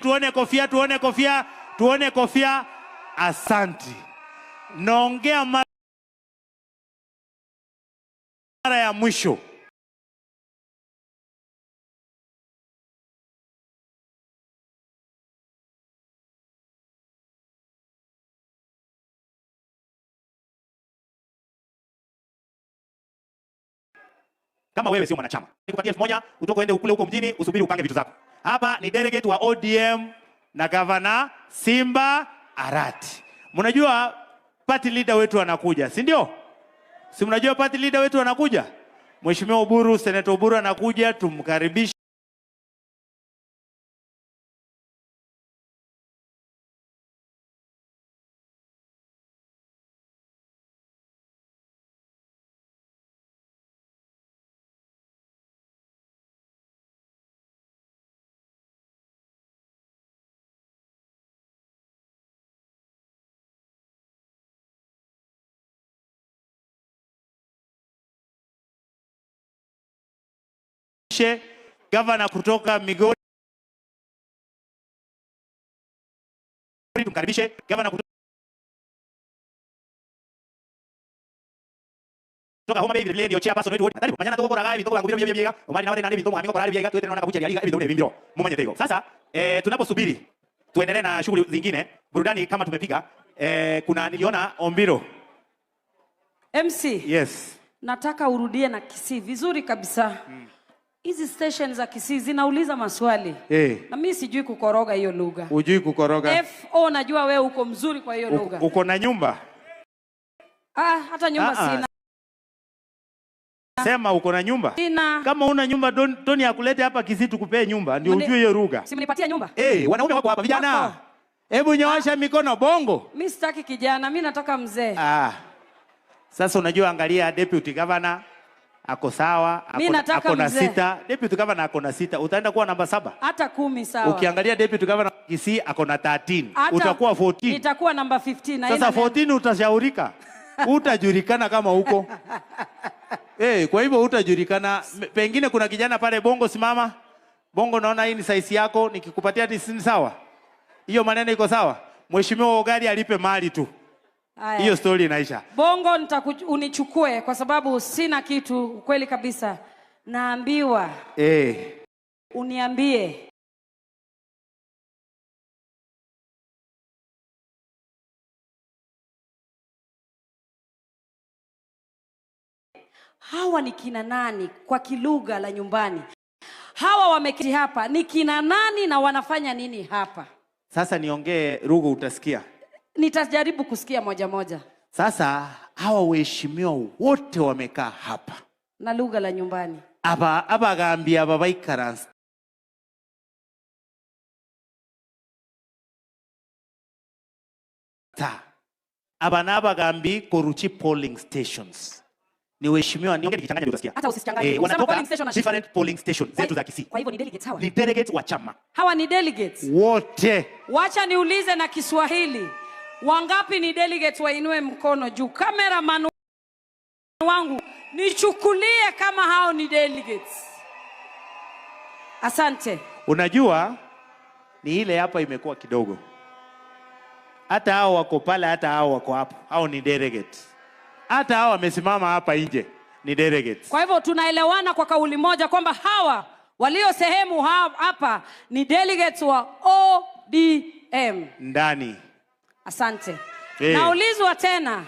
Tuone kofia, tuone kofia, tuone kofia. Asanti. Naongea mara ya mwisho. Kama wewe sio mwanachama, nikupatie 1000 utoke uende ukule huko mjini, usubiri upange vitu zako. Hapa ni delegate wa ODM na Governor Simba Arati. Mnajua party leader wetu anakuja, si ndio? Si mnajua party leader wetu anakuja? Mheshimiwa Oburu, Senator Oburu anakuja, tumkaribishe. Governor kutoka Migori, tumkaribishe. Governor kutoka Homa Bay, vile vile ndio chairperson wetu. Karibu. Manyana toko kora gavi, toko ngubiro bia bia. Omari na wale nani bintu mwamiko kora bia, tuete naona kabucha liga hivi ndio bimbiro. Mumanye tego. Sasa tunaposubiri tuendelee na shughuli zingine, burudani kama tumepiga, kuna niliona Ombiro. MC. Yes. Nataka urudie na Kisii vizuri kabisa. Hizi station za Kisii zinauliza maswali. Na mimi sijui kukoroga hiyo lugha. Hujui kukoroga? FO najua wewe uko mzuri kwa hiyo lugha. Uko na nyumba? Hata nyumba sina. Sema uko na nyumba? Sina. Kama una nyumba, Tony akulete hapa Kisii tukupee nyumba ndio ujue hiyo lugha. Si mnipatie nyumba? Wanaume wako hapa vijana. Wako. Hebu nyoosha mikono bongo. Mimi sitaki kijana, mimi nataka mzee. Sasa unajua, angalia deputy governor ako sawa, Mimi nataka ako na mzee. 6. Deputy governor ako na 6, utaenda kuwa namba 7. Hata 10 sawa. Ukiangalia deputy governor Kisii ako na 13, Hata utakuwa 14. Nitakuwa namba 15. Sasa Haina neno. 14 utashaurika. Utajulikana kama huko. Kwa hivyo utajulikana. Pengine kuna kijana pale Bongo, simama. Bongo, naona hii ni size yako, nikikupatia ni sawa. Hiyo maneno iko sawa. Mheshimiwa Ogari alipe mali tu. Haya. Hiyo story inaisha. Bongo unichukue kwa sababu sina kitu, ukweli kabisa. Naambiwa. Uniambie. Hawa ni kina nani kwa kilugha la nyumbani? Hawa wameketi hapa ni kina nani na wanafanya nini hapa? Sasa niongee lugha utasikia. Nitajaribu kusikia moja moja. Sasa hawa waheshimiwa wote wamekaa hapa. Na lugha la nyumbani. Aba abagambia aba baikaransa. Ta. Aba n'abagambi koruchi polling stations. Ni waheshimiwa, niongee nikichanganya ndio utasikia. Hata usichanganye. Ukisema Wanatoka polling station na different polling station zetu za Kisii. Kwa hivyo ni delegates hawa. Ni delegates wa chama. Hawa ni delegates. Wote. Wacha niulize na Kiswahili. Wangapi ni delegates wainue mkono juu? Cameraman wangu nichukulie kama hao ni delegates. Asante. Unajua ni ile hapa imekuwa kidogo. Hata hao wako pale, hata hao wako hapo. Hao ni delegates. Hata hao wamesimama hapa nje ni delegates. Kwa hivyo tunaelewana kwa kauli moja kwamba hawa walio sehemu hapa ni delegates wa ODM. Ndani. Asante. Naulizwa tena.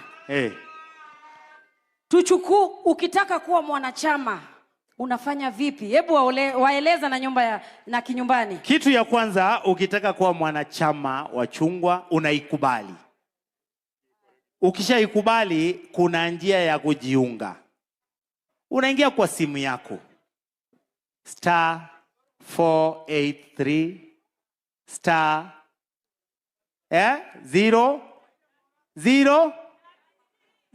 Ukitaka kuwa mwanachama unafanya vipi? Hebu waeleza na nyumba ya, na kinyumbani. Kitu ya kwanza, ukitaka kuwa mwanachama wa Chungwa unaikubali. Ukishaikubali kuna njia ya kujiunga. Unaingia kwa simu yako. Star 483 star, 0, 0,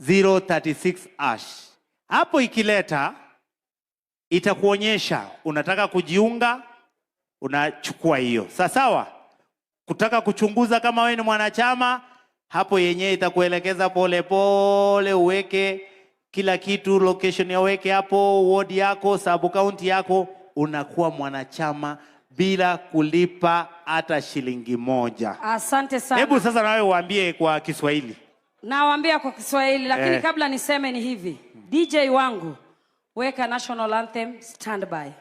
0 36 hash. Hapo ikileta itakuonyesha unataka kujiunga, unachukua hiyo. Sawa sawa? Kutaka kuchunguza kama wewe ni mwanachama, hapo yenyewe itakuelekeza pole pole, uweke kila kitu, location ya uweke hapo, ward yako, sub county yako, unakuwa mwanachama bila kulipa hata shilingi moja. Asante sana. Hebu sasa nawe uambie kwa Kiswahili. Nawaambia kwa Kiswahili lakini kabla niseme ni hivi. DJ wangu, weka national anthem standby.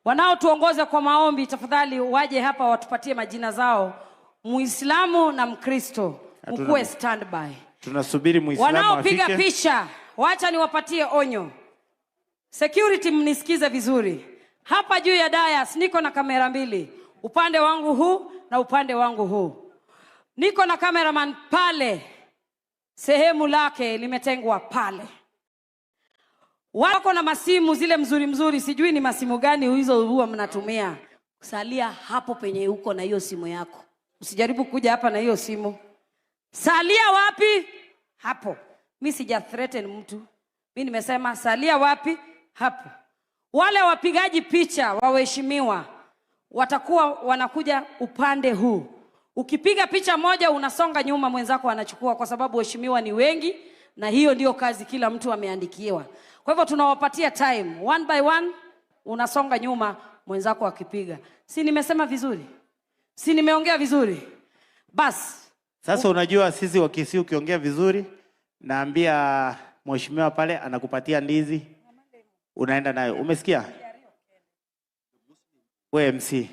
Wanaotuongoza kwa maombi tafadhali waje hapa watupatie majina zao. Muislamu na Mkristo, mkuwe standby. Tunasubiri Muislamu Wanaopiga afike. picha, wacha niwapatie onyo. Security, mnisikize vizuri. Hapa juu ya dais niko na kamera mbili, upande wangu huu na upande wangu huu. Niko na cameraman pale, sehemu lake limetengwa pale. Wako na masimu zile mzuri mzuri, sijui ni masimu gani hizo huwa mnatumia. Salia hapo penye uko na hiyo simu yako. Usijaribu kuja hapa na hiyo simu. Salia wapi? Hapo. Mi sija threaten mtu. Mi nimesema salia wapi? Hapo. Wale wapigaji picha waheshimiwa watakuwa wanakuja upande huu. Ukipiga picha moja unasonga nyuma, mwenzako anachukua, kwa sababu waheshimiwa ni wengi na hiyo ndio kazi kila mtu ameandikiwa. Kwa hivyo tunawapatia time one by one, unasonga nyuma mwenzako akipiga. Si nimesema vizuri? Si nimeongea vizuri? Bas. Sasa unajua sisi wa Kisii ukiongea vizuri, naambia mheshimiwa pale anakupatia ndizi, unaenda nayo. Umesikia? We MC.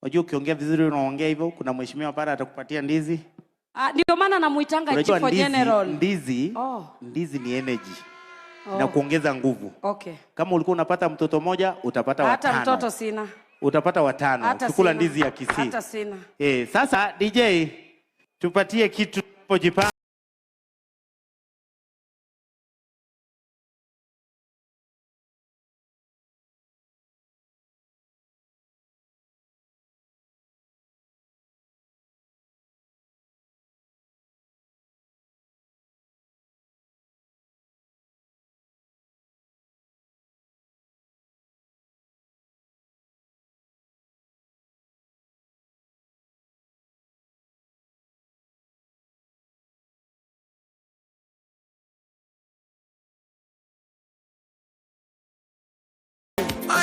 Unajua ukiongea vizuri unaongea hivyo, kuna mheshimiwa pale atakupatia ndizi. Ah, ndio maana namuitanga Unajua Chief ndizi, General. ndizi, Oh. ndizi ni energy. Oh. Na kuongeza nguvu. Okay. Kama ulikuwa unapata mtoto moja, utapata Hata watano. mtoto sina. Utapata watano. Hata Ukikula sina. ndizi ya Kisii. Hata sina. Sasa DJ tupatie kitu tunapojipanga.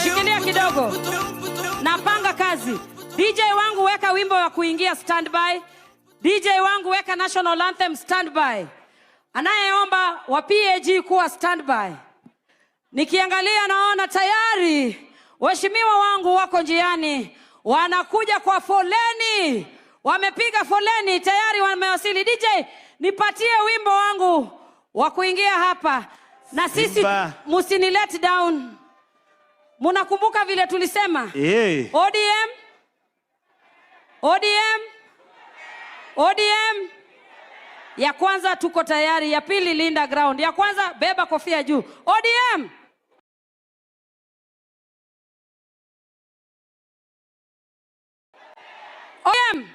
Shikilia kidogo. Napanga kazi. DJ wangu weka wimbo wa kuingia standby. DJ wangu weka national anthem standby. Anayeomba wa PAG kuwa standby. Nikiangalia naona tayari waheshimiwa wangu wako njiani, wanakuja kwa foleni. Wamepiga foleni tayari, wamewasili. DJ, nipatie wimbo wangu wa kuingia hapa. Na sisi Simba. musini let down. Munakumbuka vile tulisema? ODM? ODM? ODM? Ya kwanza tuko tayari, ya pili linda ground. Ya kwanza beba kofia juu. ODM? ODM?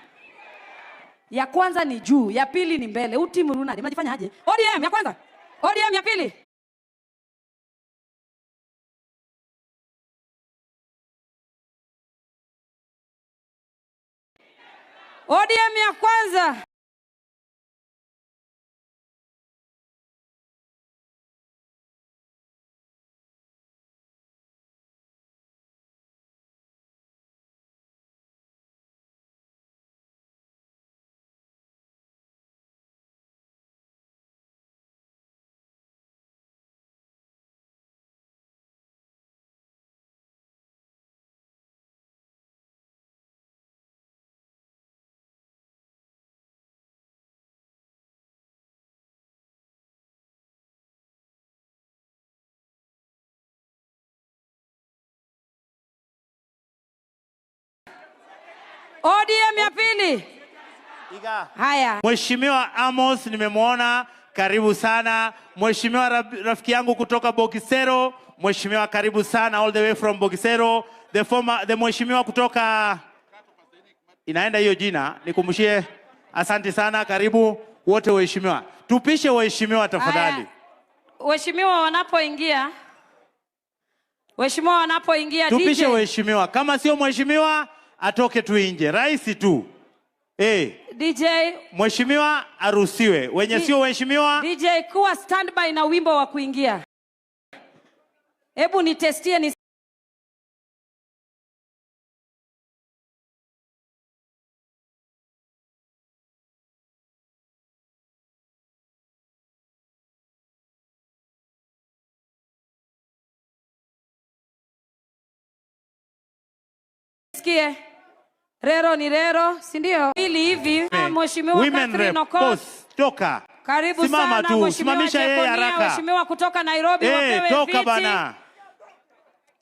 Ya kwanza ni juu, ya pili ni mbele. Utimu runa, mnajifanya aje? ODM ya kwanza. ODM ya pili. ODM ya kwanza. ODM ya pili. Haya. Mheshimiwa Amos nimemwona, karibu sana. Mheshimiwa rafiki yangu kutoka Bokisero, Mheshimiwa karibu sana all the way from Bokisero. The former, the mheshimiwa kutoka inaenda hiyo jina, nikumbushie. Asante sana, karibu wote waheshimiwa. Tupishe waheshimiwa tafadhali. Haya. Waheshimiwa wanapoingia. Waheshimiwa wanapoingia, Tupishe DJ. waheshimiwa. Kama sio mheshimiwa atoke tu nje, rais tu. DJ, Mheshimiwa aruhusiwe. Wenye sio waheshimiwa, DJ kuwa standby na wimbo wa kuingia. Hebu nitestie ni nisikie. Rero ni rero, si ndio? Ili hivi Mheshimiwa Women Catherine rep, Okoth. boss, toka. Karibu Simama sana tu, Mheshimiwa simamisha yeye Jekonia, haraka. Mheshimiwa kutoka Nairobi wapewe Toka viti. bana.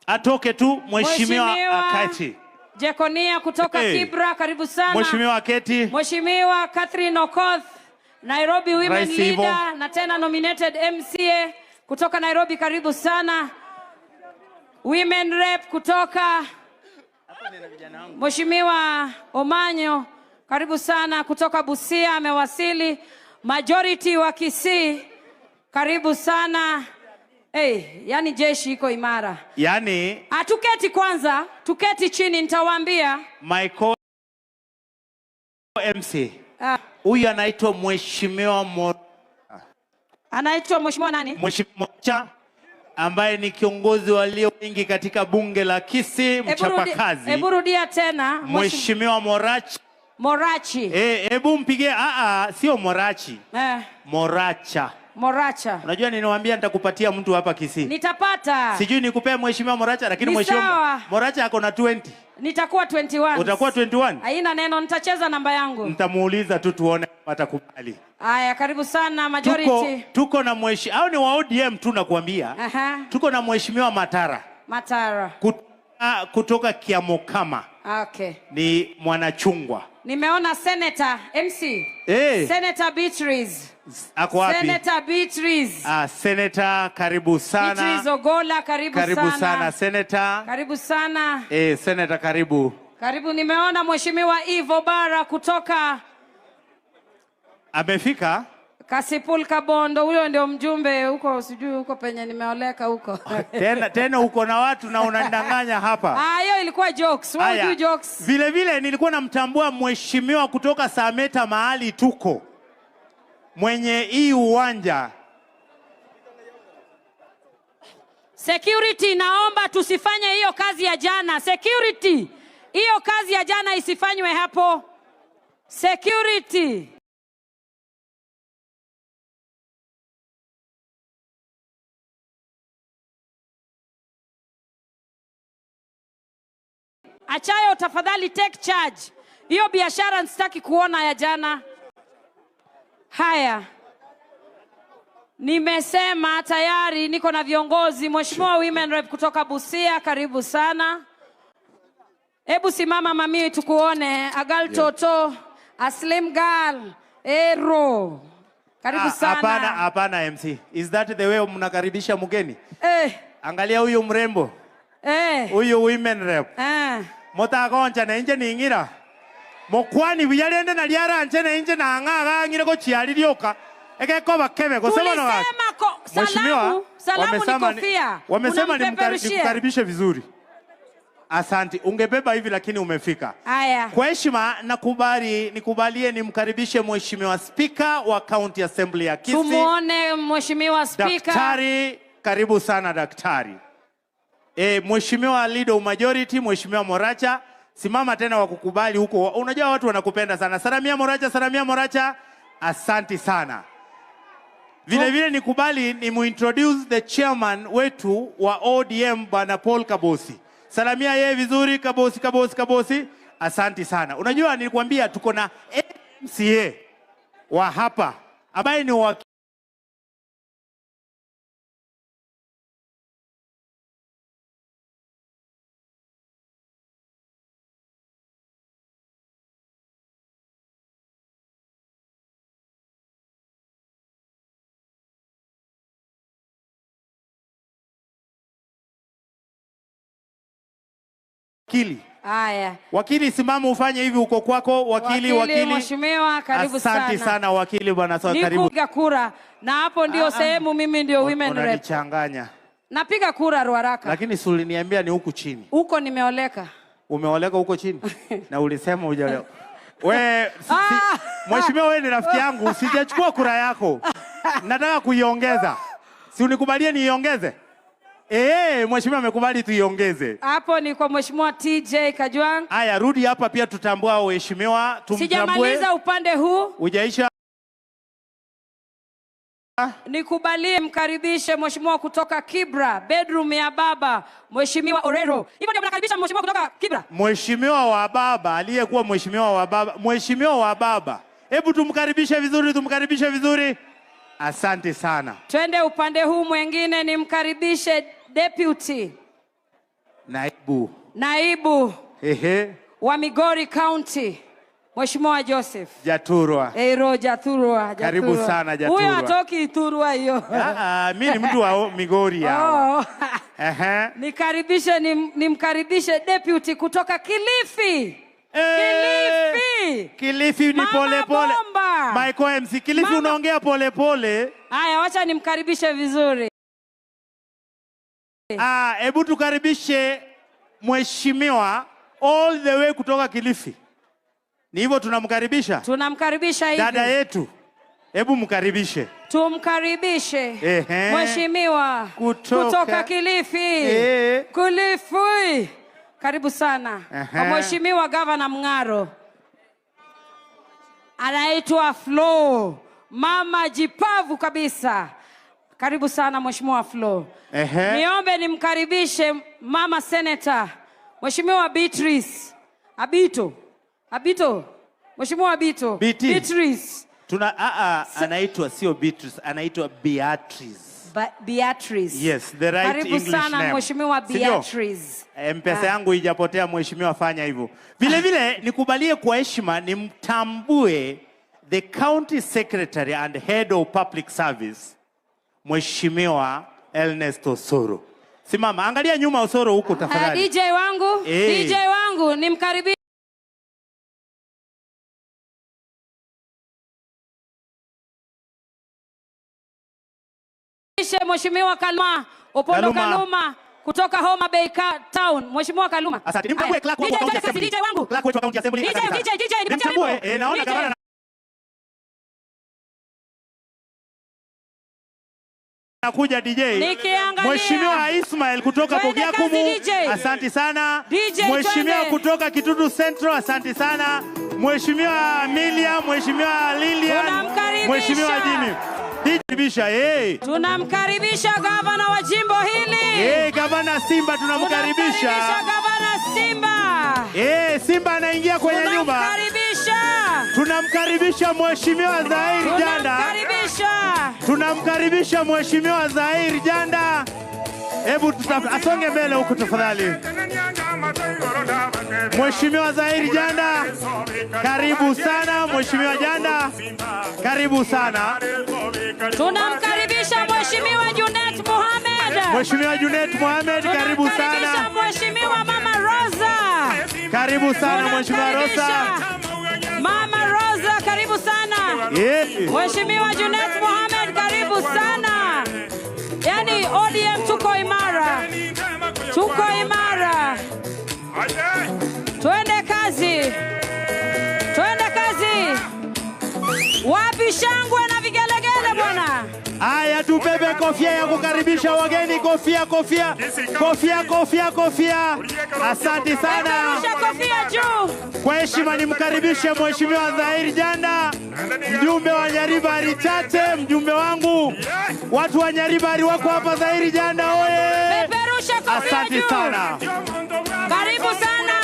Atoke tu Mheshimiwa aketi. Jekonia kutoka Kibra, karibu sana. Mheshimiwa aketi. Mheshimiwa Catherine Okoth, Nairobi Women Rais Ivo. Leader na tena nominated MCA kutoka Nairobi, karibu sana. Women Rep kutoka Mheshimiwa Omanyo, karibu sana kutoka Busia, amewasili. Majority wa Kisii, karibu sana. Hey, yani jeshi iko imara. Yani Atuketi kwanza, tuketi chini nitawaambia. My co MC. Huyu anaitwa Mheshimiwa Anaitwa Mheshimiwa nani? Mheshimiwa Mocha ambaye ni kiongozi walio wengi katika bunge la Kisii, mchapakazi. Hebu rudia tena. Mheshimiwa Morachi. Morachi. Hebu mpigie, sio Morachi. Moracha. Moracha. Unajua niniwaambia nitakupatia mtu hapa Kisii. Nitapata. Sijui nikupee Mheshimiwa Moracha, lakini Ni Mheshimiwa sawa. Moracha ako na 20. Nitakuwa 21. Utakuwa 21? Haina neno, nitacheza namba yangu. Nitamuuliza tu tuone kama atakubali. Haya, karibu sana majority. Tuko na mheshimiwa, au ni wa ODM tu nakuambia. Tuko na Mheshimiwa Matara. Matara. Kutoka Kiamokama. Okay. Ni mwanachungwa. Nimeona Senator MC. Senator Beatrice. Ako wapi? Senator Beatrice. Senator, karibu sana. Beatrice Ogola, karibu, Karibu sana. sana Senator. Karibu sana. Senator karibu. Karibu, nimeona Mheshimiwa Ivo Bara kutoka Amefika? Kasipul Kabondo, huyo ndio mjumbe huko, sijui huko penye nimeoleka huko. Tena uko na watu na unanidanganya hapa. Hiyo ilikuwa jokes. Wewe Haya. hujui jokes. Vile vile nilikuwa namtambua mheshimiwa kutoka Sameta mahali tuko. Mwenye hii uwanja. Security, naomba tusifanye hiyo kazi ya jana. Security, hiyo kazi ya jana isifanywe hapo. Security. Achayo, tafadhali take charge. Hiyo biashara sitaki kuona ya jana. Haya. Nimesema tayari niko na viongozi. Mheshimiwa Women Rep kutoka Busia, karibu sana. Hebu simama mami tukuone. Agal Toto, a slim girl, Ero. Karibu sana. Hapana, hapana MC. Is that the way mnakaribisha mgeni? Angalia huyu mrembo. Huyu Women Rep. Mutagonja na inje ningira. Mokwani biyarende na liaranje na inje na ng'aga ngire ko chiaririoka. Egekoba kebe gosema na watu. Tulisema salamu ni kofia. Wamesema Unampeperushia. nikukaribishe vizuri. Asante. Ungebeba hivi lakini umefika. Haya. Kwa heshima nakubali, nikubalie nimkaribishe Mheshimiwa Speaker wa County Assembly ya Kisii. Tumuone Mheshimiwa Speaker. Daktari, karibu sana daktari. Mheshimiwa Leader of Majority, Mheshimiwa Moracha, simama tena wakukubali huko. Unajua watu wanakupenda sana. Salamia Moracha, salamia Moracha. Asante sana. Vile vile nikubali ni muintroduce the chairman wetu wa ODM Bwana Paul Kabosi. Salamia yeye vizuri, Kabosi, Kabosi, Kabosi. Asante sana. Unajua nilikwambia tuko na MCA wa hapa ambaye ni wa wakili. Haya. Wakili, simama ufanye hivi uko kwako. Wakili, Wakili, wakili. Mheshimiwa, karibu Asante sana. sana wakili bwana, sawa, karibu. Nikupiga kura na hapo ndio sehemu mimi ndio women rep. Unanichanganya. Napiga kura Ruaraka. Lakini si uliniambia ni huku chini. Huko nimeoleka. Umeoleka huko chini? Na ulisema hujaoleka. We, Mheshimiwa, wewe ni rafiki yangu, sijachukua kura yako. Nataka kuiongeza. Si unikubalie niiongeze? Mheshimiwa amekubali tuiongeze. Hapo ni kwa Mheshimiwa TJ Kajwang. Haya, rudi hapa pia tutambua waheshimiwa, tumtambue. Sijamaliza upande huu. Hujaisha. Nikubalie mkaribishe mheshimiwa kutoka Kibra, bedroom ya baba, Mheshimiwa Orero. Hivyo ndio mnakaribisha mheshimiwa kutoka Kibra. Mheshimiwa wa baba, aliyekuwa mheshimiwa wa baba, mheshimiwa wa baba. Hebu tumkaribishe vizuri, tumkaribishe vizuri. Asante sana. Twende upande huu mwingine nimkaribishe deputy Naibu. Naibu Ehe, wa Migori County, Mheshimiwa Joseph Jaturwa. Eiro Jaturwa. Karibu sana, Jaturwa. Huyo atoki Iturwa hiyo. Mimi ni mtu wa Migori hawa. Oh. Ehe. Nikaribishe nimkaribishe deputy kutoka Kilifi. Kilifi. Kilifi ni Mama pole pole. Bomba. Michael MC, Kilifi Mama- unaongea pole pole. Haya, wacha nimkaribishe vizuri. Hebu tukaribishe mheshimiwa all the way kutoka Kilifi. Ni hivyo tunamkaribisha? Tunamkaribisha hivi. Dada yetu. Hebu mkaribishe. Tumkaribishe Ehe. mheshimiwa Kutoka Kilifi. Eh. Kilifi. Karibu sana. Ehe. Kwa Mheshimiwa Gavana Mng'aro. Anaitwa Flo, mama jipavu kabisa. Karibu sana Mheshimiwa Flo. Ehe. Niombe nimkaribishe mama senator Mheshimiwa Beatrice Abito. Abito. Mheshimiwa Abito. BT. Beatrice. Tuna anaitwa sio Beatrice, anaitwa Beatrice. Beatrice. Yes, the right Karibu English sana name. Mheshimiwa Sindio? Beatrice. Mpesa yangu ijapotea mheshimiwa, fanya hivyo. Vile vile nikubalie kwa heshima nimtambue the county secretary and head of public service Mheshimiwa Ernest Osoro. Simama, angalia nyuma Osoro huko tafadhali. DJ wangu, DJ wangu nimkaribishe Mheshimiwa Kaluma, Opondo Kaluma. Kaluma kutoka Homa Bay Town. Mheshimiwa Kaluma. Asante. Nimtambue clerk DJ, wa county DJ, assembly. DJ wangu. Clerk wetu wa county assembly. DJ, Asante sana. DJ, DJ, nipatie Nimtambue, wimbo. naona DJ. gavana nakuja DJ. Nikiangalia. Mheshimiwa Ismail kutoka Twende kazi, Bogiakumu, DJ. asante sana. DJ, Mheshimiwa twende. kutoka Kitutu Central, asante sana. Mheshimiwa Amelia, Mheshimiwa Lilian, Tunamkaribisha. Mheshimiwa Jimmy. DJ Bisha, hey. Tunamkaribisha gavana wa jimbo hili. Hey, gavana Simba tunamkaribisha. Tunamkaribisha gavana Simba. Hey, Simba anaingia kwenye nyumba. Tunamkaribisha. Tunamkaribisha Mheshimiwa Zair Janda. Tunamkaribisha. Tunamkaribisha Mheshimiwa Zair Janda. Hebu asonge mbele huku tafadhali. Mheshimiwa Zair Janda, karibu sana Mheshimiwa Janda. Karibu sana. Tunamkaribisha Mheshimiwa Junet Mohamed. Mheshimiwa Junet Mohamed, karibu sana. Tunamkaribisha Mheshimiwa Mama Rosa. Karibu sana Mheshimiwa Rosa. Mama Rosa, karibu sana. Yeah. Mheshimiwa Junet Mohamed, karibu sana. Yaani ODM tuko imara. Tuko imara. Twende kazi. Twende kazi. Wapi shangwe na vigelegele bwana? Haya, tubebe kofia ya kukaribisha wageni, kofia, kofia, kofia, kofia, kofia. Asante sana. Peperusha kofia juu. Kwa heshima nimkaribishe Mheshimiwa Zair Janda, mjumbe wa Nyaribari Chache, mjumbe wangu. Watu wa Nyaribari wako hapa. Zair Janda oye! Peperusha kofia Asante juu. sana. Karibu sana.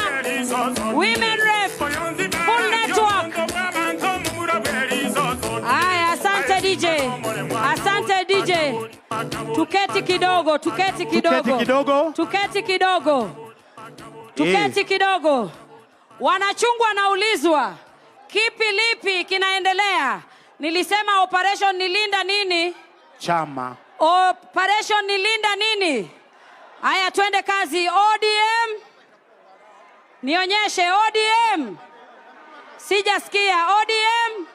Women Rep Full Network. Haya, asante DJ. Asante DJ. Tuketi kidogo, tuketi kidogo. Tuketi kidogo. Tuketi kidogo. Tuketi kidogo. Wanachungwa naulizwa, kipi lipi kinaendelea? Nilisema operation nilinda nini? Chama. Operation nilinda nini? Haya, twende kazi. ODM. Nionyeshe ODM. Sijasikia ODM.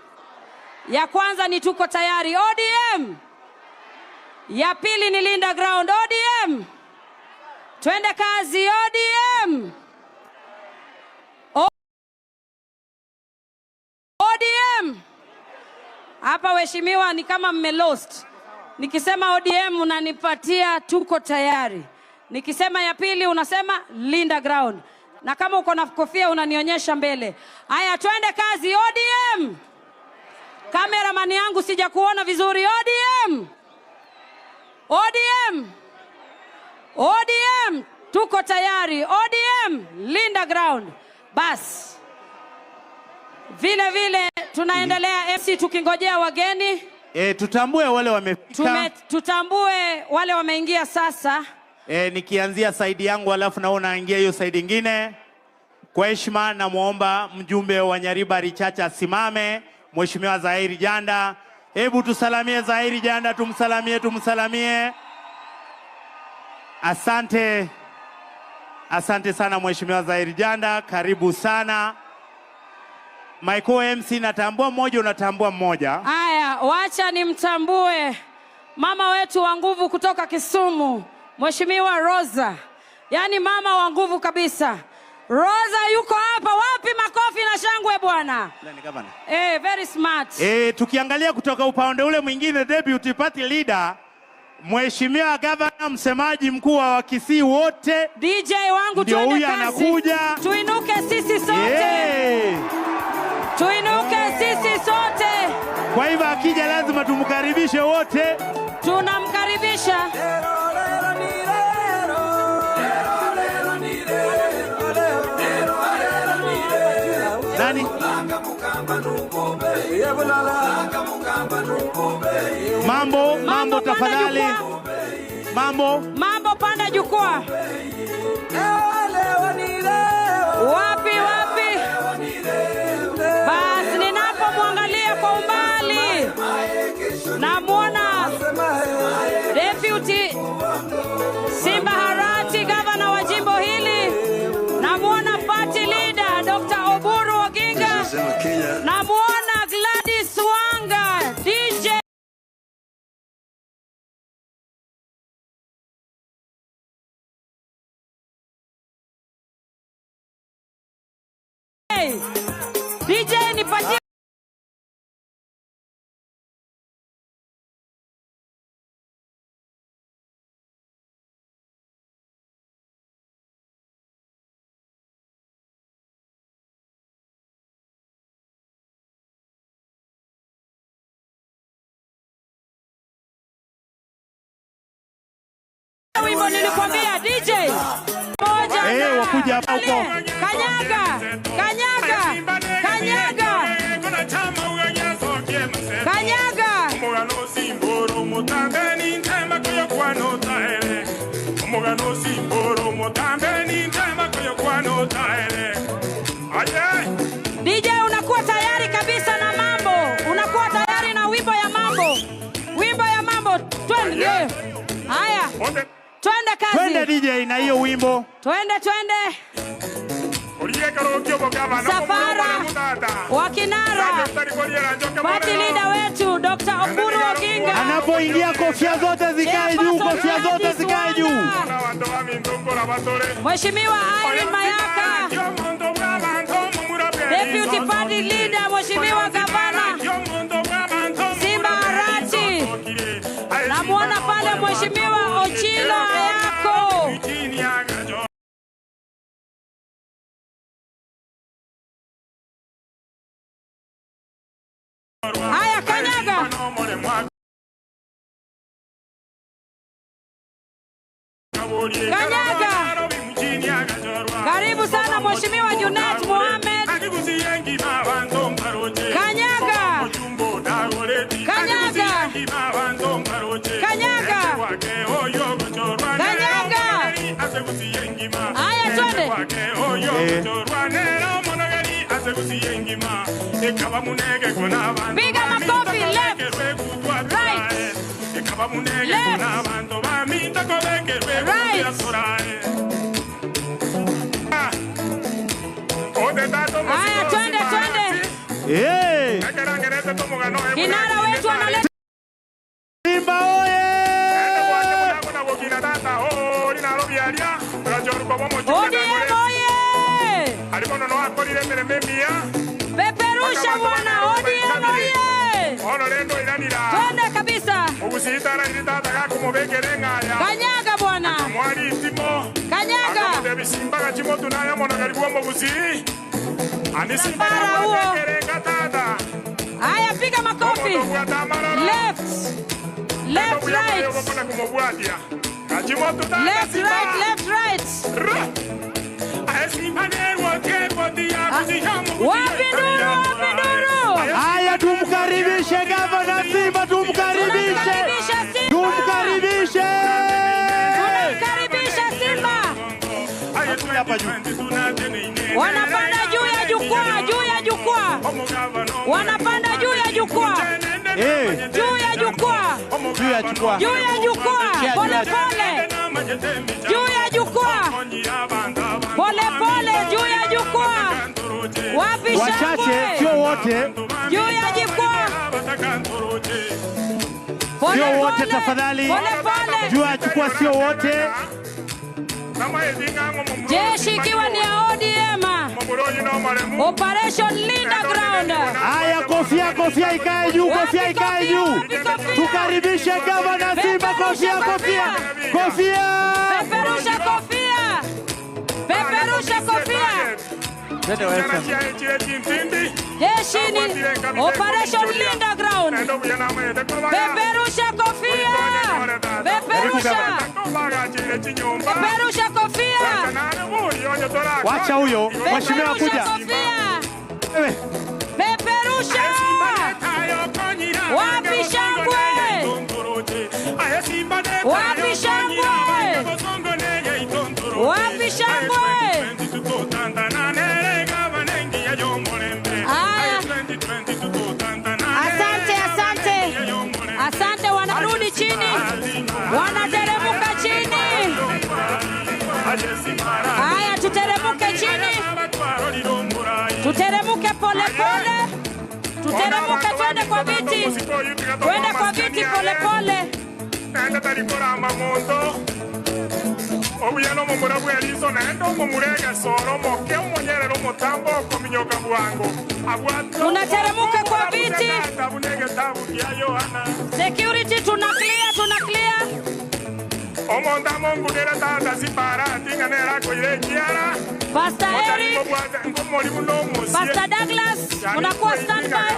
Ya kwanza ni tuko tayari ODM. Ya pili ni Linda Ground ODM. Twende kazi ODM. ODM. Hapa waheshimiwa ni kama mmelost. Nikisema ODM unanipatia tuko tayari. Nikisema ya pili unasema Linda Ground. Na kama uko na kofia unanionyesha mbele. Haya, twende kazi ODM. Kameramani yangu sijakuona vizuri. ODM, ODM, ODM, tuko tayari. ODM, linda ground. Bas, vile vile tunaendelea MC tukingojea wageni. Tutambue wale wamefika. Tutambue wale wameingia sasa. Nikianzia side yangu alafu naona naingia hiyo side ingine. Kwa heshima namwomba mjumbe wa Nyaribari Chacha asimame, Mheshimiwa Zahiri Janda. Hebu tusalamie Zahiri Janda, tumsalamie, tumsalamie. Asante, asante sana Mheshimiwa Zahiri Janda, karibu sana. Michael MC, natambua mmoja, unatambua mmoja. Haya, wacha nimtambue mama wetu wa nguvu kutoka Kisumu, Mheshimiwa Rosa, yaani mama wa nguvu kabisa. Rosa yuko hapa. Wapi makofi na shangwe bwana? Very smart. Tukiangalia kutoka upande ule mwingine, Deputy Party Leader Mheshimiwa Gavana, msemaji mkuu wa Wakisii wote, DJ wangu, ndio tuende huyu kazi. Anakuja. Tuinuke sisi sote. Yeah. Tuinuke sisi sote. Kwa hivyo akija lazima tumkaribishe wote. Tunamkaribisha. Nani? Mambo, mambo panda tafadhali. Jukwaa. Mambo. Mambo, panda jukwaa. Wapi, wapi? Basi ninapomwangalia kwa umbali namwona Deputy Simba Arati, gavana wa jimbo hili. Namwona party leader Dr. Oburu Oginga. Namwona Gladys Wanga, DJ. DJ, nipatie. Wimbo nilikwambia, DJ. Moja. Wakuja hapa huko. Kanyaga, kanyaga, kanyaga. Kanyaga. DJ, unakuwa tayari kabisa na mambo. Unakuwa tayari na wimbo ya mambo. Wimbo ya mambo. Twende. Haya. Twende kazi. Twende DJ na hiyo wimbo. Twende, twende. Safara wa kinara party leader wetu Dr. Oburu Oginga. Anapoingia kofia zote zikae juu, kofia zote zikae juu. Mheshimiwa Irene Mayaka, Deputy Party Leader Mheshimiwa Gavana Simba Arati. Namuona pale Mheshimiwa Ochilo Ayako. Haya, kanyaga. Kanyaga. Karibu sana Mheshimiwa Junet Mohamed. Kanyaga. Kanyaga. Kanyaga. Kanyaga. Haya, twende. Piga makofi, left, right, left, right. Haya, twende, twende. Kinara wetu analeta Simba oye! ODM oye! Peperusha bwana, ODM oye! Twende kabisa. Kanyaga bwana. Kanyaga. Msafara huo. Haya, piga makofi. Left, right. Left, right, left, right. Wapi nduru, wapi nduru? Haya, tumkaribishe Gavana Simba, tumkaribishe. Tumkaribishe. Tunamkaribisha Simba. Wanapanda juu ya jukwaa, juu ya jukwaa. Wanapanda juu ya jukwaa. Juu ya jukwaa. Juu ya jukwaa. Juu ya jukwaa. Pole pole. Juu ya jukwaa. Pole pole juu ya jukwaa. Wapi shangwe? Wachache, sio wote. Juu ya jukwaa. Sio wote tafadhali. Pole pole. Juu ya jukwaa sio wote. Jeshi ikiwa ni ya ODM. Operation Linda Ground. Haya, kofia, kofia ikae juu, kofia ikae juu. Tukaribishe Gavana Simba, kofia, kofia. Kofia. Peperusha kofia. Peperusha kofia. Jeshi ni Operation Linda Ground. Peperusha kofia. Peperusha. Peperusha kofia. Wacha huyo mheshimiwa kuja. Peperusha. Wapi shangwe? Wapi shangwe? Wapi shangwe? Asante, asante. Asante, wanarudi chini. Wanateremuka chini. Haya, tuteremuke chini. Tuteremuke pole pole. Tuteremuke twende kwa viti. Twende kwa viti pole pole. Tunateremuka kwa viti. Security tuna clear, tuna clear. Pastor Eric, Pastor Douglas, unakuwa standby.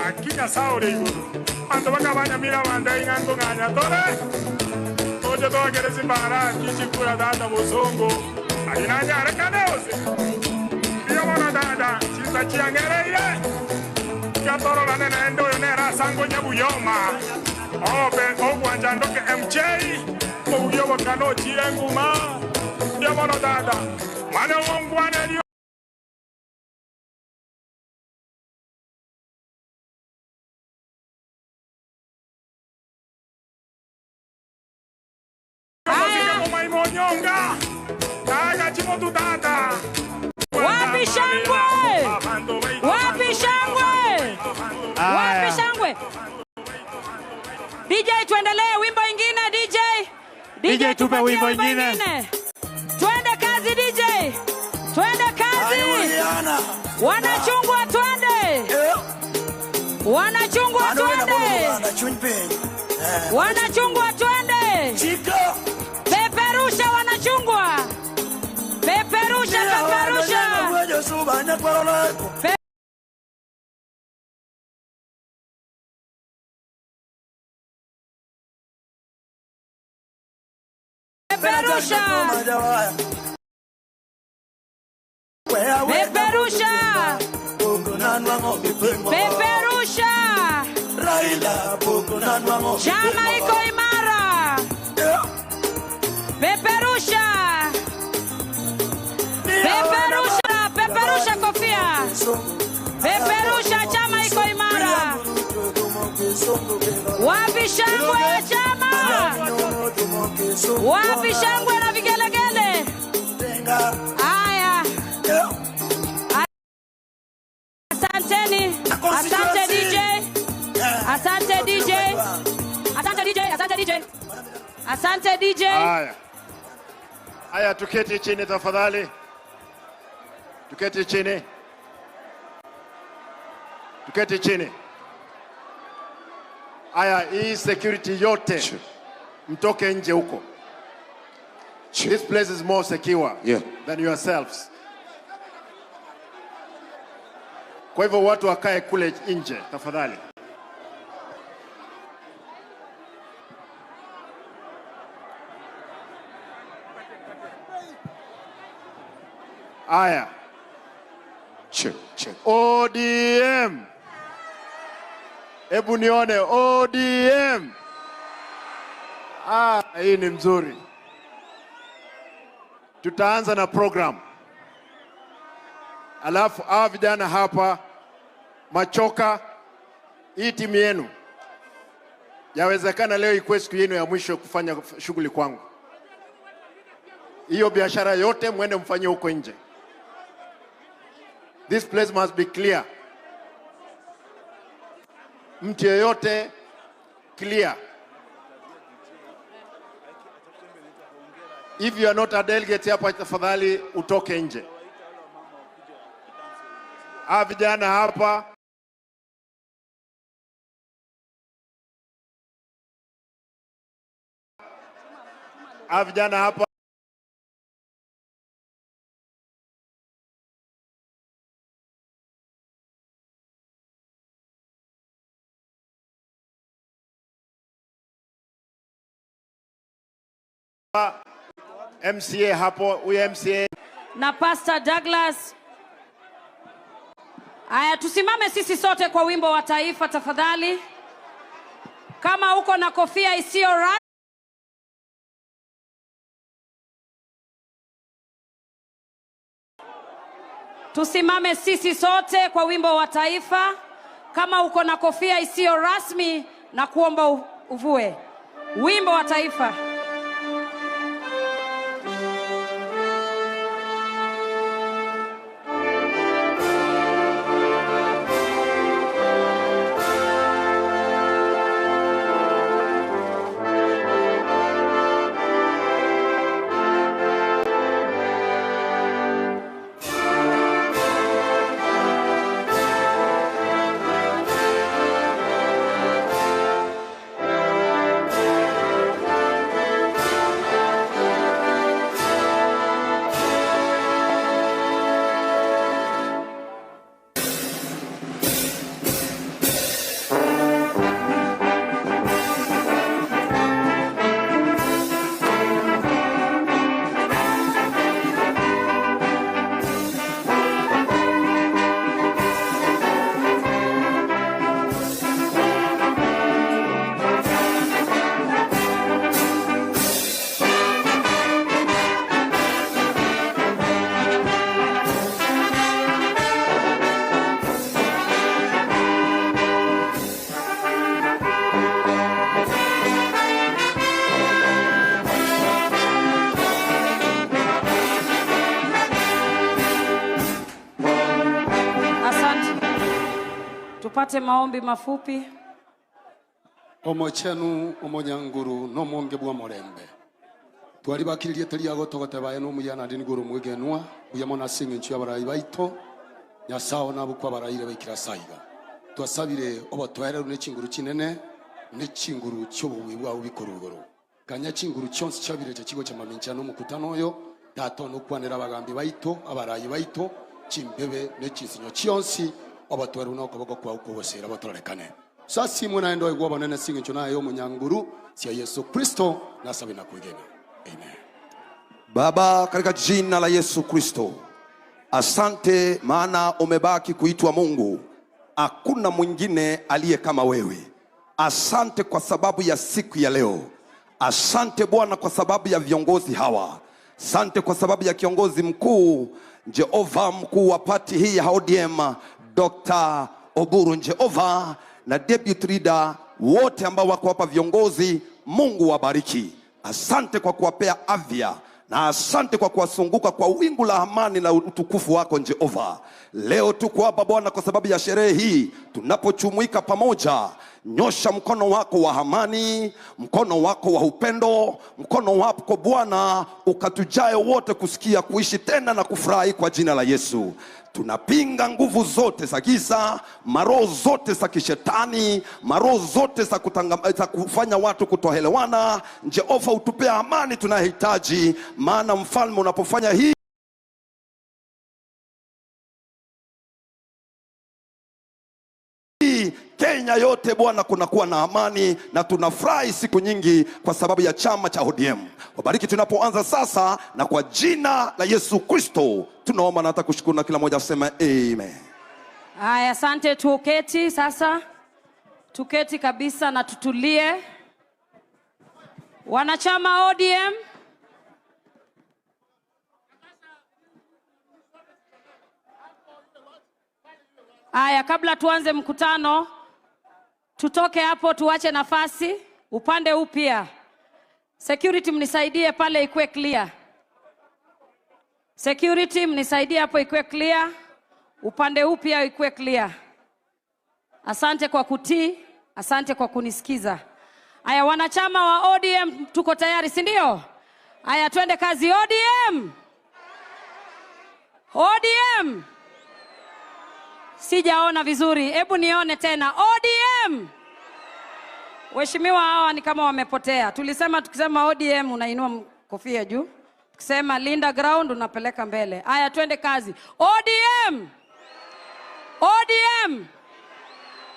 Wapi shangwe? Wapi shangwe? Wapi shangwe? DJ, tuendelee wimbo ingine DJ. DJ, tupe wimbo ingine. Twende kazi DJ. Twende kazi. Wanachungwa twende. Wanachungwa twende. Wanachungwa twende. Peperusha wanachungwa. Peperusha, peperusha. Peperusha. Peperusha. Peperusha. Chama iko imara. Peperusha. Peperusha, peperusha kofia. Peperusha, chama iko imara. Wapi shangwe ya chama? Wapi shangwe na vigelegele? Haya. Asanteni. Asante DJ. Asante DJ. Asante DJ, asante DJ. Asante DJ. Haya. Haya, tuketi chini tafadhali. Tuketi chini. Tuketi chini. Haya, hii security yote mtoke nje huko. This place is more secure than yourselves. Kwa hivyo watu wakae kule nje tafadhali. Aya. Check, check. ODM. Hebu nione ODM. Ah, hii ni mzuri. Tutaanza na program. Alafu hawa vijana hapa Machoka, hii timu yenu yawezekana leo ikuwe siku yenu ya mwisho kufanya shughuli kwangu. Hiyo biashara yote mwende mfanyie huko nje. This place must be clear. Mtu yeyote clear. If you are not a delegate hapa, tafadhali utoke nje. Hawa vijana hapa MCA hapo, huyu MCA na Pastor Douglas. Aya, tusimame sisi sote kwa wimbo wa taifa tafadhali. Kama uko na kofia isiyo tusimame sisi sote kwa wimbo wa taifa. Kama uko na kofia isiyo rasmi na kuomba uvue. Wimbo wa taifa. Tupate maombi mafupi. Omochenu omonyanguru no monge bwa morembe. Twari bakiririe teri agotogota baye no muyana ndi nguru mwegenwa buyamona singe nchi abarayi baito nyasawo nabukwa barayire baikira saiga. Twasabire obatwere ne chinguru chinene ne chinguru cyobuwi bwa ubikorugoro. Kanya chinguru cyonse cyabire cyo kigo cyamamincha no mukutano yo dato no kwanera abagambi baito abarayi baito chimbebe ne chisinyo cyonsi abatware unako kwa ukobosera batorekane. Sasa imwe naendo igwa banene singe nayo munyanguru sia Yesu Kristo nasabe na kuigena. Amen. Baba, katika jina la Yesu Kristo, asante maana umebaki kuitwa Mungu. Hakuna mwingine aliye kama wewe. Asante kwa sababu ya siku ya leo. Asante Bwana kwa sababu ya viongozi hawa. Asante kwa sababu ya kiongozi mkuu Jehova, mkuu wa party hii ya ODM Dr. Oburu Jehova na deputy leader wote ambao wako hapa viongozi, Mungu wabariki. Asante kwa kuwapea afya na asante kwa kuwasunguka kwa wingu la amani na utukufu wako Jehova. Leo tuko hapa Bwana kwa sababu ya sherehe hii tunapochumuika pamoja. Nyosha mkono wako wa amani, mkono wako wa upendo, mkono wako Bwana ukatujae wote kusikia, kuishi tena na kufurahi kwa jina la Yesu. Tunapinga nguvu zote za giza, maroho zote za kishetani, maroho zote za kufanya watu kutoelewana. Jehova, utupe amani tunahitaji, maana mfalme unapofanya hii Kenya yote Bwana kunakuwa na amani na tunafurahi siku nyingi kwa sababu ya chama cha ODM. Wabariki tunapoanza sasa, na kwa jina la Yesu Kristo tunaomba na hata kushukuru, na kila mmoja aseme amen. Haya, asante. Tuketi sasa, tuketi kabisa na tutulie. Wanachama ODM, haya, kabla tuanze mkutano, tutoke hapo, tuache nafasi upande huu pia. Security mnisaidie pale ikuwe clear. Security mnisaidie hapo ikuwe clear. Upande huu pia ikuwe clear. Asante kwa kutii, asante kwa kunisikiza. Aya, wanachama wa ODM tuko tayari, si ndio? Aya, twende kazi. ODM! ODM! Sijaona vizuri, hebu nione tena. ODM! Waheshimiwa hawa ni kama wamepotea. Tulisema tukisema ODM unainua kofia juu. Tukisema Linda Ground unapeleka mbele. Aya, twende kazi. ODM! ODM!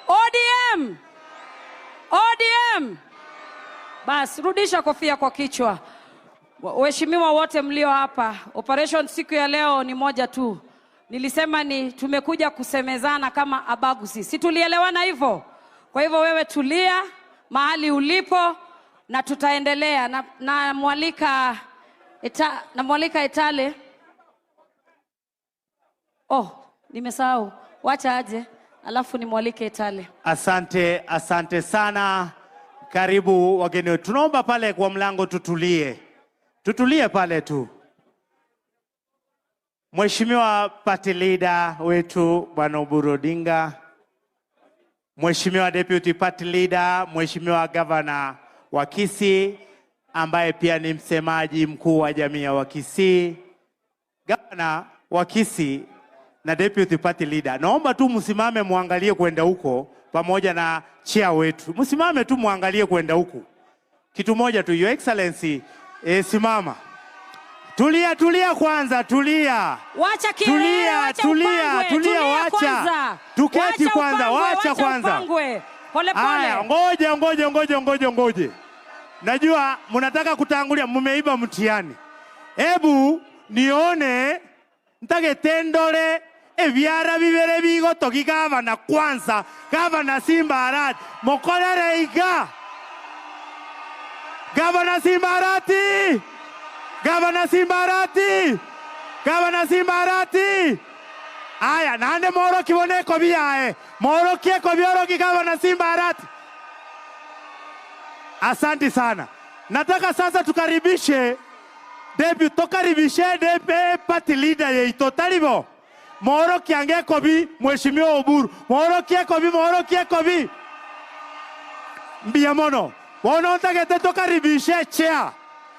ODM! ODM! Bas, rudisha kofia kwa kichwa. Waheshimiwa wote mlio hapa, operation siku ya leo ni moja tu. Nilisema ni tumekuja kusemezana kama abaguzi. Si tulielewana hivyo? Kwa hivyo wewe tulia mahali ulipo na tutaendelea. Na mwalika Etale. Oh, nimesahau. Wacha aje, alafu nimwalike Etale. Asante, asante sana. Karibu wageni wetu. Tunaomba pale kwa mlango tutulie. Tutulie pale tu. Mheshimiwa party leader wetu Bwana Oburu Odinga, Mheshimiwa deputy party leader, Mheshimiwa governor wa Kisii ambaye pia ni msemaji mkuu wa jamii ya Wakisii, governor wa Kisii na deputy party leader, naomba tu msimame muangalie kwenda huko pamoja na chair wetu, msimame tu muangalie kwenda huku. Kitu moja tu, Your Excellency, simama. Tulia, tulia kwanza, tulia. Wacha kielele, Tulia, wacha tulia, upangwe, tulia, wacha. kwanza. Tuketi Wacha kwanza, upangwe, wacha wacha kwanza. upangwe. Pole pole. Aya, ngoja ngoja ngoja ngoja ngoje. Najua mnataka kutangulia, mmeiba mtihani. Ebu nione ntagete ndore ebiara bibere bigotogi gavana kwanza, Gavana Simba Arati mokorere iga. Gavana Simba Arati, Gavana Simba Arati, Gavana Simba Arati. Aya, nande moro kibone ekobi yae moro ekobi oroki Gavana Simba Arati. Asante sana. Nataka sasa tukaribishe deputy, tukaribishe deputy party leader yeito taribo. Moro kiange kobi Mheshimiwa Oburu. Moro kie kobi, moro kie kobi. Mbia mono. Bono ntagete tukaribishe chair.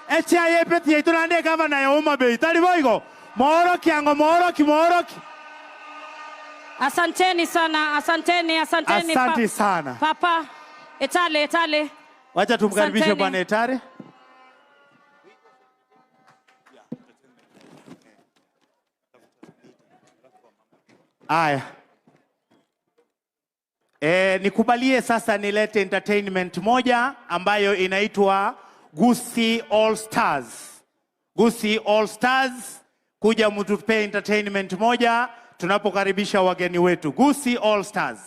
E chair ye peti yeito nande gavana ya Homa Bay. Taribo igo. Moro kiango, moro ki, moro ki. Asanteni sana, asanteni, asanteni. Asante sana. Papa, Etale, Etale. Wacha tumkaribishe Asanteni. Bwana Etare. Aya. Nikubalie sasa nilete entertainment moja ambayo inaitwa Gusii All Stars. Gusii All Stars kuja mtupe entertainment moja tunapokaribisha wageni wetu. Gusii All Stars.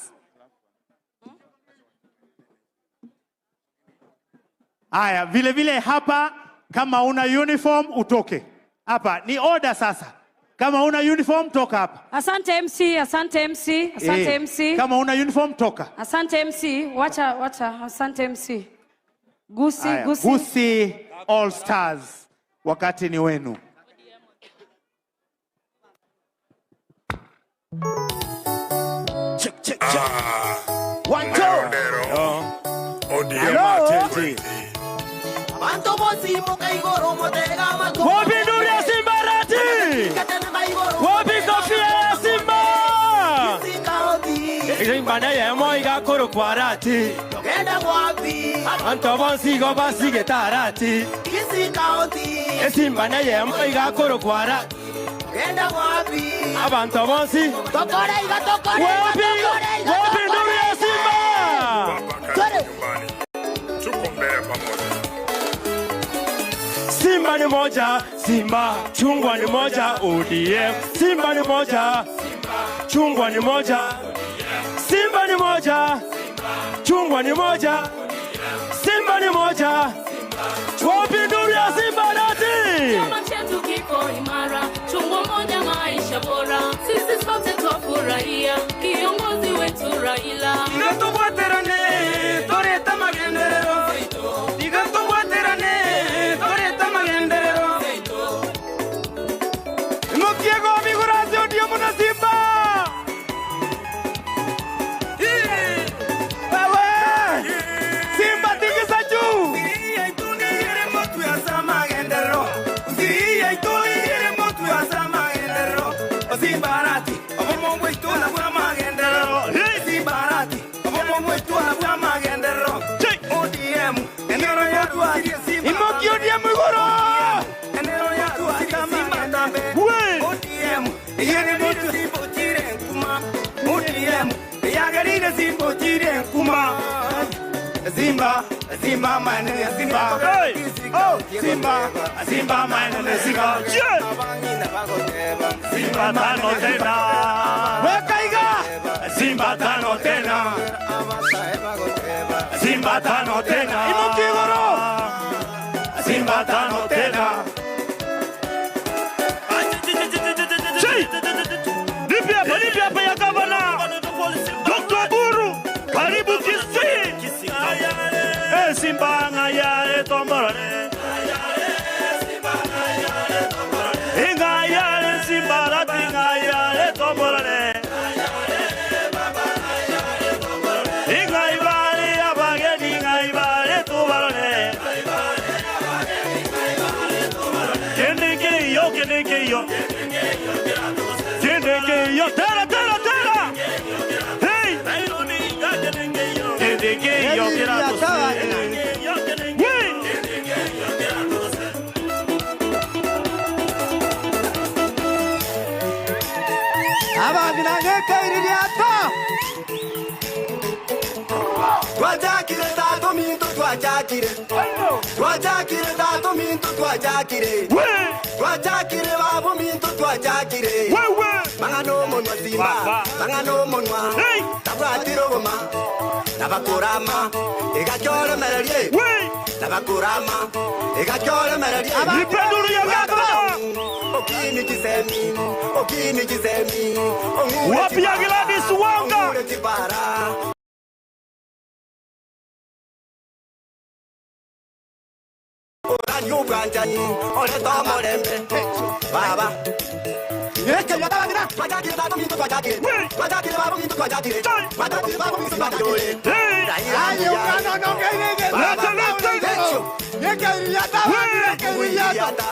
Aya, vile vile hapa kama una uniform utoke. Hapa ni order sasa. Kama una uniform toka hapa. Asante MC, asante MC, asante MC. Kama una uniform toka. Asante MC, wacha wacha, asante MC. Gusii, Aya, Gusii. Gusii All Stars, wakati ni wenu. Check, check, check. One, two. Hello. Wapi nduru ya Simba Arati? Wapi kofia ya Simba? Simba naye moiga korokwa Arati. Anto bonsi go basigete Arati. Esimba naye moiga korokwa Arati. Abantu bonsi. Wapi? Wapi nduru ya Simba? Simba ni moja, Simba, chungwa ni moja, ODM. Simba ni moja, chungwa ni moja, Simba ni moja, chungwa ni moja, Simba ni moja. Wapi nduru ya Simba Arati? Chama chetu kiko imara, chungwa moja, maisha bora. Sisi sote twafurahia kiongozi wetu Raila. Tigatubwaterane, toreta magenderero. Tigatubwaterane, toreta magenderero. Mukiego migurasi odio muna Simba. Wewe! Simba tingiza juu. Imoki ODM igoro. We! Simba, Simba manene Simba. Hey! Oh, Simba, Simba manene Simba. Yeah! Simba tano tena. Weka iga. Simba tano tena. Simba tano tena. Imoki igoro. Simba tano tena. Nipe hapa, nipe hapa ya gavana. Dr. Oburu, karibu Kisii. Eh, Simba ngayale tomborore. Ngayale Simba Arati ngayale tomborore. Ngaibale abageni ngaibale tubarore. Kendekeyo, kendekeyo. Kendekeyo, tera, tera, tera. Hey! Kendekeyo, We! Abangina ngekaiririata. Twajakire tato minto twajakire. Twajakire tato minto twajakire. We! Twajakire babo minto twajakire. Wewe! Mangano monwa Simba, Baba. mangano monwa. Hey! Tabwatiro goma. Tabakurama, igachore mererie. We! Tabakurama, igachore mererie. Nipe nduru ya gavana. Okini kisemi, okini kisemi. Wapi ya Gladys Wanga? Ongure chipara. Orani ubwanjani, oreta morembe. Baba. Ngekaiririata. Twajakire tato minto twajakire. Twajakire babo minto twajakire. Twajakire babo minto twajakire. Hey! Aye ungano nongeirege. Lete, lete. Ngekaiririata. Ngekaiririata.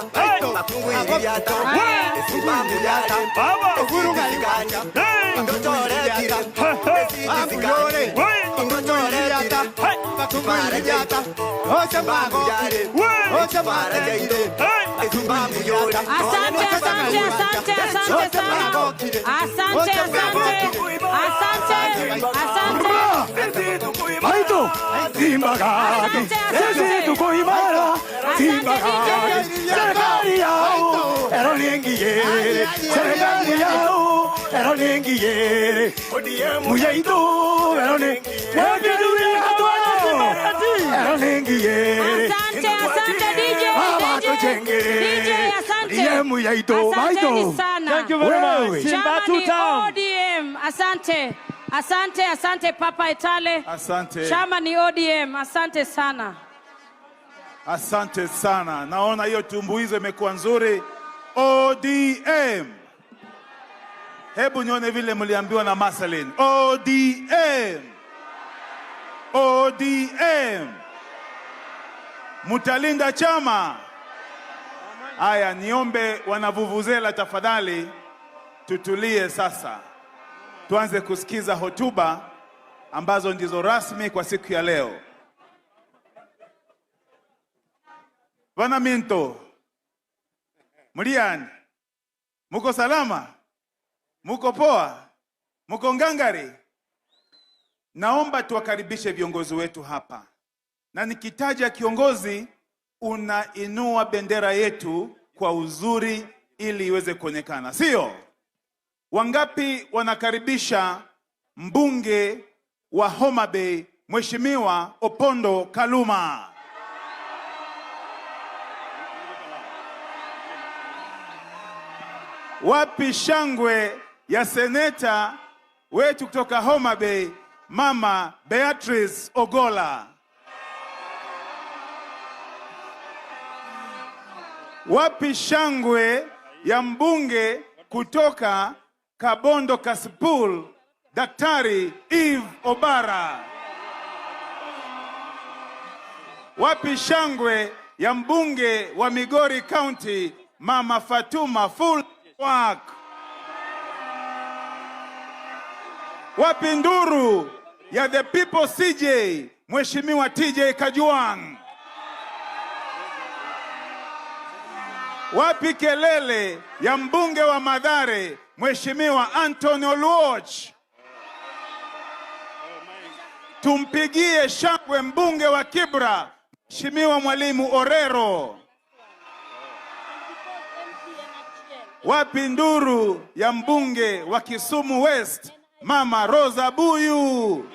Baba! Uhuru ngaiwanja. Hey! Bambuyore. We! Ngekaiririata. Hey! Ngekaiririata. Ocha magokire. We! Ocha magokire. Hey! Asante, asante, asante, asante sana. Asante, asante, asante, asante. Aito! Simba gaki! Asante, asante. Sisi tuko imara! Simba gaki! Serikali yao! Ero ningiye! Serikali yao! Ero ningiye! Muyaito! Ero ni! Ero ningiye! Asante, asante DJ, Baba DJ. tujenge! DJ, asante. Ndiye Muyaito! Asanteni Baito! sana. Thank you very much. Simba Chama two ni town. ODM. Asante. Asante, asante Papa Etale. Asante. Chama ni ODM. Asante sana. Asante sana. Naona hiyo tumbuizo imekuwa nzuri. ODM. Hebu nione vile mliambiwa na Marceline. ODM. ODM. Mutalinda chama. Aya, niombe wanavuvuzela tafadhali tutulie sasa. Tuanze kusikiza hotuba ambazo ndizo rasmi kwa siku ya leo. Bana Minto, Mliani, muko salama? Muko poa? Muko ngangari? Naomba tuwakaribishe viongozi wetu hapa. Na nikitaja kiongozi, unainua bendera yetu kwa uzuri ili iweze kuonekana, sio? Wangapi wanakaribisha mbunge wa Homa Bay Mheshimiwa Opondo Kaluma? Wapi shangwe ya seneta wetu kutoka Homa Bay Mama Beatrice Ogola? Wapi shangwe ya mbunge kutoka Kabondo Kasipul Daktari Eve Obara? Wapi shangwe ya mbunge wa Migori County Mama Fatuma Full Work? Wapi nduru ya the people CJ Mheshimiwa TJ Kajwang? Wapi kelele ya mbunge wa Mathare Mheshimiwa Anthony Oluoch? Tumpigie shangwe mbunge wa Kibra Mheshimiwa Mwalimu Orero. Wapi nduru ya mbunge wa Kisumu West Mama Rosa Buyu?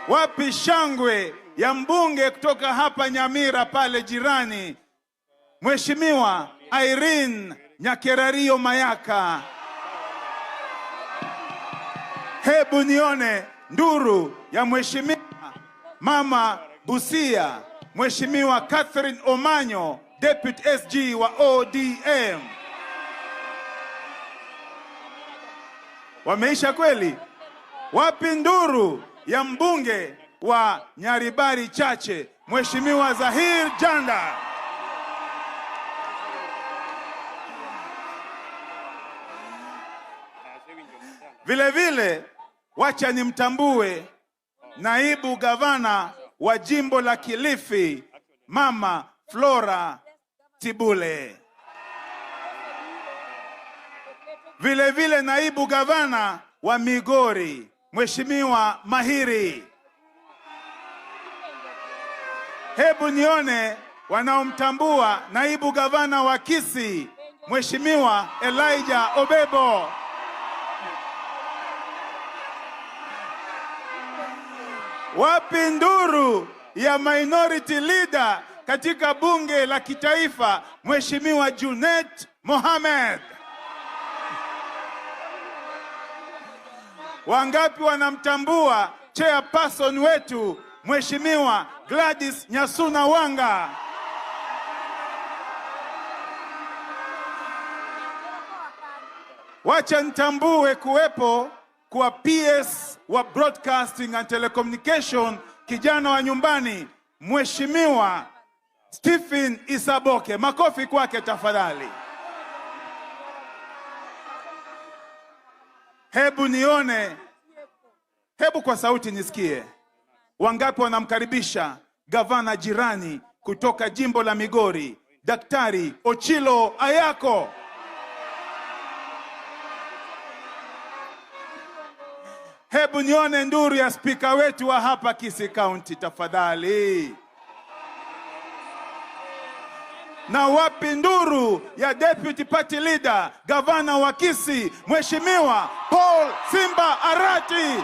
Wapi shangwe ya mbunge kutoka hapa Nyamira pale jirani Mheshimiwa Irene Nyakerario Mayaka? Hebu nione nduru ya Mheshimiwa Mama Busia Mheshimiwa Catherine Omanyo, Deputy SG wa ODM. Wameisha kweli? Wapi nduru ya mbunge wa Nyaribari Chache Mheshimiwa Zahir Janda? Vile vile wacha nimtambue naibu gavana wa jimbo la Kilifi Mama Flora Tibule. Vile vile naibu gavana wa Migori Mheshimiwa Mahiri. Hebu nione wanaomtambua naibu gavana wa Kisii Mheshimiwa Elijah Obebo. Wapi nduru ya minority leader katika bunge la kitaifa Mheshimiwa Junet Mohamed? Wangapi wanamtambua chairperson wetu Mheshimiwa Gladys Nyasuna Wanga? Wacha nitambue kuwepo kwa PS wa Broadcasting and Telecommunication, kijana wa nyumbani Mheshimiwa Stephen Isaboke. Makofi kwake tafadhali. Hebu nione, hebu kwa sauti nisikie, wangapi wanamkaribisha gavana jirani kutoka jimbo la Migori Daktari Ochilo Ayako? Hebu nione nduru ya spika wetu wa hapa Kisii County tafadhali. Na wapi nduru ya deputy party leader gavana wa Kisii Mheshimiwa Paul Simba Arati?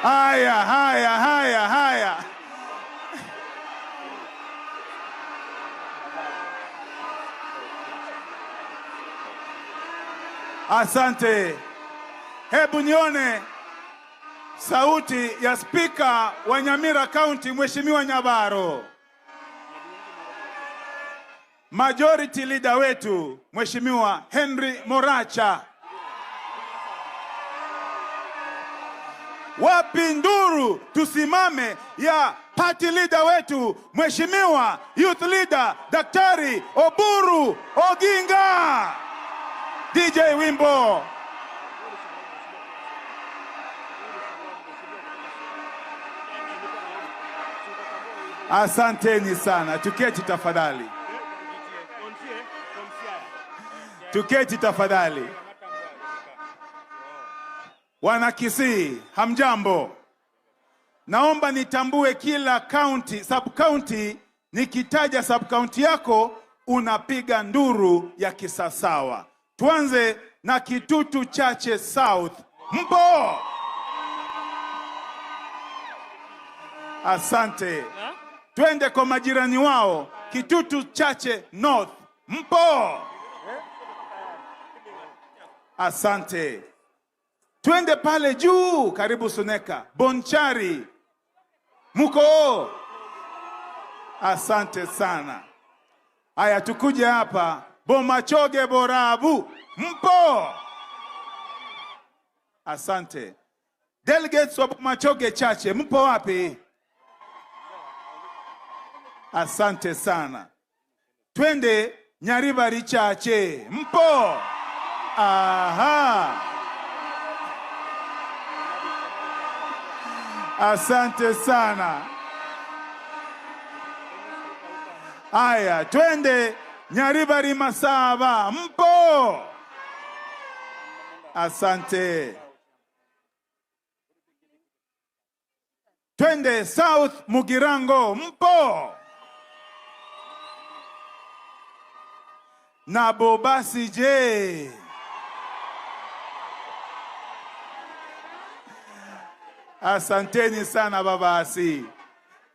Haya, haya, haya, haya. Asante. Hebu nione sauti ya spika wa Nyamira County Mheshimiwa Nyabaro. Majority leader wetu Mheshimiwa Henry Moracha. Wapi nduru tusimame ya party leader wetu Mheshimiwa Youth Leader Daktari Oburu Oginga. DJ Wimbo. Asanteni sana. Tuketi tafadhali. Tuketi tafadhali. Wana Kisii, hamjambo. Naomba nitambue kila county, sub county. Nikitaja sub county yako unapiga nduru ya kisasawa. Tuanze na Kitutu Chache South. Mpo? Asante. Twende kwa majirani wao, Kitutu Chache North. Mpo? Asante. Twende pale juu karibu Suneka, Bonchari. Muko? Asante sana. Haya, tukuje hapa Bomachoge Borabu. Mpo? Asante. Delegates wa Bomachoge Chache, mpo wapi? Asante sana. Twende Nyaribari Chache. Mpo? Aha. Asante sana. Aya, twende Nyaribari Masaba. Mpo? Asante. Twende South Mugirango. Mpo? Na Bobasi je? Asanteni sana baba Asi.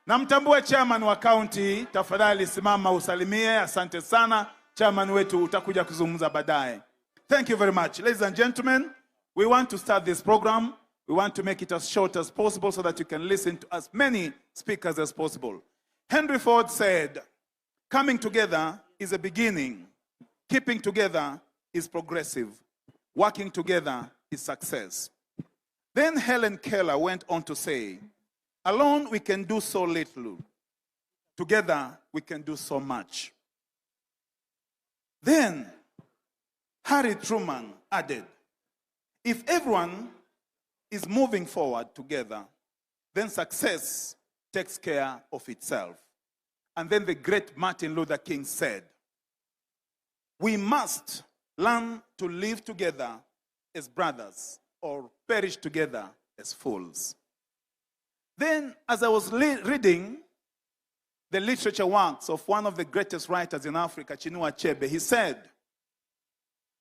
Namtambua chairman wa county, tafadhali simama usalimie. Asante sana chairman wetu, utakuja kuzungumza baadaye. Thank you very much. Ladies and gentlemen, we want to start this program. We want to make it as short as possible so that you can listen to as many speakers as possible. Henry Ford said, coming together is a beginning. Keeping together is progressive. Working together is success. Then Helen Keller went on to say, alone we can do so little. Together we can do so much. Then Harry Truman added, if everyone is moving forward together, then success takes care of itself. And then the great Martin Luther King said, we must learn to live together as brothers or perish together as fools. Then, as I was reading the literature works of one of the greatest writers in Africa, Chinua Achebe, he said,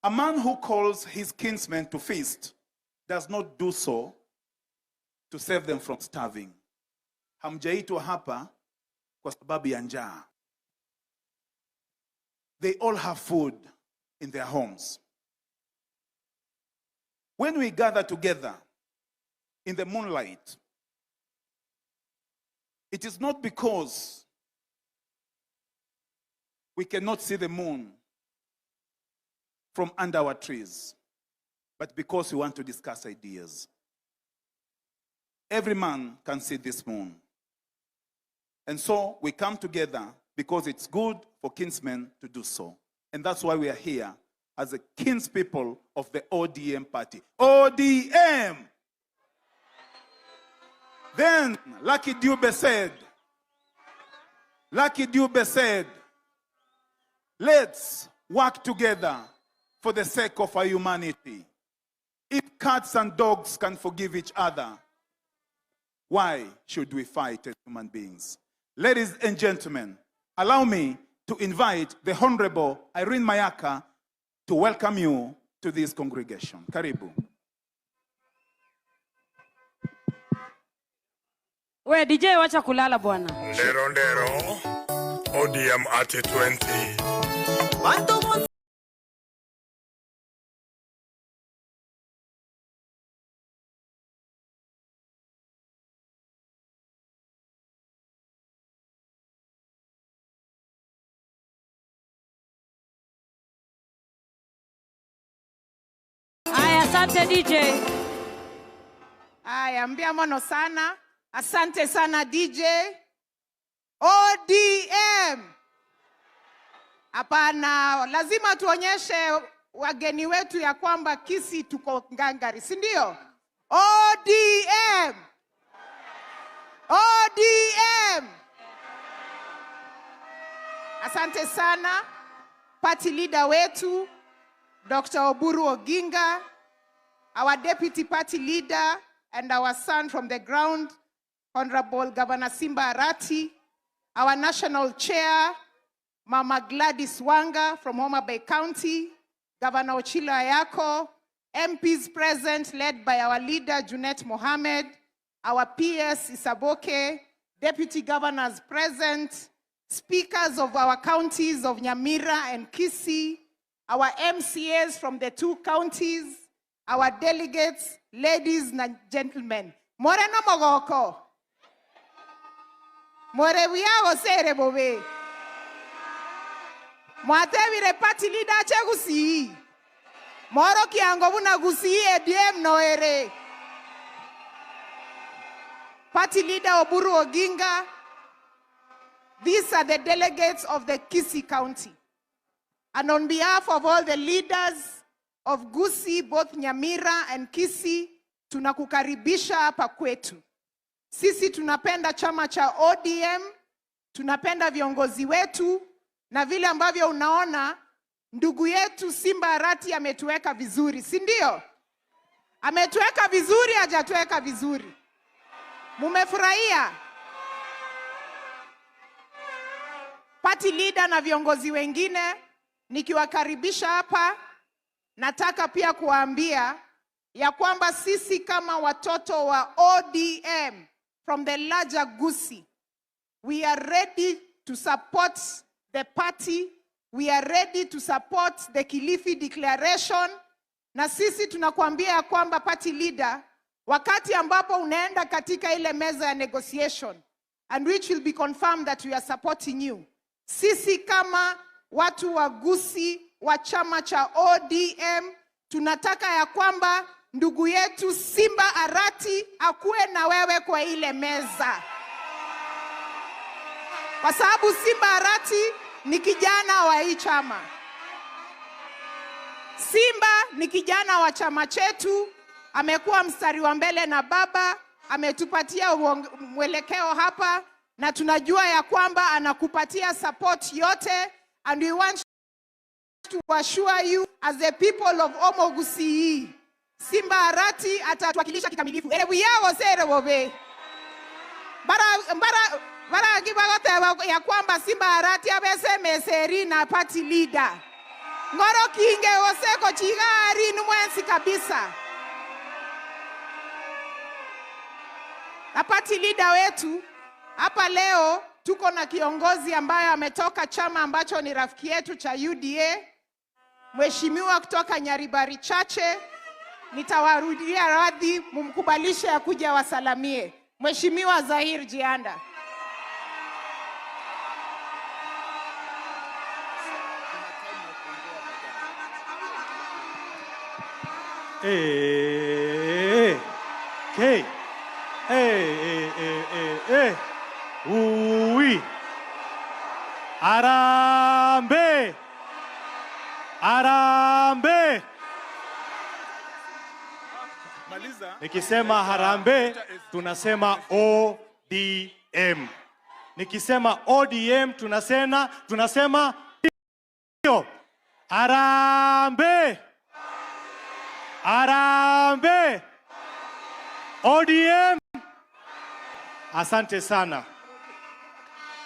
a man who calls his kinsmen to feast does not do so to save them from starving. Hamjaitwa hapa kwa sababu ya njaa. They all have food in their homes. When we gather together in the moonlight, it is not because we cannot see the moon from under our trees, but because we want to discuss ideas. Every man can see this moon. And so we come together because it's good for kinsmen to do so. And that's why we are here as the kinspeople of the ODM party. ODM! Then Lucky Dube said, let's work together for the sake of our humanity. If cats and dogs can forgive each other, why should we fight as human beings? Ladies and gentlemen, allow me to invite the Honorable Irene Mayaka to welcome you to this congregation. Karibu. We DJ, wacha kulala bwana. Ndero ndero, ODM at 20. Aya, asante DJ. Aya, mbia mono sana. Asante sana DJ. ODM. Hapana, lazima tuonyeshe wageni wetu ya kwamba Kisii tuko ngangari, si ndio? ODM. ODM. Asante sana party leader wetu Dr. Oburu Oginga, our deputy party leader and our son from the ground, Honorable Governor Simba Arati, our national chair, Mama Gladys Wanga from Homa Bay County, Governor Ochilo Ayako, MPs present led by our leader, Junet Mohammed, our PS Isaboke, deputy governors present, speakers of our counties of Nyamira and Kisii, our MCAs from the two counties, our delegates, ladies and gentlemen. Moreno mogoko. More wiago sere bobe. Mwatebire party leader che Gusii. Moro kiango buna Gusii ADM noere. Party leader Oburu Oginga. These are the delegates of the Kisii County. And on behalf of all the leaders of Gusii, both Nyamira and Kisii, tunakukaribisha hapa kwetu. Sisi tunapenda chama cha ODM, tunapenda viongozi wetu, na vile ambavyo unaona ndugu yetu Simba Arati ametuweka vizuri, si ndio? Ametuweka vizuri, hajatuweka vizuri? Mumefurahia? Party leader na viongozi wengine nikiwakaribisha hapa, nataka pia kuwaambia ya kwamba sisi kama watoto wa ODM from the larger Gusii, we are ready to support the party, we are ready to support the Kilifi Declaration. Na sisi tunakuambia ya kwamba party leader, wakati ambapo unaenda katika ile meza ya negotiation, and which will be confirmed that we are supporting you, sisi kama watu wa Gusii wa chama cha ODM tunataka ya kwamba ndugu yetu Simba Arati akuwe na wewe kwa ile meza, kwa sababu Simba Arati ni kijana wa hii chama. Simba ni kijana wa chama chetu, amekuwa mstari wa mbele na baba, ametupatia mwelekeo hapa, na tunajua ya kwamba anakupatia support yote, and we want to assure you as the people of Omogusii, Simba Arati atatuwakilisha kikamilifu. Erebu yao sere wobe. Bara bara gibagoteba ya kwamba Simba Arati abese meseri na party leader. Ngoro kinge oseko chigari numwensi kabisa. Na party leader wetu hapa leo tuko na kiongozi ambaye ametoka chama ambacho ni rafiki yetu cha UDA, mheshimiwa kutoka Nyaribari Chache. Nitawarudia radhi, mumkubalishe akuja wasalamie. Mheshimiwa Zahir Jianda. K. Ui. Arambe. Arambe. Nikisema harambe tunasema ODM. Nikisema ODM tunasema ndio. Harambe. Harambe. ODM. Asante sana.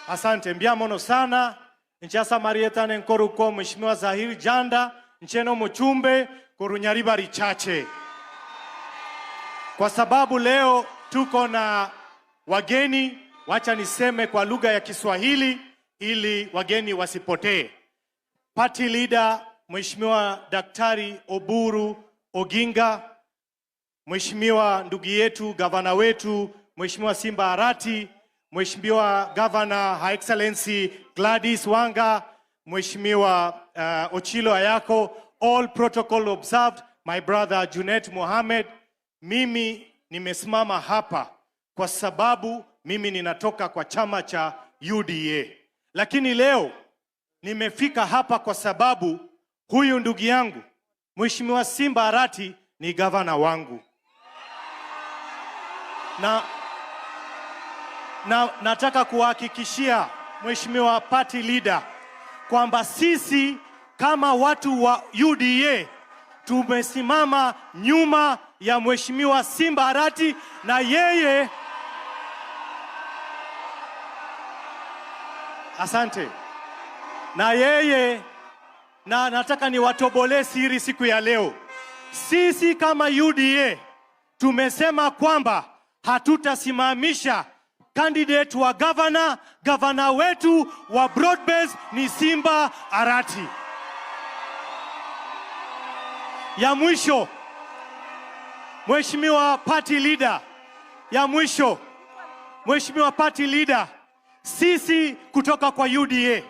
Asante mbiamono sana. Nchasa Marieta nenkoruko Mheshimiwa Zahir Janda ncheno muchumbe korunyaribari chache. Kwa sababu leo tuko na wageni, wacha niseme kwa lugha ya Kiswahili ili wageni wasipotee. Party leader Mheshimiwa Daktari Oburu Oginga, Mheshimiwa ndugu yetu gavana wetu Mheshimiwa Simba Arati, Mheshimiwa Governor Her Excellency Gladys Wanga, Mheshimiwa Ochilo Ayako, all protocol observed, my brother Junet Mohammed. Mimi nimesimama hapa kwa sababu mimi ninatoka kwa chama cha UDA. Lakini leo nimefika hapa kwa sababu huyu ndugu yangu Mheshimiwa Simba Arati ni gavana wangu. Na nataka kuhakikishia Mheshimiwa Party Leader kwamba sisi kama watu wa UDA tumesimama nyuma ya Mheshimiwa Simba Arati, na yeye, asante, na yeye, na nataka niwatobolee siri siku ya leo. Sisi kama UDA tumesema kwamba hatutasimamisha candidate wa governor. Governor wetu wa broad base ni Simba Arati. Ya mwisho, Mheshimiwa Party Leader, ya mwisho, Mheshimiwa Party Leader, sisi kutoka kwa UDA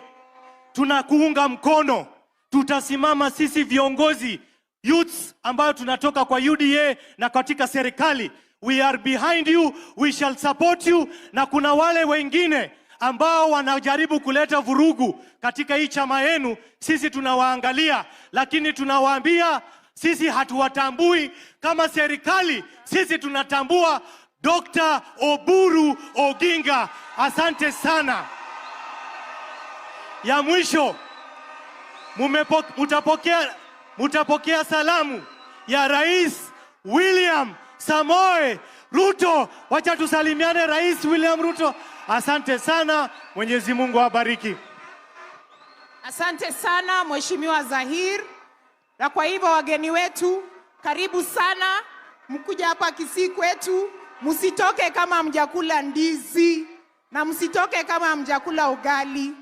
tunakuunga mkono. Tutasimama sisi viongozi youths ambayo tunatoka kwa UDA na katika serikali, we are behind you, we shall support you. Na kuna wale wengine ambao wanajaribu kuleta vurugu katika hii chama yenu, sisi tunawaangalia, lakini tunawaambia sisi hatuwatambui kama serikali. Sisi tunatambua Dr. Oburu Oginga. Asante sana. Ya mwisho, mutapokea salamu ya Rais William Samoei Ruto. Wacha tusalimiane Rais William Ruto. Asante sana. Mwenyezi Mungu awabariki. Asante sana Mheshimiwa Zahir. Na kwa hivyo wageni wetu, karibu sana, mkuja hapa Kisii kwetu, msitoke kama hamjakula ndizi na msitoke kama hamjakula ugali.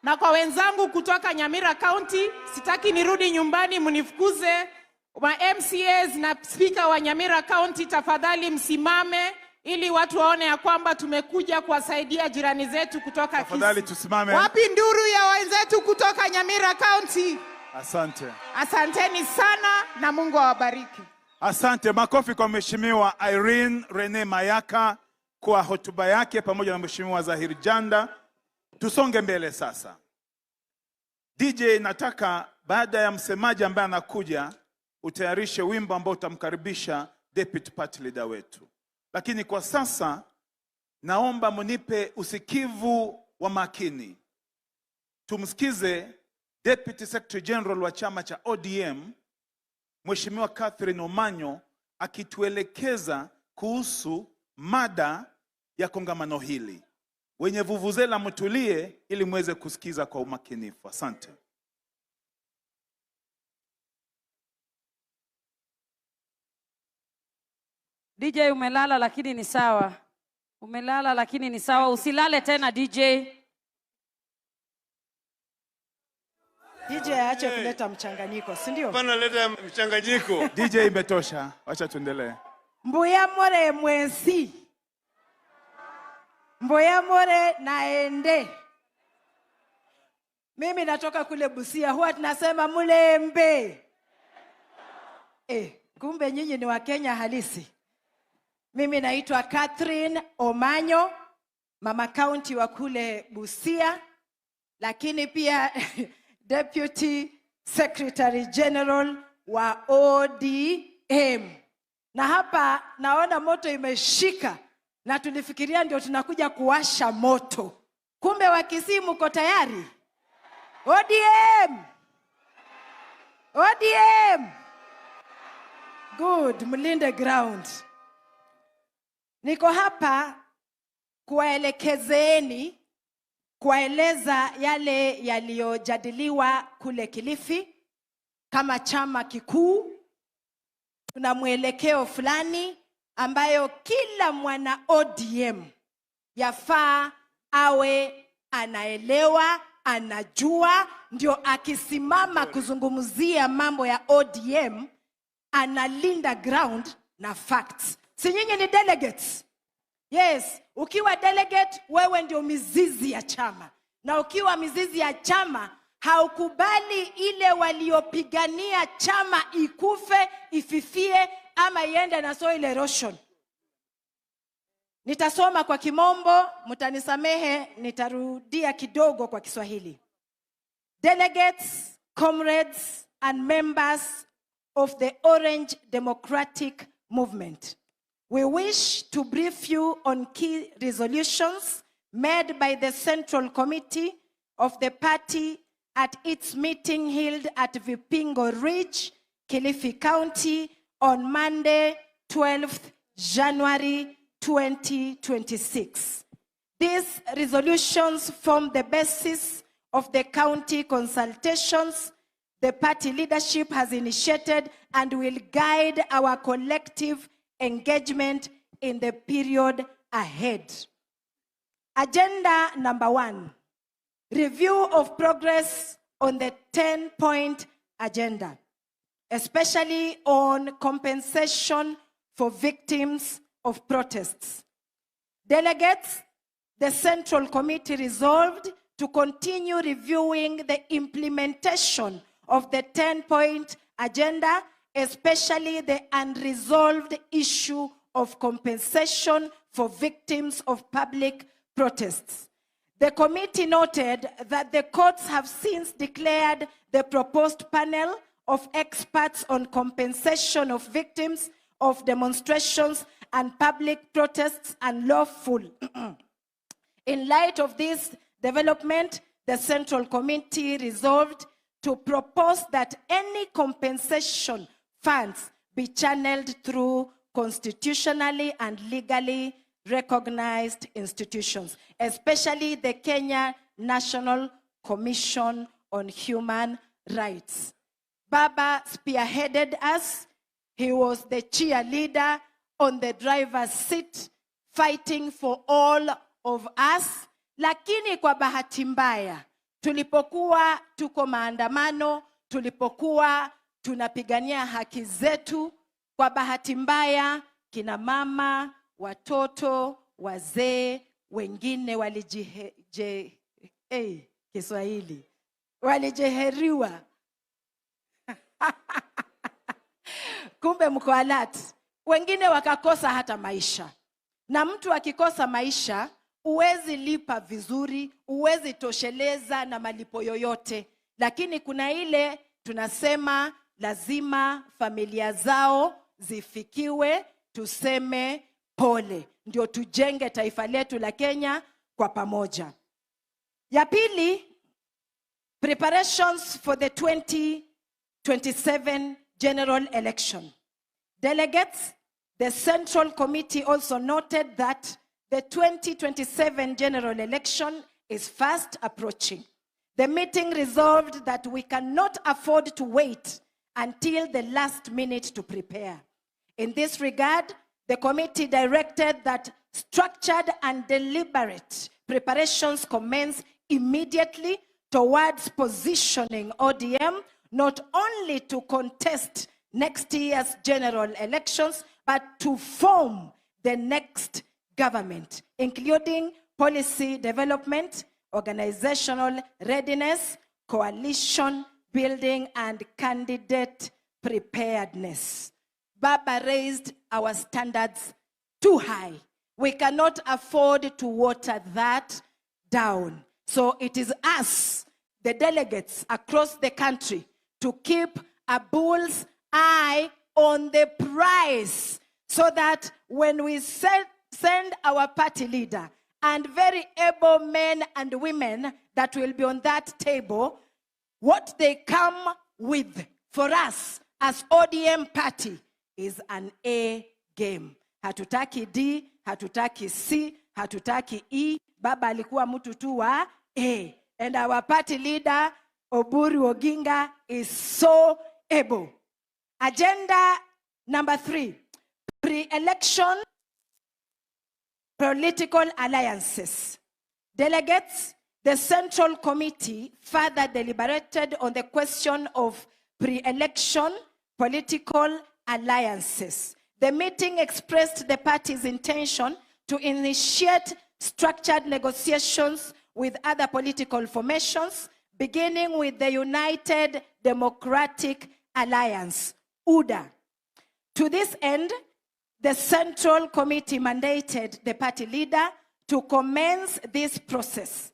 Na kwa wenzangu kutoka Nyamira County, sitaki nirudi nyumbani mnifukuze. Wa MCAs na speaker wa Nyamira County, tafadhali msimame ili watu waone ya kwamba tumekuja kuwasaidia jirani zetu kutoka Tafadhali Kisii. Tusimame. Wapi nduru ya wenzetu kutoka Nyamira County? Asante. Asanteni sana na Mungu awabariki. Asante. Makofi kwa Mheshimiwa Irene Rene Mayaka kwa hotuba yake pamoja na Mheshimiwa Zahir Janda. Tusonge mbele sasa. DJ, nataka baada ya msemaji ambaye anakuja utayarishe wimbo ambao utamkaribisha Deputy Party Leader wetu. Lakini kwa sasa naomba munipe usikivu wa makini. Tumsikize Deputy Secretary General wa chama cha ODM Mheshimiwa Catherine Omanyo akituelekeza kuhusu mada ya kongamano hili. Wenye vuvuzela mtulie ili muweze kusikiza kwa umakinifu. Asante. DJ umelala lakini ni sawa. Umelala lakini ni sawa. Usilale tena DJ. DJ aache kuleta mchanganyiko, si ndio? Hapana, leta mchanganyiko. DJ imetosha. Wacha tuendelee. Mbuya more mwensi. Mbuya more naende. Mimi natoka kule Busia, huwa tunasema mulembe. Kumbe nyinyi ni Wakenya halisi. Mimi naitwa Catherine Omanyo, mama county wa kule Busia, lakini pia Deputy Secretary General wa ODM. Na hapa naona moto imeshika na tulifikiria ndio tunakuja kuwasha moto. Kumbe wa Kisii mko tayari? ODM! ODM! Good, mlinde ground. Niko hapa kuwaelekezeeni, kuwaeleza yale yaliyojadiliwa kule Kilifi. Kama chama kikuu tuna mwelekeo fulani ambayo kila mwana ODM yafaa awe anaelewa, anajua, ndio akisimama kuzungumzia mambo ya ODM analinda ground na facts. Si nyinyi ni delegates? Yes, ukiwa delegate wewe ndio mizizi ya chama. Na ukiwa mizizi ya chama haukubali ile waliopigania chama ikufe, ififie ama iende na soil erosion. Nitasoma kwa Kimombo, mtanisamehe, nitarudia kidogo kwa Kiswahili. Delegates, comrades and members of the Orange Democratic Movement, we wish to brief you on key resolutions made by the Central Committee of the party at its meeting held at Vipingo Ridge, Kilifi County on Monday, 12th January 2026. These resolutions form the basis of the county consultations the party leadership has initiated and will guide our collective engagement in the period ahead. Agenda number 1, review of progress on the 10-point agenda, especially on compensation for victims of protests. Delegates, the Central Committee resolved to continue reviewing the implementation of the 10-point agenda, especially the unresolved issue of compensation for victims of public protests. The committee noted that the courts have since declared the proposed panel of experts on compensation of victims of demonstrations and public protests unlawful. In light of this development, the Central Committee resolved to propose that any compensation funds be channeled through constitutionally and legally recognized institutions, especially the Kenya National Commission on Human Rights. Baba spearheaded us. He was the cheerleader on the driver's seat, fighting for all of us. Lakini kwa bahati mbaya, tulipokuwa tuko maandamano, tulipokuwa tunapigania haki zetu, kwa bahati mbaya, kina mama, watoto, wazee, wengine Kiswahili, walijeheriwa. Kumbe mko alert. Wengine wakakosa hata maisha. Na mtu akikosa maisha, huwezi lipa vizuri, huwezi tosheleza na malipo yoyote. Lakini kuna ile tunasema lazima familia zao zifikiwe, tuseme pole, ndio tujenge taifa letu la Kenya kwa pamoja. Ya pili, preparations for the 2027 general election. Delegates, the Central Committee also noted that the 2027 general election is fast approaching. The meeting resolved that we cannot afford to wait until the last minute to prepare. In this regard, the committee directed that structured and deliberate preparations commence immediately towards positioning ODM not only to contest next year's general elections, but to form the next government, including policy development, organizational readiness, coalition building, and candidate preparedness. Baba raised our standards too high. We cannot afford to water that down. So it is us, the delegates across the country, to keep a bull's eye on the prize so that when we send our party leader and very able men and women that will be on that table, what they come with for us as ODM party is an A game. Hatutaki D, hatutaki C, hatutaki E. Baba alikuwa mtu tu wa A. And our party leader, Oburu Oginga, is so able. Agenda number 3, pre-election political alliances. Delegates, the Central Committee further deliberated on the question of pre-election political alliances. The meeting expressed the party's intention to initiate structured negotiations with other political formations, beginning with the United Democratic Alliance, UDA. To this end, The Central Committee mandated the party leader to commence this process.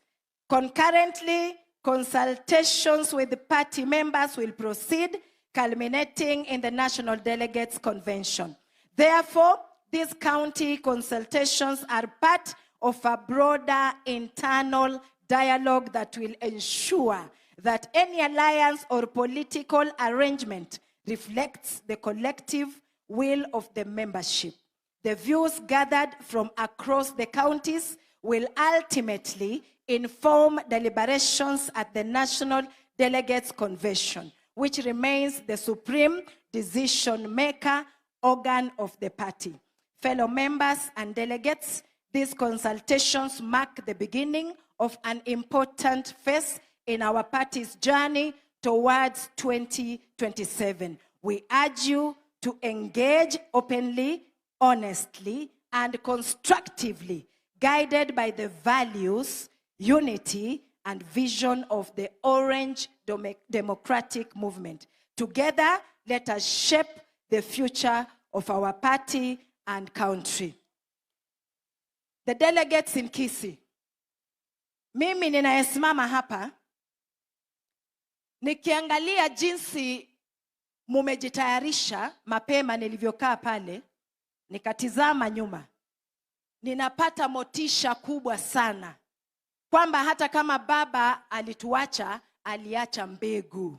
Concurrently, consultations with the party members will proceed, culminating in the National Delegates Convention. Therefore, these county consultations are part of a broader internal dialogue that will ensure that any alliance or political arrangement reflects the collective will of the membership. The views gathered from across the counties will ultimately inform deliberations at the National Delegates Convention, which remains the supreme decision-maker organ of the party. Fellow members and delegates, these consultations mark the beginning of an important phase in our party's journey towards 2027. We urge you to engage openly, honestly, and constructively, guided by the values, unity, and vision of the Orange Democratic Movement. Together, let us shape the future of our party and country. The delegates in Kisii, mimi ninayesimama hapa, nikiangalia jinsi mumejitayarisha mapema nilivyokaa pale, nikatizama nyuma, ninapata motisha kubwa sana kwamba hata kama baba alituacha, aliacha mbegu,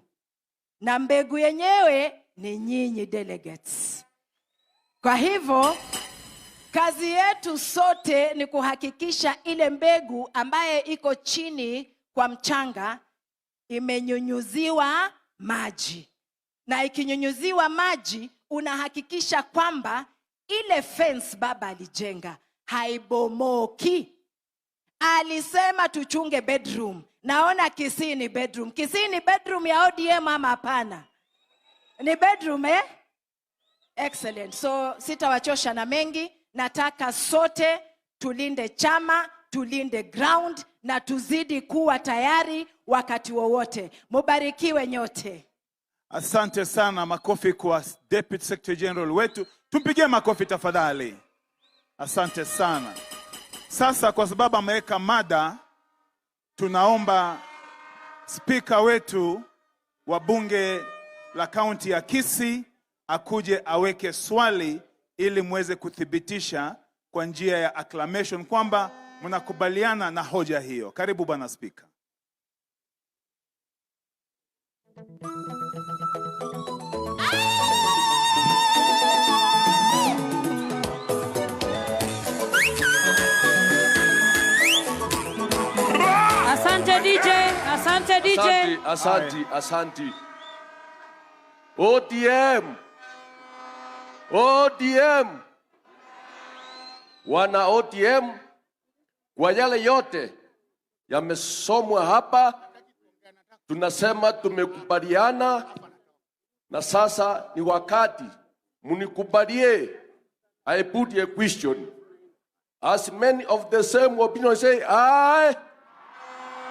na mbegu yenyewe ni nyinyi delegates. Kwa hivyo kazi yetu sote ni kuhakikisha ile mbegu ambaye iko chini kwa mchanga imenyunyuziwa maji. Na ikinyunyuziwa maji, unahakikisha kwamba ile fence baba alijenga haibomoki. Alisema tuchunge bedroom. Naona Kisii ni bedroom. Kisii ni bedroom ya ODM ama hapana? Ni bedroom, eh? Excellent. So sitawachosha na mengi. Nataka sote tulinde chama, tulinde ground na tuzidi kuwa tayari wakati wowote. Mubarikiwe nyote. Asante sana, makofi kwa Deputy Secretary General wetu. Tumpigie makofi tafadhali. Asante sana. Sasa kwa sababu ameweka mada, tunaomba spika wetu wa bunge la kaunti ya Kisii akuje aweke swali ili muweze kuthibitisha kwa njia ya acclamation kwamba mnakubaliana na hoja hiyo. Karibu bwana spika. Asante DJ, asante DJ. Asante, asante, asante. ODM. ODM. Wana ODM, kwa yale yote yamesomwa hapa, tunasema tumekubaliana, na sasa ni wakati munikubalie. I put a question. As many of the same opinion say aye,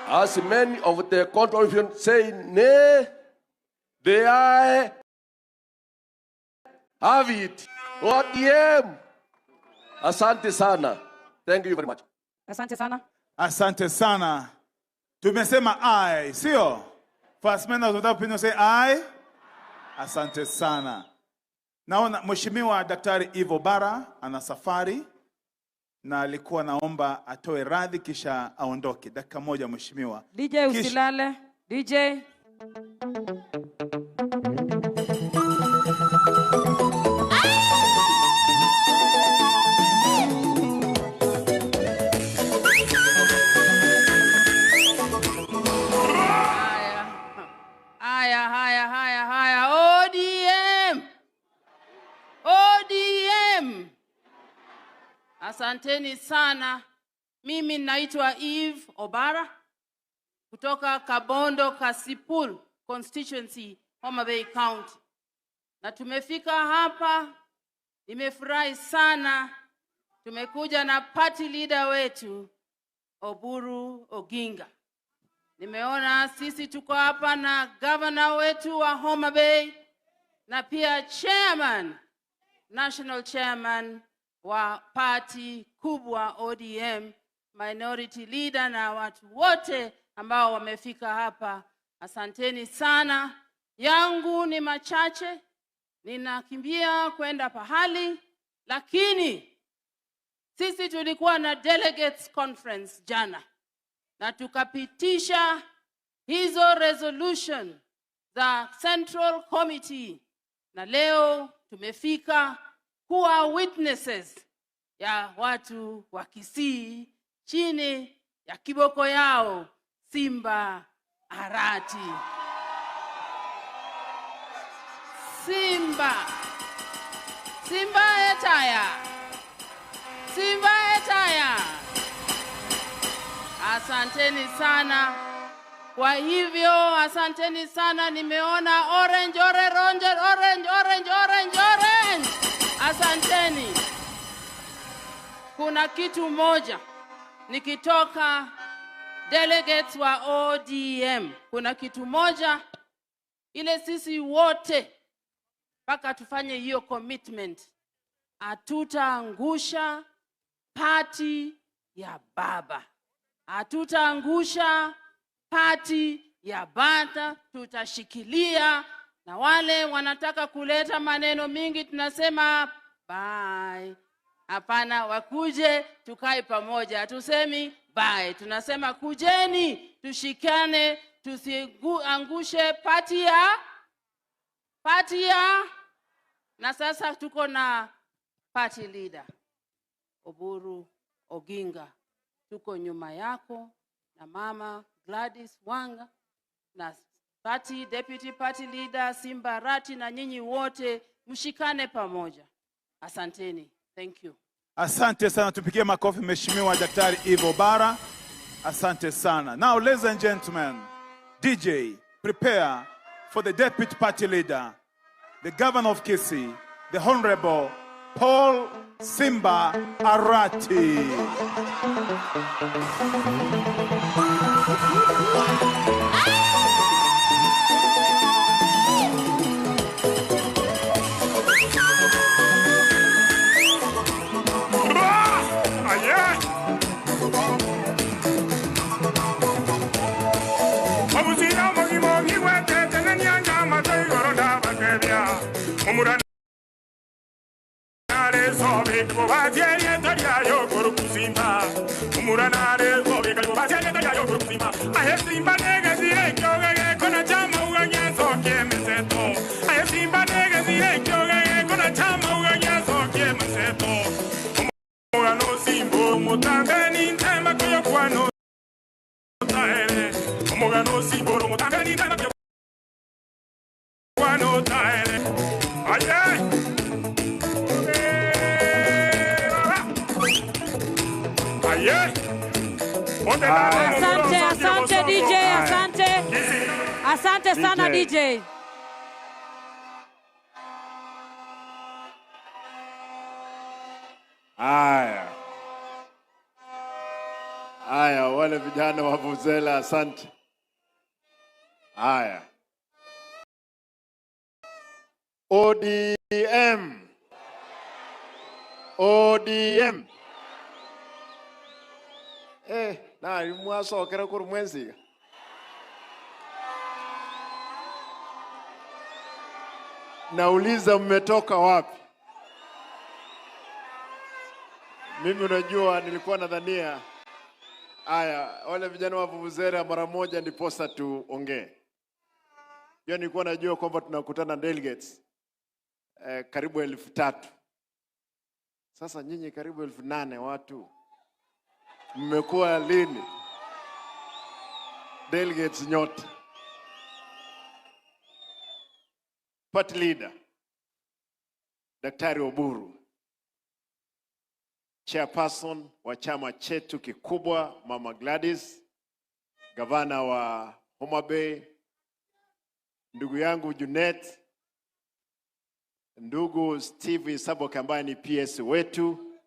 as many of the contrary opinion say nay, the aye have it. ODM. Asante sana. Thank you very much. Asante sana. Asante sana. Tumesema aye, sio? First man of the opinion say aye. Asante sana. Naona Mheshimiwa Daktari Eve Obara ana safari na alikuwa naomba atoe radhi kisha aondoke. Dakika moja mheshimiwa. DJ usilale. DJ. Haya, haya, haya, haya. ODM. ODM. Asanteni sana. Mimi naitwa Eve Obara kutoka Kabondo Kasipul constituency, Homa Bay County. Na tumefika hapa, nimefurahi sana. Tumekuja na party leader wetu Oburu Oginga. Nimeona sisi tuko hapa na governor wetu wa Homa Bay na pia chairman National Chairman wa party kubwa ODM, Minority Leader na watu wote ambao wamefika hapa. Asanteni sana. Yangu ni machache, ninakimbia kwenda pahali, lakini sisi tulikuwa na delegates conference jana na tukapitisha hizo resolution za Central Committee, na leo tumefika kuwa witnesses ya watu wa Kisii chini ya kiboko yao Simba Arati. Simba, Simba etaya, Simba etaya. Asanteni sana. Kwa hivyo asanteni sana, nimeona orange, orange, orange, orange, orange, orange, orange. Asanteni. Kuna kitu moja nikitoka delegates wa ODM, kuna kitu moja ile sisi wote mpaka tufanye hiyo commitment. Hatutaangusha party ya baba, hatutaangusha party ya baba, tutashikilia. Na wale wanataka kuleta maneno mingi tunasema bye. Hapana, wakuje tukae pamoja. Hatusemi bye, tunasema kujeni tushikane, tusiangushe party ya. Na sasa tuko na party leader Oburu Oginga, tuko nyuma yako, na mama Gladys Wanga na party deputy party leader Simba Arati, na nyinyi wote mshikane pamoja. Asanteni. Thank you. Asante sana, tupigie makofi Mheshimiwa Daktari Eve Obara. Asante sana. Now, ladies and gentlemen, DJ, prepare for the deputy party leader, the governor of Kisii, the Honorable Paul Simba Arati. Asante, asante DJ, asante. Asante sana DJ. Haya. Haya, wale vijana wa vuvuzela, asante. Haya. ODM. ODM. Na mwasokera kuri mwenziga. Nauliza mmetoka wapi? Mimi unajua nilikuwa nadhania haya wale vijana wa vuvuzela mara moja ndiposa tuongee. Hiyo nilikuwa najua kwamba tunakutana delegates karibu 3,000. Sasa nyinyi karibu 8,000 watu. Mmekuwa lini delegates nyote? Party leader Daktari Oburu, chairperson wa chama chetu kikubwa Mama Gladys, gavana wa Homa Bay, ndugu yangu Junet, ndugu Steve Saboke ambaye ni PS wetu,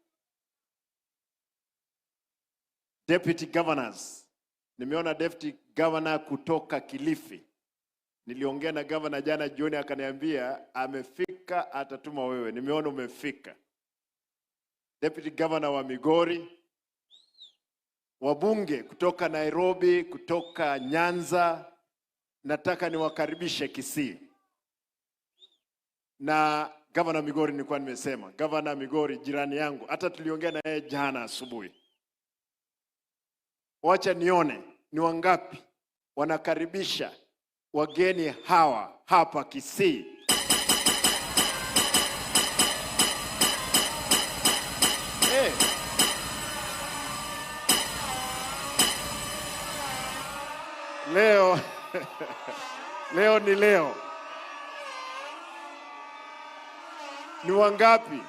deputy governors. Nimeona deputy governor kutoka Kilifi, Niliongea na gavana jana jioni, akaniambia amefika, atatuma wewe. Nimeona umefika. Deputy Governor wa Migori, wabunge kutoka Nairobi, kutoka Nyanza, nataka niwakaribishe Kisii. Na Governor Migori, nilikuwa nimesema, Governor Migori jirani yangu, hata tuliongea na yeye jana asubuhi. Wacha nione ni wangapi wanakaribisha wageni hawa hapa Kisii. Hey. Leo leo ni leo. Ni wangapi?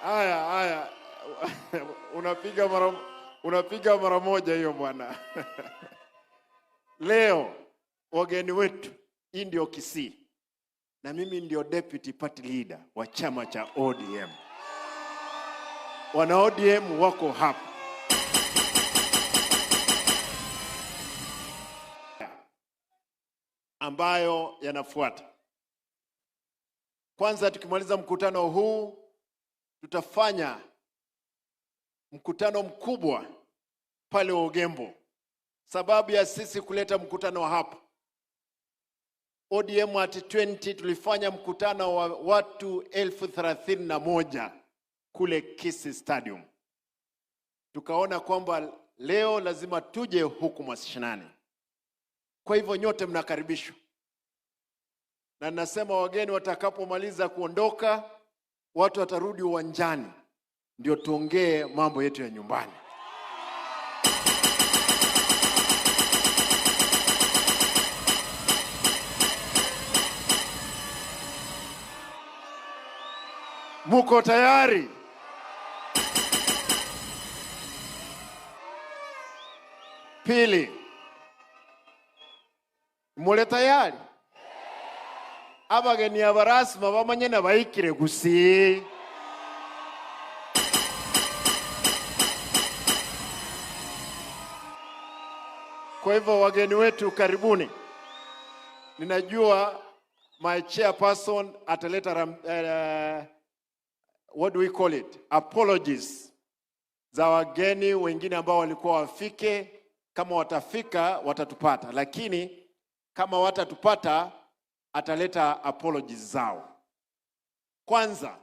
Haya, haya. Unapiga mara moja hiyo bwana. Leo wageni wetu, hii ndio Kisii. Na mimi ndio deputy party leader wa chama cha ODM. Wana ODM wako hapa. Ambayo yanafuata. Kwanza tukimaliza mkutano huu tutafanya mkutano mkubwa pale Ogembo. Sababu ya sisi kuleta mkutano hapa, ODM at 20 tulifanya mkutano wa watu 31,000 kule Kisii Stadium. Tukaona kwamba leo lazima tuje huku mashinani. Kwa hivyo nyote mnakaribishwa. Na nasema wageni watakapomaliza kuondoka, watu watarudi uwanjani ndio tuongee mambo yetu ya nyumbani. Muko tayari? Pili, mule tayari? Abageni abarasima bamanye nabayikire gusi. Kwa hivyo wageni wetu karibuni. Ninajua my chairperson ataleta what do we call it? Apologies za wageni wengine ambao walikuwa wafike. Kama watafika watatupata, lakini kama watatupata ataleta apologies zao. Kwanza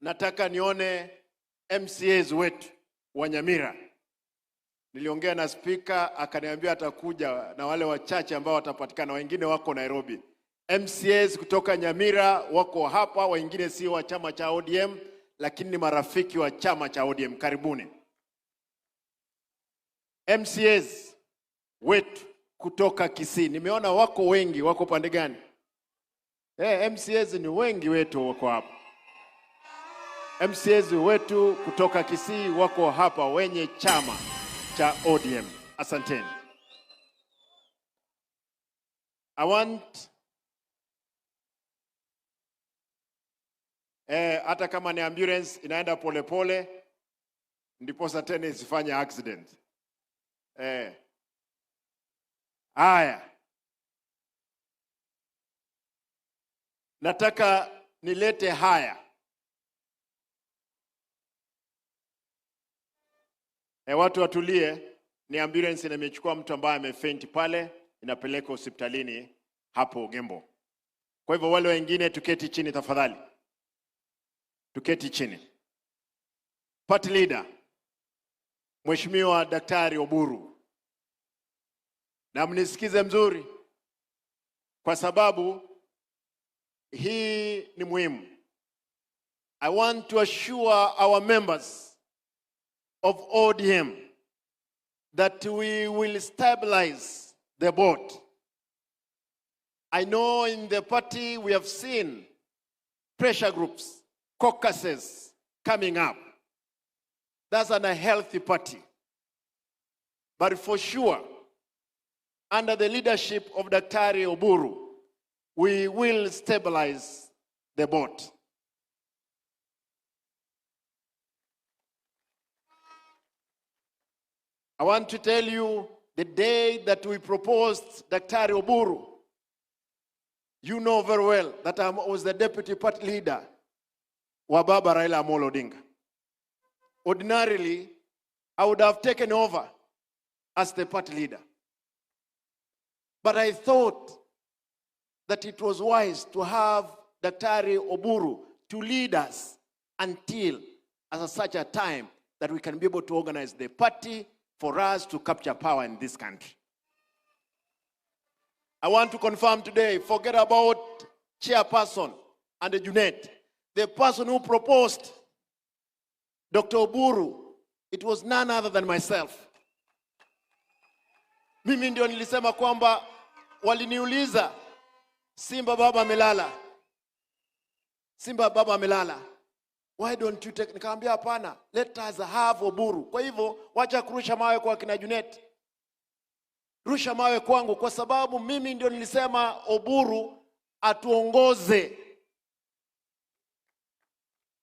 nataka nione MCAs wetu wa Nyamira. Niliongea na speaker akaniambia atakuja na wale wachache ambao watapatikana, wengine wako Nairobi. MCAs kutoka Nyamira wako hapa, wengine si wa chama cha ODM lakini ni marafiki wa chama cha ODM. Karibuni. MCAs wetu kutoka Kisii, nimeona wako wengi. Wako pande gani? MCAs ni wengi wetu wako hapa. MCAs wetu kutoka Kisii wako hapa, wenye chama cha ODM. Asanteni. I want hata kama ni ambulance inaenda polepole ndiposa tena isifanye accident. Haya. Nataka nilete haya. Watu watulie, ni ambulance imechukua mtu ambaye amefaint pale, inapeleka hospitalini hapo Ogembo. Kwa hivyo wale wengine tuketi chini tafadhali. Tuketi chini. Party leader Mheshimiwa Daktari Oburu. Na mnisikize mzuri kwa sababu hii ni muhimu. I want to assure our members of ODM that we will stabilize the board. I know in the party we have seen pressure groups, caucuses coming up. That's an unhealthy party. But for sure, under the leadership of Daktari Oburu, we will stabilize the board. I want to tell you, The day that we proposed Daktari Oburu, you know very well that I was the deputy party leader wa Baba Raila Amolo Odinga. Ordinarily, I would have taken over as the party leader. But I thought that it was wise to have Daktari Oburu to lead us until at such a time that we can be able to organize the party for us to capture power in this country. I want to confirm today, forget about chairperson and the Junet. The person who proposed Dr. Oburu, it was none other than myself. Mimi ndio nilisema kwamba waliniuliza, Simba baba amelala. Simba baba amelala. Why don't you take? Nikamwambia hapana, let us have Oburu. Kwa hivyo wacha kurusha mawe kwa kina Junet. Rusha mawe kwangu kwa sababu mimi ndio nilisema Oburu atuongoze.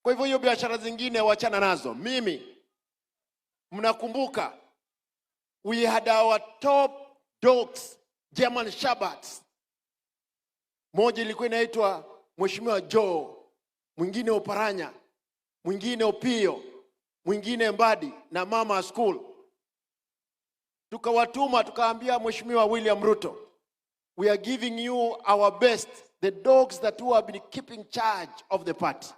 Kwa hivyo hiyo biashara zingine wachana nazo. Mimi mnakumbuka we had our top dogs, German Shepherds. Moja ilikuwa inaitwa Mheshimiwa Joe, mwingine Oparanya, mwingine Opio, mwingine Mbadi na Mama School. Tukawatuma tukaambia Mheshimiwa William Ruto, we are giving you our best, the dogs that who have been keeping charge of the party.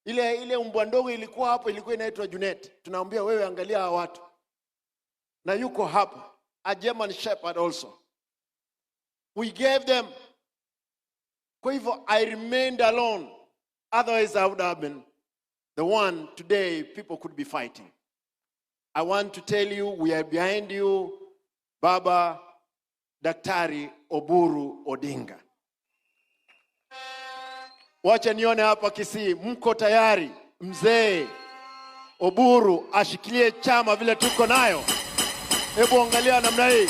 Ile umbwa ndogo ilikuwa hapo, ilikuwa inaitwa Junet. Tunaambia wewe angalia hawa watu. Na yuko hapa, a German Shepherd also. We gave them. Kwa hivyo I remained alone. Otherwise I would have been the one today people could be fighting. I want to tell you we are behind you, Baba Daktari Oburu Odinga. Wacha nione hapa Kisii, mko tayari mzee Oburu ashikilie chama vile tuko nayo? Hebu angalia namna hii.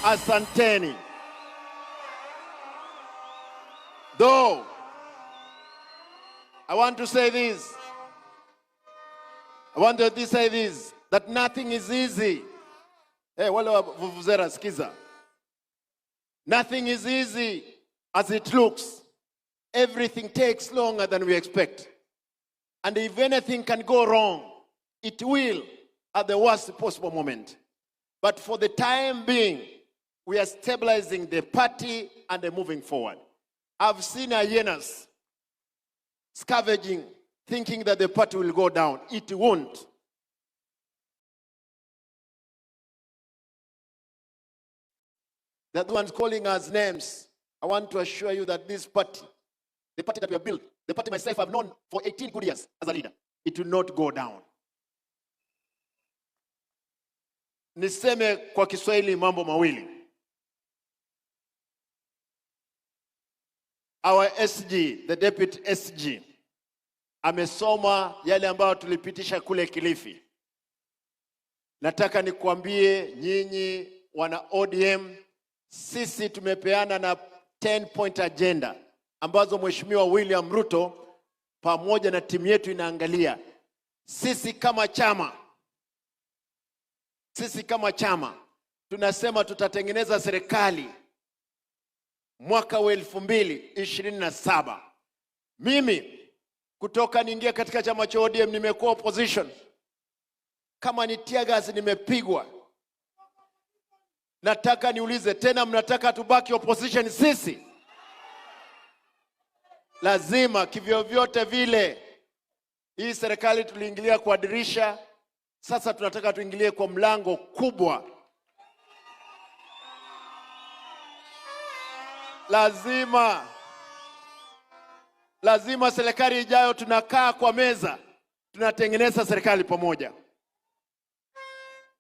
Asanteni. Though, I want to say this. I want to say this, that nothing is easy. Hey, wale wa vuvuzela sikiza. Nothing is easy as it looks. Everything takes longer than we expect. And if anything can go wrong, it will at the worst possible moment. But for the time being, we are stabilizing the party and moving forward. I've seen hyenas scavenging, thinking that the party will go down. It won't. That one's calling us names. I want to assure you that this party, the party that we have built, the party myself I've known for 18 good years as a leader, it will not go down. Niseme kwa Kiswahili mambo mawili. Our SG, the deputy SG, amesoma yale ambayo tulipitisha kule Kilifi. Nataka nikuambie nyinyi wana ODM, sisi tumepeana na 10-point agenda ambazo Mheshimiwa William Ruto pamoja na timu yetu inaangalia. Sisi kama chama tunasema tutatengeneza serikali mwaka wa 2027. Mimi kutoka niingia katika chama cha ODM nimekuwa opposition. Kama ni tear gas nimepigwa. Nataka niulize tena, mnataka tubaki opposition sisi? Lazima kivyovyote vile. Hii serikali tuliingilia kwa dirisha, sasa tunataka tuingilie kwa mlango kubwa. Lazima serikali ijayo tunakaa kwa meza, tunatengeneza serikali pamoja.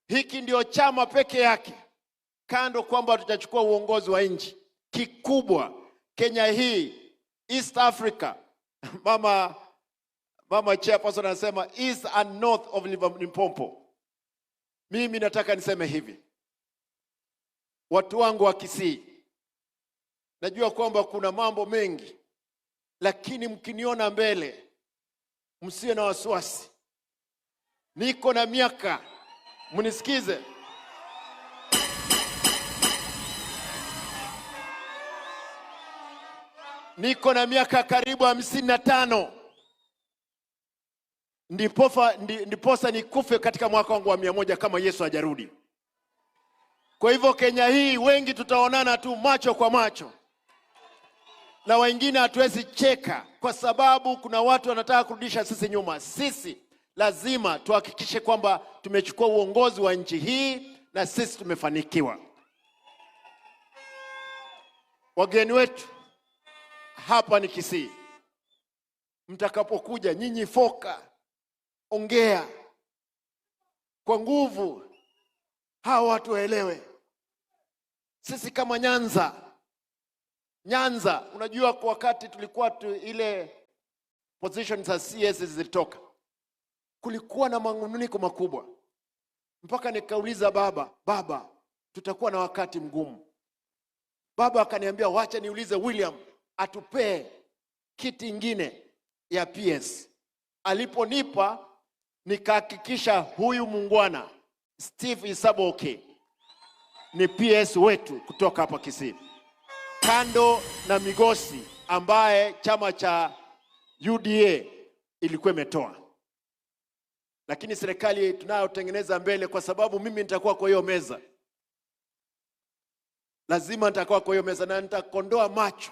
Hiki ndio chama peke yake, kando kwamba tutachukua uongozi wa nchi kikubwa Kenya hii, East Africa. Mama chairperson anasema East and North of Limpopo. Mimi nataka niseme hivi, watu wangu wa Kisii, najua kwamba kuna mambo mengi, lakini mkiniona mbele msiwe na wasiwasi. Niko na miaka, Mnisikize. Niko na miaka karibu 55. Ndiposa nikufe katika mwaka wangu wa 100 kama Yesu hajarudi. Kwa hivyo Kenya hii wengi tutaonana tu macho kwa macho, na wengine hatuwezi cheka kwa sababu kuna watu wanataka kurudisha sisi nyuma. Sisi lazima tuhakikishe kwamba tumechukua uongozi wa nchi hii na sisi tumefanikiwa. Wageni wetu hapa ni Kisii, mtakapokuja nyinyi foka, ongea kwa nguvu, hawa watu waelewe. Sisi kama Nyanza, unajua kwa wakati tulikuwa ile position za CS zilitoka, kulikuwa na mangunguniko makubwa, mpaka nikauliza baba, tutakuwa na wakati mgumu. Baba akaniambia wacha niulize William atupee kiti ingine ya PS. Aliponipa nikahakikisha huyu muungwana Steve Isaboke ni PS wetu kutoka hapa Kisii, kando na Migosi ambaye chama cha UDA ilikuwa imetoa. Lakini serikali tunayotengeneza mbele, kwa sababu mimi nitakuwa kwa hiyo meza, lazima nitakuwa kwa hiyo meza na nitakondoa macho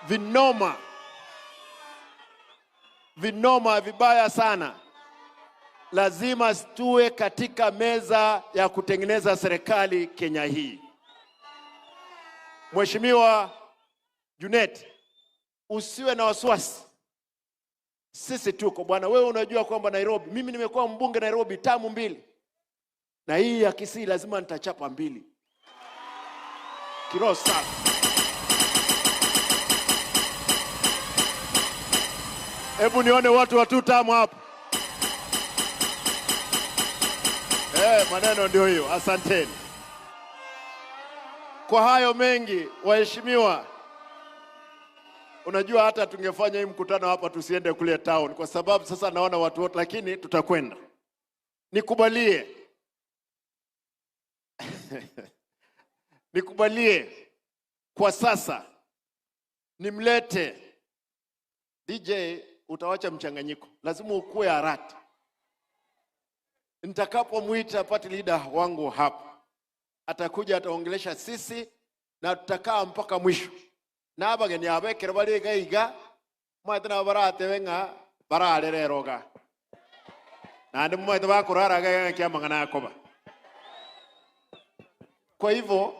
vinoma vinoma vibaya sana. Lazima tuwe katika meza ya kutengeneza serikali Kenya hii. Mheshimiwa Junet, usiwe na wasiwasi. Sisi tuko bwana. Wewe unajua kwamba Nairobi, mimi nimekuwa mbunge Nairobi tamu 2. Na hii ya Kisii lazima nitachapa 2. Kiroho safi. Hebu nione watu wa 2 tamu hapa. Maneno ndio hiyo. Asanteni. Kwa hayo mengi, waheshimiwa, unajua hata tungefanya hii mkutano hapa tusiende kule town, kwa sababu sasa naona watu wote, lakini tutakwenda. Nikubalie. Nikubalie kwa sasa nimlete DJ. Utawacha mchanganyiko, lazima ukue haraka. Nitakapomuita party leader wangu hapa, atakuja ataongelesha sisi na tutakaa mpaka mwisho. Na abageni abekere bari gaiga mwete na barate wenga bararereroga na ndi mwete bakurara gaiga kia mangana yakoba. Kwa hivyo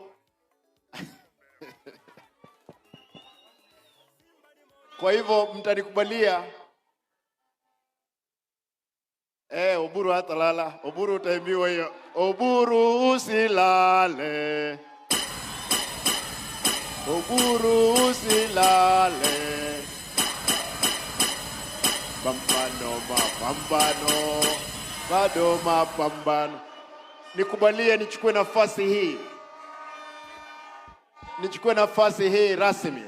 kwa hivyo mtanikubalia. Oburu hatalala. Oburu utaimbiwa hiyo. Oburu usilale. Oburu usilale. Pambano mapambano, bado mapambano. Nikubalie nichukue nafasi hii. Nichukue nafasi hii rasmi.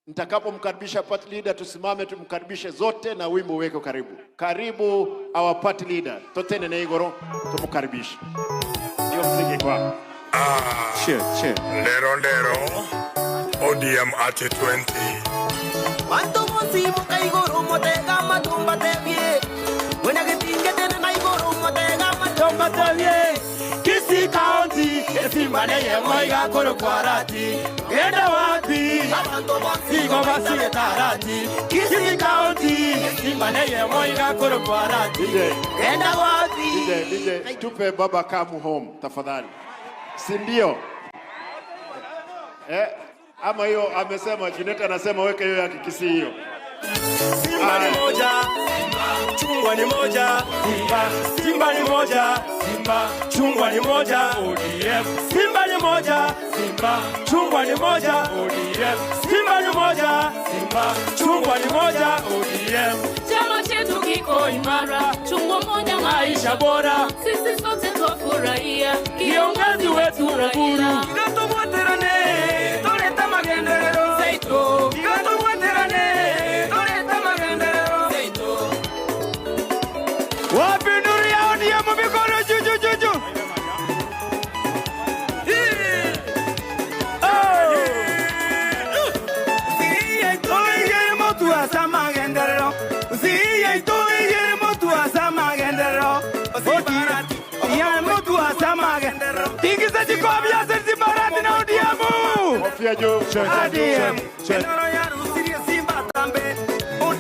Nitakapomkaribisha party leader, tusimame tumkaribishe zote na wimbo weko karibu. Karibu our party leader. Totene na Igoro tumkaribishe. Ndio mziki kwa. Che. Ndero ndero. ODM at 20. Wanto musimu kaigoro motega matumba tebie. Wena getinge tena na Igoro motega matumba tebie. Kisii County esimba neye moiga koro kwarati. Genda wapi? Sigo basi tarati. Kisii County esimba neye moiga koro kwarati. Genda wapi? DJ, tupe baba come home tafadhali. Si ndio? Ama hiyo amesema Junet anasema weke hiyo ya Kisii hiyo. Simba ni moja, chungwa ni moja, Simba. Simba ni moja, Simba, chungwa ni moja, ODM. Simba ni moja, Simba, chungwa ni moja, ODM. Simba ni moja, Simba, chungwa ni moja, ODM. Chama chetu kiko imara, chungwa moja, maisha bora. Sisi sote twafurahia kiongozi wetu Oburu. Kigatomwaterane, toleta magendeleo zetu. Kigatomwaterane, toleta magendeleo zetu. Tingiza jiko vya Simba na ODM. Kofia juu. ODM.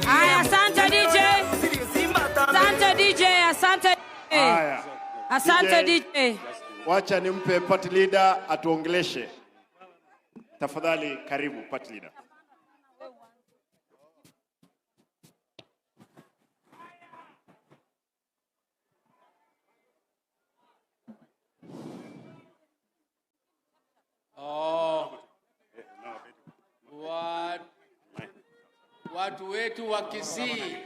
Aya, asante DJ. Asante DJ, asante. Haya. Asante DJ. Wacha nimpe party leader atuongeleshe. Tafadhali karibu party leader. Oh, watu wetu wa Kisii,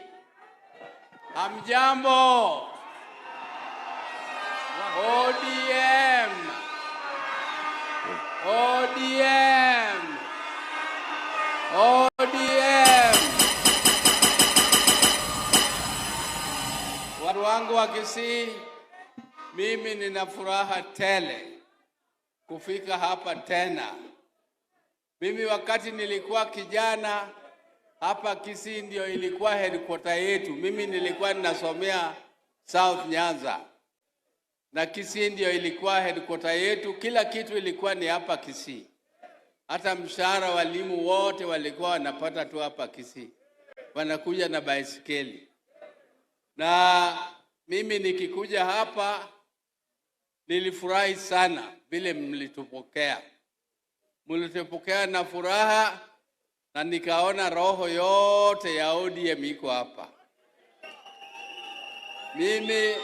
hamjambo? ODM, ODM, ODM. Watu wangu wa Kisii, mimi nina furaha tele kufika hapa tena. Mimi wakati nilikuwa kijana hapa Kisii ndio ilikuwa headquarter yetu. Mimi nilikuwa ninasomea South Nyanza na Kisii ndio ilikuwa headquarter yetu. Kila kitu ilikuwa ni hapa Kisii. Hata mshahara walimu wote walikuwa wanapata tu hapa Kisii, wanakuja na baisikeli. Na mimi nikikuja hapa nilifurahi sana vile mlitupokea. Mlitupokea na furaha na nikaona roho yote ya ODM iko hapa. Mimi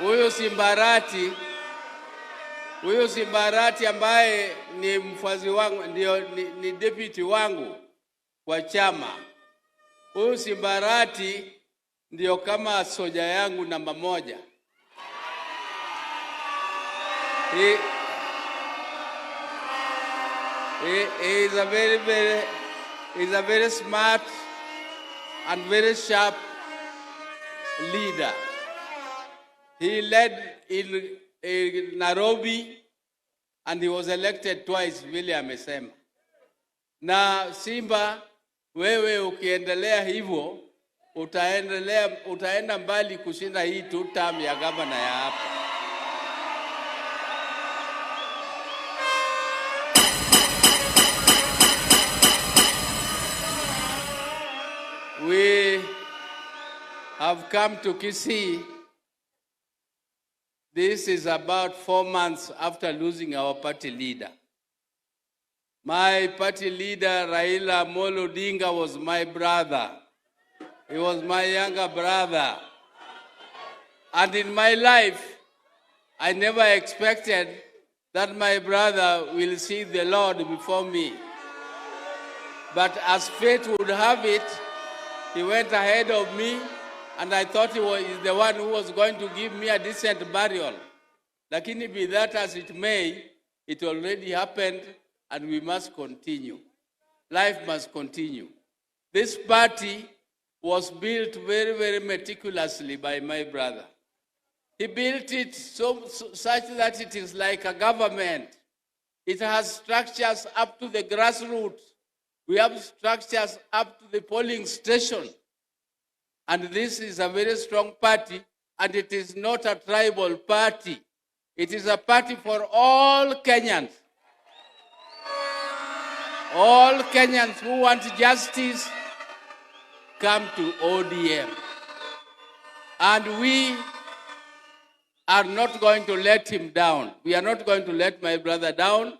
huyu Simba Arati ambaye ni mfuasi wangu, ndio ni deputy wangu kwa chama. Huyu Simba Arati ndio kama soja yangu namba 1. He is a very, very, he's a very smart and very sharp leader. He led in Nairobi and he was elected twice, vile amesema. Na Simba, wewe ukiendelea hivyo utaenda mbali kushinda hii two term ya gavana ya hapa. We have come to Kisii. This is about 4 months after losing our party leader. My party leader, Raila Amolo Odinga, was my brother. He was my younger brother. And in my life, I never expected that my brother will see the Lord before me. But as fate would have it, he went ahead of me, and I thought he was the one who was going to give me a decent burial. Lakini be that as it may, it already happened, and we must continue. Life must continue. This party was built very, very meticulously by my brother. He built it such that it is like a government. It has structures up to the grassroots. We have structures up to the polling station. And this is a very strong party, and it is not a tribal party. It is a party for all Kenyans. All Kenyans who want justice come to ODM. And we are not going to let him down. We are not going to let my brother down.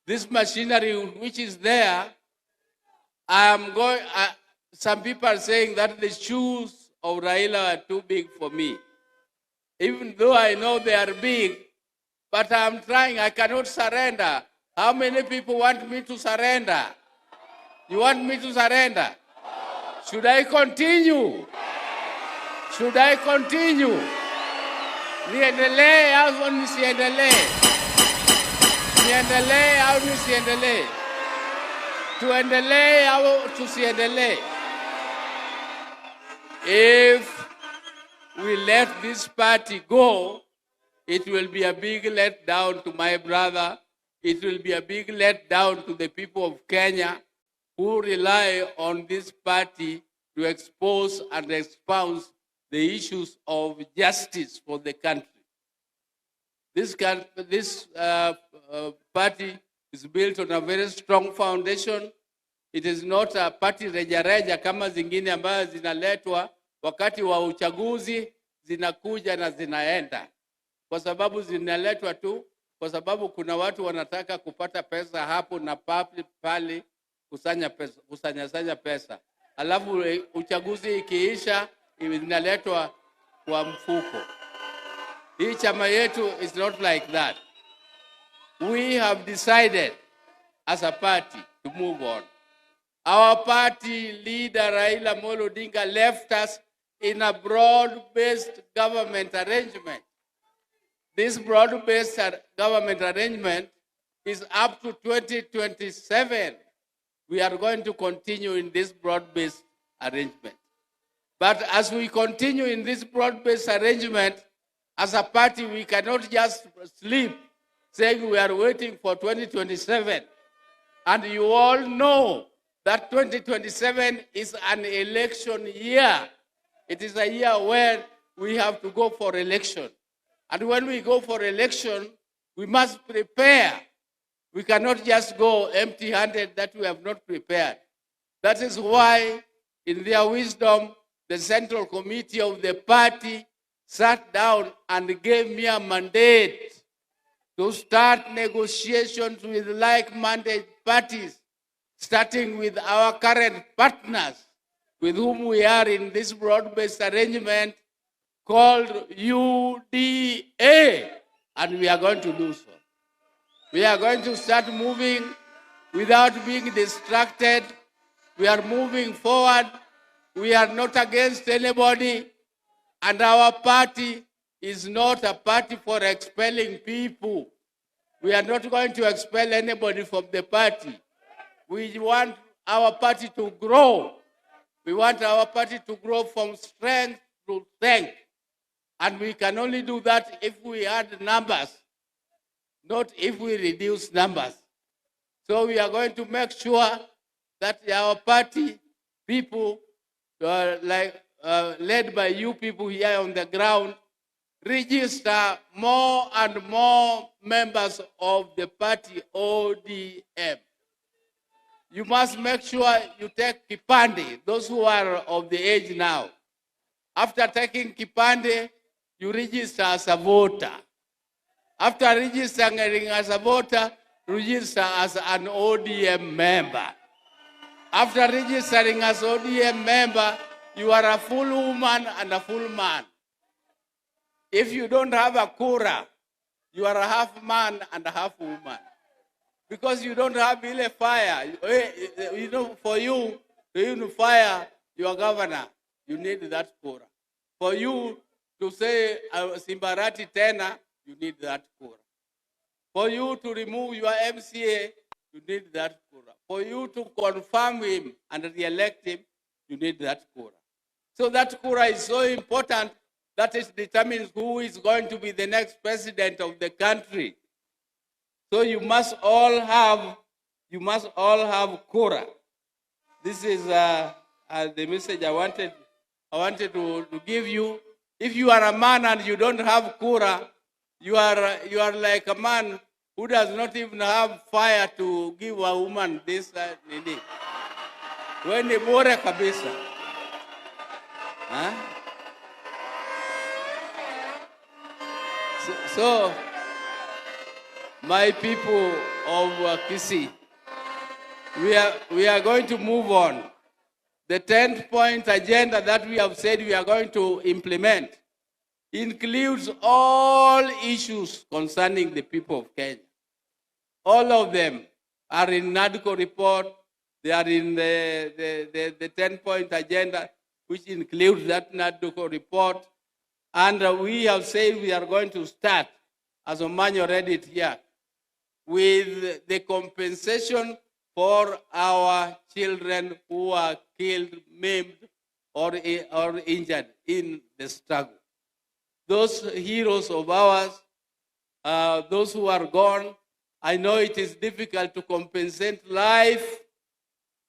This machinery which is there, some people are saying that the shoes of Raila are too big for me. Even though I know they are big, but I'm trying, I cannot surrender. How many people want me to surrender? You want me to surrender? Should I continue? Should I continue? Niendelee au nisiendelee? Niendelee au nisiendelee? Tuendelee au tusiendelee? If we let this party go, it will be a big letdown to my brother. It will be a big letdown to the people of Kenya who rely on this party to expose and expound the issues of justice for the country. This party is built on a very strong foundation. It is not a party rejareja kama zingine ambazo zinaletwa wakati wa uchaguzi, zinakuja na zinaenda, kwa sababu zinaletwa tu kwa sababu kuna watu wanataka kupata pesa hapo na pale pale, kusanya pesa, kusanya pesa, alafu uchaguzi ikiisha zinaletwa kwa mfuko. Hii chama yetu is not like that. We have decided as a party to move on. Our party leader Raila Amolo Odinga left us in a broad-based government arrangement. This broad-based government arrangement is up to 2027. We are going to continue in this broad-based arrangement. But as we continue in this broad-based arrangement, as a party, we cannot just sleep saying we are waiting for 2027. And you all know that 2027 is an election year. It is a year where we have to go for election. And when we go for election, we must prepare. We cannot just go empty-handed that we have not prepared. That is why, in their wisdom, the Central Committee of the party sat down and gave me a mandate to start negotiations with like-minded parties, starting with our current partners, with whom we are in this broad-based arrangement called UDA, and we are going to do so. We are going to start moving without being distracted. We are moving forward. We are not against anybody, and our party is not a party for expelling people. We are not going to expel anybody from the party. We want our party to grow. We want our party to grow from strength to strength. And we can only do that if we add numbers, not if we reduce numbers. So we are going to make sure that our party people, like, led by you people here on the ground, register more and more members of the party ODM. You must make sure you take Kipande, those who are of the age now. After taking Kipande, you register as a voter. After registering as a voter, register as an ODM member. After registering as ODM member, you are a full woman and a full man. If you don't have a kura, you are a half man and a half woman. Because you don't have ile fire. For you to even fire your governor, you need that kura. For you to say Simba Arati tena, you need that kura. For you to remove your MCA, you need that kura. For you to confirm him and re-elect him, you need that kura. So that kura is so important that it determines who is going to be the next president of the country. So you must all have kura. This is the message I wanted to give you. If you are a man and you don't have kura, you are like a man who does not even have fire to give a woman this nini. We ni bure kabisa. Huh? So, my people of Kisii, we are going to move on. The 10 point agenda that we have said we are going to implement includes all issues concerning the people of Kenya. All of them are in NADCO report, they are in the 10 point agenda, which includes that NADCO report. And we have said we are going to start, as Omanyo read it here, with the compensation for our children who are killed, maimed, or injured in the struggle. Those heroes of ours, those who are gone, I know it is difficult to compensate life,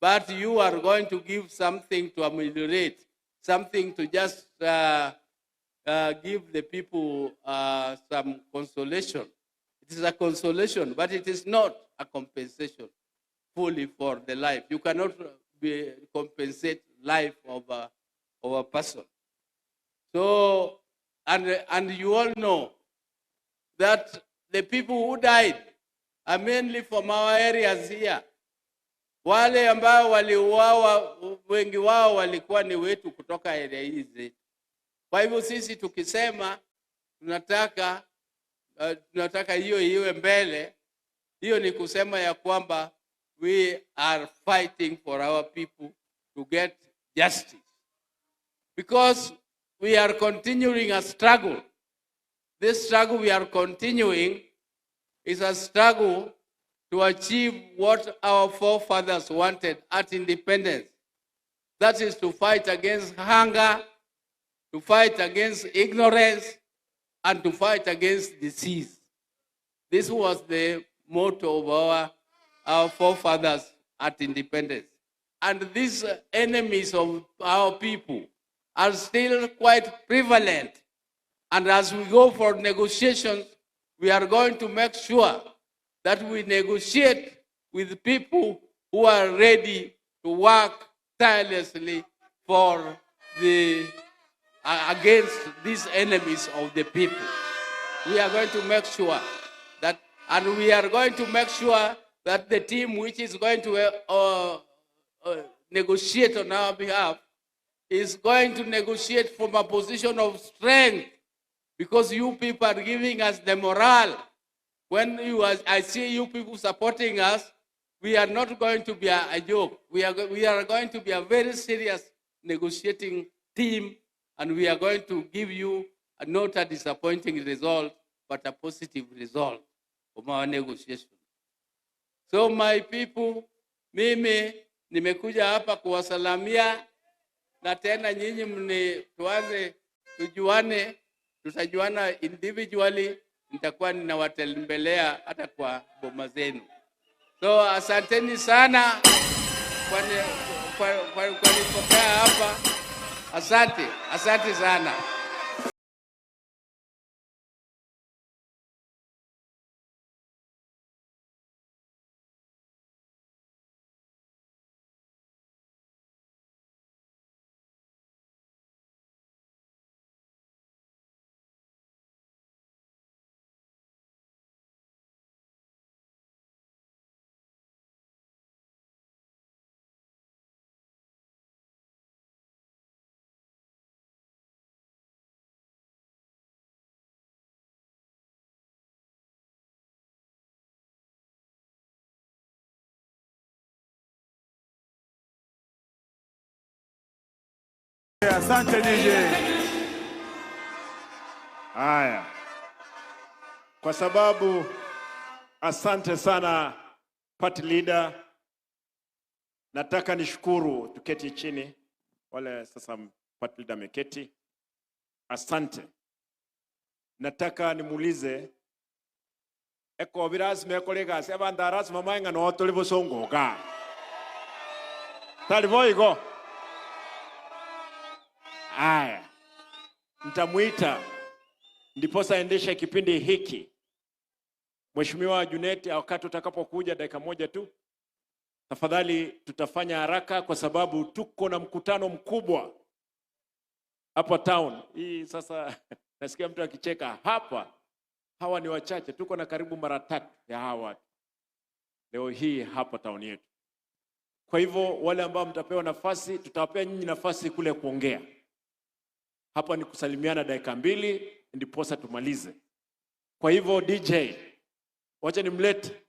but you are going to give something to ameliorate, something to just give the people some consolation. It is a consolation, but it is not a compensation fully for the life. You cannot compensate life of a person. So, and you all know that the people who died are mainly from our areas here. Wale ambao waliuawa wengi wao walikuwa ni wetu kutoka area hizi. Kwa hivyo sisi tukisema tunataka hiyo iwe mbele, hiyo ni kusema ya kwamba we are fighting for our people to get justice. Because we are continuing a struggle. This struggle we are continuing is a struggle to achieve what our forefathers wanted at independence. That is to fight against hunger, to fight against ignorance, and to fight against disease. This was the motto of our forefathers at independence. And these enemies of our people are still quite prevalent. And as we go for negotiations, we are going to make sure that we negotiate with people who are ready to work tirelessly for the against these enemies of the people. We are going to make sure that, and we are going to make sure that the team which is going to negotiate on our behalf is going to negotiate from a position of strength, because you people are giving us the morale. When I see you people supporting us, we are not going to be a joke. We are going to be a very serious negotiating team, and we are going to give you not a disappointing result, but a positive result of our negotiation. So my people, mimi nimekuja hapa kuwasalamia, na tena nyinyi mni tuanze tujuane, tutajuana individually, nitakuwa ninawatembelea hata kwa boma zenu. So asanteni sana kwa kunipokea hapa. Asante, asante sana. Asante DJ. Haya, kwa sababu asante sana party leader, nataka nishukuru, tuketi chini wale sasa party leader ameketi. Asante. Nataka nimuulize eko birasime ekolega se abantu arasima mainga no tuli busongoka tali boigo. Aya, nitamuita ndiposa aendeshe kipindi hiki. Mheshimiwa Junet, wakati utakapokuja dakika moja tu tafadhali, tutafanya haraka kwa sababu tuko na mkutano mkubwa hapa town hii. Sasa nasikia mtu akicheka hapa, hawa ni wachache, tuko na karibu mara tatu ya hawa watu leo hii hapa town yetu. Kwa hivyo wale ambao mtapewa nafasi, tutawapea nyinyi nafasi kule kuongea. Hapa ni kusalimiana dakika mbili ndiposa tumalize. Kwa hivyo DJ, wacha nimlete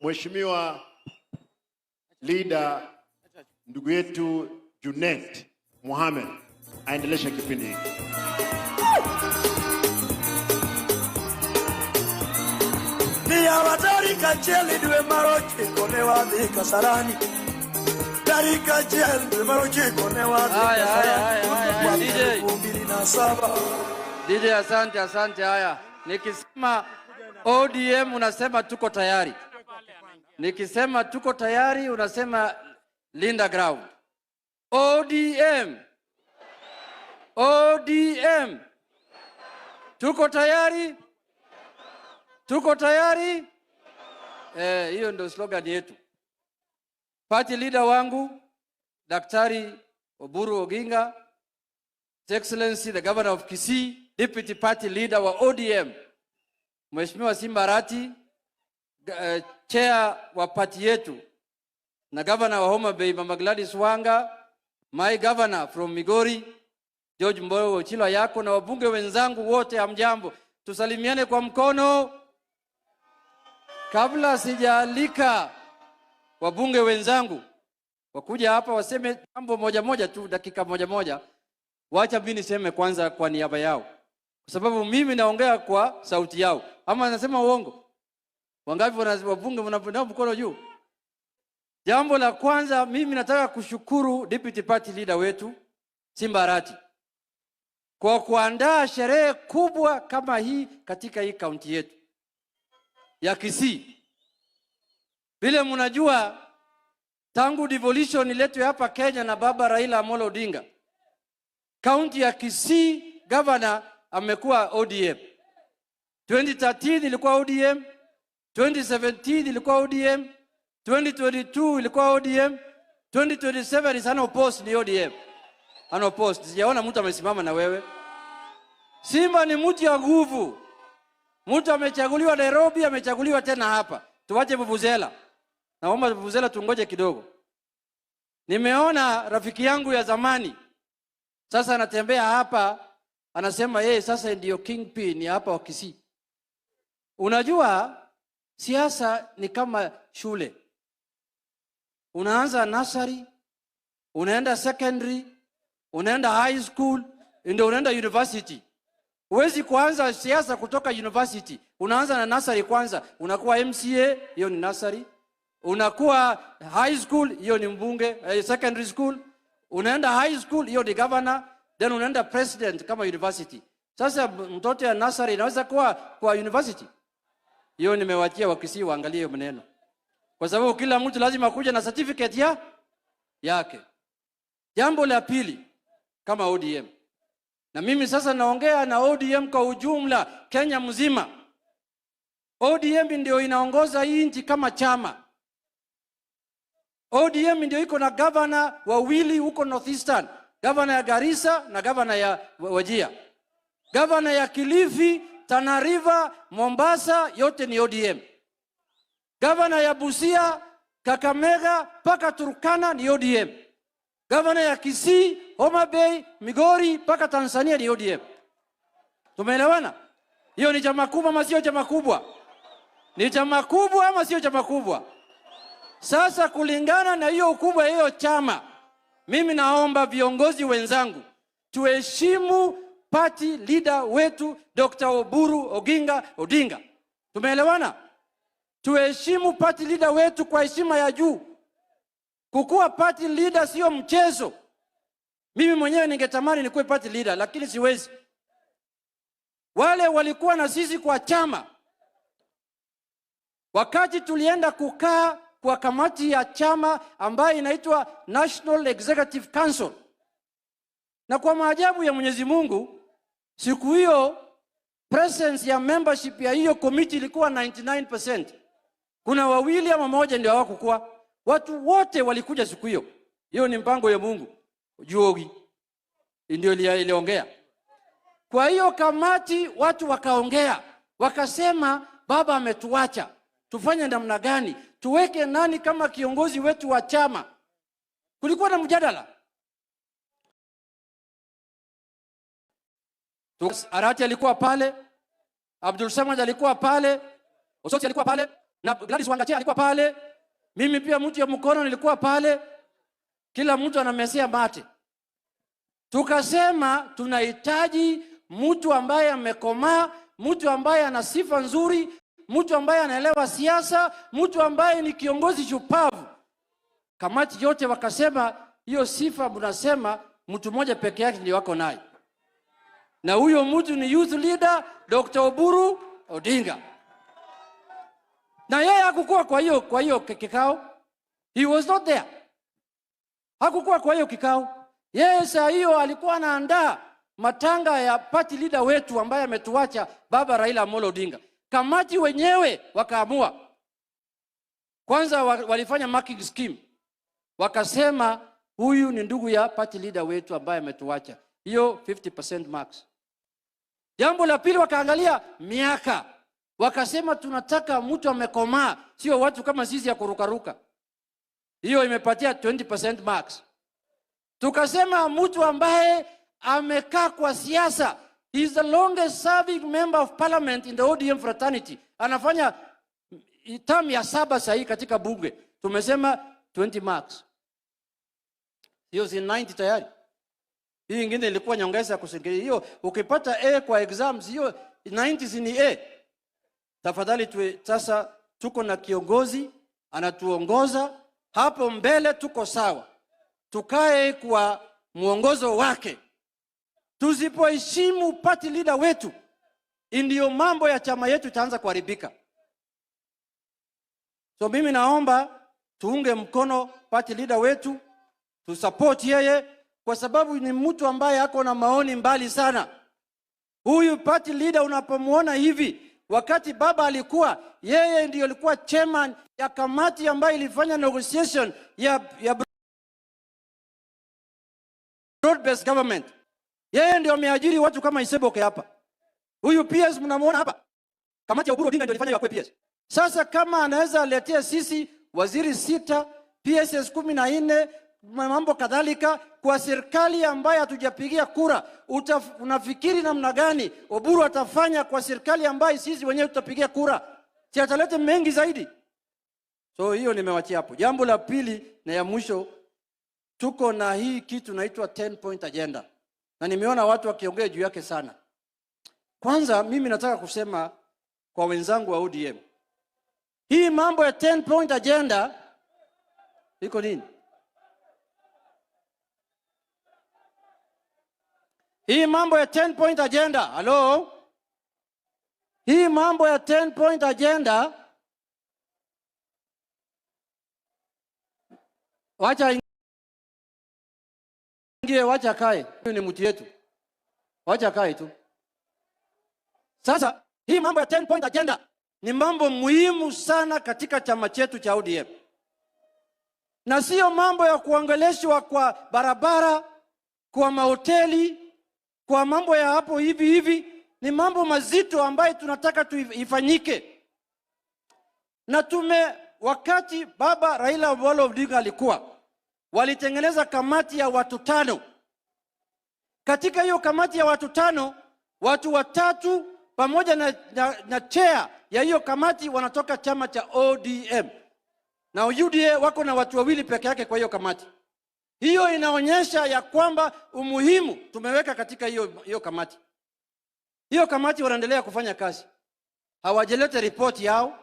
Mheshimiwa leader ndugu yetu Junet Mohamed aendeleshe kipindi hiki. Ni achiel dwe mar ochiko ne wadhi Kasarani. Tarik achiel dwe mar ochiko ne wadhi Kasarani. 2007. DJ, asante, asante. Haya, nikisema ODM unasema tuko tayari. Nikisema tuko tayari unasema linda ground. ODM. ODM. Tuko tayari? Tuko tayari? Hiyo ndio slogan yetu. Party leader wangu Daktari Oburu Oginga, His Excellency the Governor of Kisii, Deputy Party Leader wa ODM, Mheshimiwa Simba Arati, Chair wa party yetu na Governor wa Homa Bay Mama Gladys Wanga, my governor from Migori George Mbowe Ochilo Ayacko na wabunge wenzangu wote, hamjambo. Tusalimiane kwa mkono. Kabla sijaalika wabunge wenzangu wakuja hapa waseme jambo moja moja tu, dakika moja moja, wacha mimi niseme kwanza kwa niaba yao, kwa sababu mimi naongea kwa sauti yao. Ama nasema uongo? Wangapi wabunge mnapoinua mkono juu? Jambo la kwanza, mimi nataka kushukuru Deputy Party Leader wetu Simba Arati kwa kuandaa sherehe kubwa kama hii katika hii kaunti yetu ya Kisii. Vile mnajua, tangu devolution iletwe hapa Kenya na baba Raila Amolo Odinga, kaunti ya Kisii governor amekuwa ODM. 2013 ilikuwa ODM, 2017 ilikuwa ODM, 2022 ilikuwa ODM, 2027 is unopposed, ni ODM. Unopposed. Sijaona mtu amesimama na wewe. Simba ni mtu ya nguvu. Mtu amechaguliwa Nairobi, amechaguliwa tena hapa. Tuwache vuvuzela. Naomba vuvuzela tungoje kidogo. Nimeona rafiki yangu ya zamani sasa anatembea hapa, anasema yeye sasa ndiyo kingpin ya hapa wa Kisii. Unajua siasa ni kama shule. Unaanza nursery, unaenda secondary, unaenda high school, ndio unaenda university. Huwezi kuanza siasa kutoka university. Unaanza na nursery kwanza. Unakuwa MCA, hiyo ni nursery. Unakuwa high school, hiyo ni mbunge, secondary school. Unaenda high school, hiyo ni governor. Then unaenda president kama university. Sasa mtoto ya nursery inaweza kuwa kwa university? Hiyo nimewachia Wakisii waangalie hiyo maneno. Kwa sababu kila mtu lazima kuja na certificate yake. Jambo la pili kama ODM. Na mimi sasa naongea na ODM kwa ujumla Kenya mzima. ODM ndio inaongoza hii nchi kama chama. ODM ndio iko na governor wawili huko Northeastern, governor ya Garissa na governor ya Wajir. Governor ya Kilifi, Tana River, Mombasa yote ni ODM. Governor ya Busia, Kakamega paka Turkana ni ODM. Governor ya Kisii, Homa Bay, Migori paka Tanzania ni ODM. Tumeelewana? Hiyo ni chama kubwa ama sio chama kubwa? Ni chama kubwa ama sio chama kubwa? Sasa kulingana na hiyo ukubwa hiyo chama, mimi naomba viongozi wenzangu tuheshimu party leader wetu Dr. Oburu Oginga Odinga. Tumeelewana? Tuheshimu party leader wetu kwa heshima ya juu. Kukuwa party leader sio mchezo. Mimi mwenyewe ningetamani nikuwe party leader, lakini siwezi. Wale walikuwa na sisi kwa chama, wakati tulienda kukaa kwa kamati ya chama ambayo inaitwa National Executive Council, na kwa maajabu ya Mwenyezi Mungu, siku hiyo presence ya membership ya hiyo committee ilikuwa 99%. Kuna wawili ama moja ndio hawakukuwa. Watu wote walikuja siku hiyo. Hiyo ni mpango ya Mungu. Juogi ndio iliongea. Kwa hiyo kamati watu wakaongea, wakasema baba ametuacha, tufanye namna gani? Tuweke nani kama kiongozi wetu wa chama? Kulikuwa na mjadala. Arati alikuwa pale, Abdul Samad alikuwa pale, Osoti alikuwa pale, na Gladys Wangachia alikuwa pale. Mimi pia mtu ya mkono nilikuwa pale. Kila mtu anamesea mate. Tukasema tunahitaji mtu ambaye amekomaa, mtu ambaye ana sifa nzuri, mtu ambaye anaelewa siasa, mtu ambaye ni kiongozi shupavu. Kamati yote wakasema hiyo sifa mnasema mtu mmoja peke yake ndio wako naye. Na huyo mtu ni youth leader Dr. Oburu Odinga. Na yeye hakukuwa kwa hiyo kikao. He was not there. Hakukuwa kwa hiyo kikao. Yeye saa hiyo alikuwa anaandaa Matanga ya party leader wetu ambaye ametuacha Baba Raila Amolo Odinga. Kamati wenyewe wakaamua. Kwanza walifanya marking scheme. Wakasema huyu ni ndugu ya party leader wetu ambaye ametuacha. Hiyo 50% marks. Jambo la pili wakaangalia miaka. Wakasema tunataka mtu amekomaa, sio watu kama sisi ya kurukaruka. Hiyo imepatia 20% marks. Tukasema mtu ambaye amekaa kwa siasa, he is the longest serving member of parliament in the ODM fraternity. Anafanya term ya 7 sahi katika bunge. Tumesema 20 marks. Hiyo si 90 tayari. Hii ingine ilikuwa nyongeza ya kusingilia. Hiyo ukipata A kwa exams, hiyo 90 si ni A. Tafadhali tuwe, sasa tuko na kiongozi anatuongoza hapo mbele, tuko sawa. Tukae kwa muongozo wake. Tusipoheshimu party leader wetu, ndio mambo ya chama yetu itaanza kuharibika. So mimi naomba tuunge mkono party leader wetu, tusupport yeye, kwa sababu ni mtu ambaye ako na maoni mbali sana. Huyu party leader unapomuona hivi, wakati baba alikuwa, yeye ndiyo alikuwa chairman ya kamati ambayo ilifanya negotiation ya broad-based government. Yeye ndio ameajiri watu kama Iseboke hapa. Huyu PS mnamuona hapa. Kamati ya Oburu Odinga ndio ilifanya ya PS. Sasa kama anaweza letea sisi waziri 6, PSS 14, mambo kadhalika kwa serikali ambayo hatujapigia kura, unafikiri namna gani Oburu atafanya kwa serikali ambayo sisi wenyewe tutapigia kura? Si ataleta mengi zaidi? So hiyo nimewachia hapo. Jambo la pili na ya mwisho, tuko na hii kitu inaitwa 10 point agenda. Na nimeona watu wakiongea juu yake sana. Kwanza mimi nataka kusema kwa wenzangu wa ODM, hii mambo ya 10 point agenda iko nini? Hii mambo ya 10 point agenda, hello? Hii mambo ya 10 point agenda, wacha ingie, wacha kae. Huyu ni mtu yetu. Wacha kae tu. Sasa hii mambo ya 10 point agenda ni mambo muhimu sana katika chama chetu cha ODM. Na sio mambo ya kuongeleshwa kwa barabara, kwa mahoteli, kwa mambo ya hapo hivi hivi. Ni mambo mazito ambayo tunataka tuifanyike. Na wakati baba Raila Amolo Odinga alikuwa, walitengeneza kamati ya watu 5. Katika hiyo kamati ya watu 5, watu 3 pamoja na chair ya hiyo kamati wanatoka chama cha ODM. Na UDA wako na watu 2 peke yake kwa hiyo kamati. Hiyo inaonyesha ya kwamba umuhimu tumeweka katika hiyo kamati. Hiyo kamati wanaendelea kufanya kazi. Hawajaleta ripoti yao,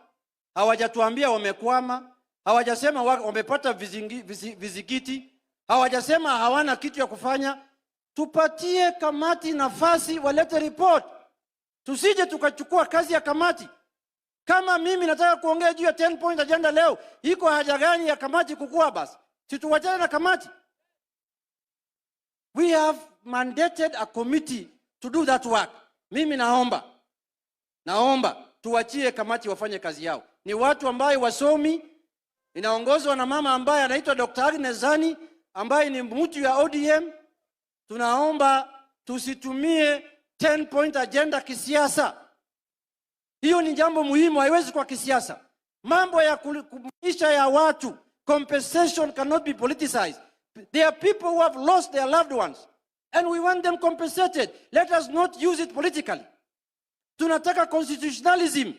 hawajatuambia wamekwama, hawajasema wamepata vizingiti, hawajasema hawana kitu ya kufanya. Tupatie kamati nafasi walete report. Tusije tukachukua kazi ya kamati. Kama mimi nataka kuongea juu ya 10 point agenda leo, iko haja gani ya kamati kukua basi? Situwachane na kamati. We have mandated a committee to do that work. Mimi naomba tuwachie kamati wafanye kazi yao. Ni watu ambaye wasomi, inaongozwa na mama ambaye anaitwa Dr. Agnes Zani, ambaye ni mtu ya ODM. Tunaomba tusitumie 10 point agenda kisiasa. Hiyo ni jambo muhimu, haiwezi kwa kisiasa. Mambo ya maisha ya watu, compensation cannot be politicized. There are people who have lost their loved ones and we want them compensated. Let us not use it politically. Tunataka constitutionalism.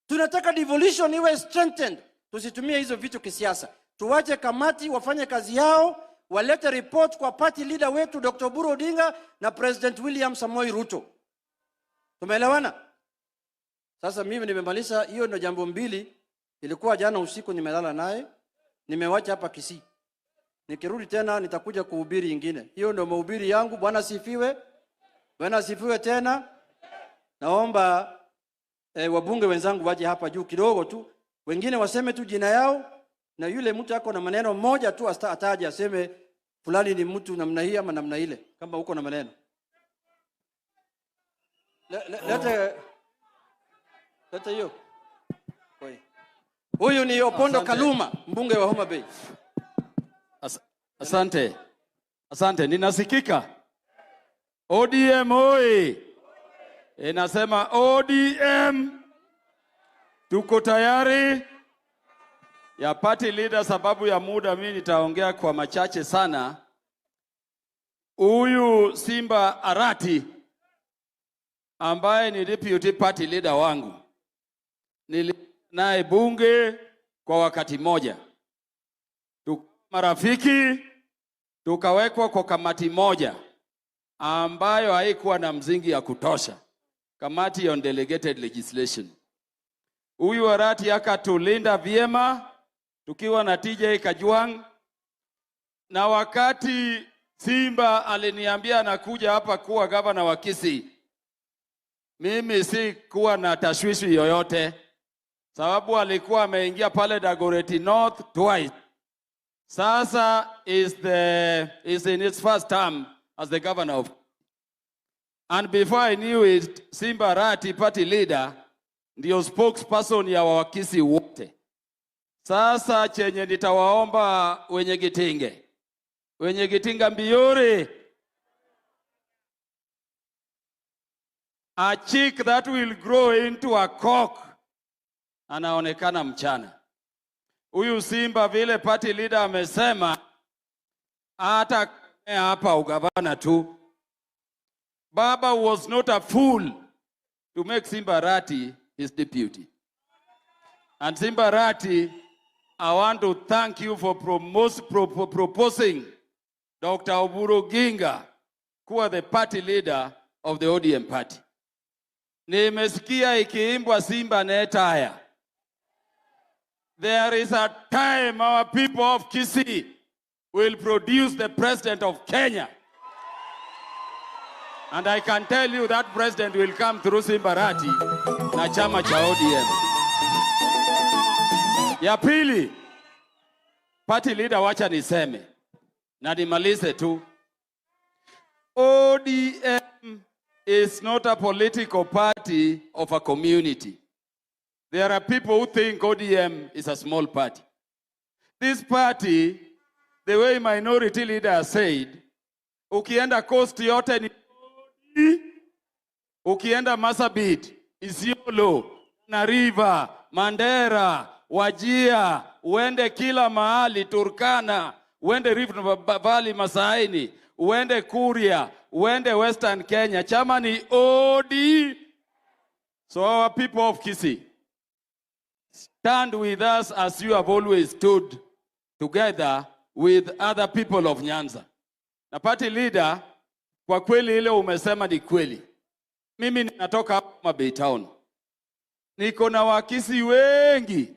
Tunataka devolution iwe strengthened. Tusitumie hizo vitu kisiasa. Tuwache kamati wafanye kazi yao, walete report kwa party leader wetu Dr. Oburu Odinga na President William Samoei Ruto. Tumeelewana? Sasa mimi nimemaliza. Hiyo ndio jambo mbili. Ilikuwa jana usiku nimelala naye, nimewacha hapa Kisii. Nikirudi tena nitakuja kuhubiri ingine. Hiyo ndio mahubiri yangu. Bwana sifiwe. Bwana sifiwe tena. Naomba wabunge wenzangu waje hapa juu kidogo tu. Wengine waseme tu jina yao, na yule mtu yako na maneno moja tu ataje aseme fulani ni mtu namna hii ama namna ile, kama uko na maneno. Lete lete hiyo. Oi. Huyu ni Opondo Asante. Kaluma, mbunge wa Homa Bay. Asante. Asante, ninasikika. ODM oi. Inasema ODM tuko tayari ya party leader. Sababu ya muda, mimi nitaongea kwa machache sana. Huyu Simba Arati ambaye ni deputy party leader wangu, nili naye bunge kwa wakati moja, marafiki, tukawekwa kwa kamati moja ambayo haikuwa na msingi ya kutosha, kamati on delegated legislation. Huyu Arati akatulinda vyema tukiwa na TJ Kajwang, na wakati Simba aliniambia anakuja hapa kuwa gavana wa Kisii, mimi si kuwa na tashwishi yoyote, sababu alikuwa ameingia pale Dagoretti North twice. Sasa is in his first term as the governor of. And before I knew it, Simba Arati, party leader, ndio spokesperson ya Wakisii wote. Sasa chenye nitawaomba wenye Gitinge, wenye Gitinga mbiuri, a chick that will grow into a cock anaonekana mchana. Huyu Simba vile party leader amesema hata hapa ugavana tu. Baba was not a fool to make Simba Arati his deputy. And Simba Arati, I want to thank you for proposing Dr. Oburu Oginga kuwa the party leader of the ODM party. Nimesikia ikiimbwa Simba netaya. There is a time our people of Kisii will produce the president of Kenya. And I can tell you that president will come through Simba Arati na chama cha ODM. Ya pili, party leader, wacha niseme na nimalize tu. ODM is not a political party of a community. There are people who think ODM is a small party. This party, the way minority leader said, ukienda coast yote ni ODM, ukienda Marsabit, Isiolo, na River, Mandera, Wajir, uende kila mahali, Turkana, uende Rift Valley Masaini, uende Kuria, uende Western Kenya, chama ni ODM. So our people of Kisii, stand with us as you have always stood together with other people of Nyanza. Na party leader, kwa kweli ile umesema ni kweli. Mimi ninatoka hapa Bay Town. Niko na Wakisii wengi,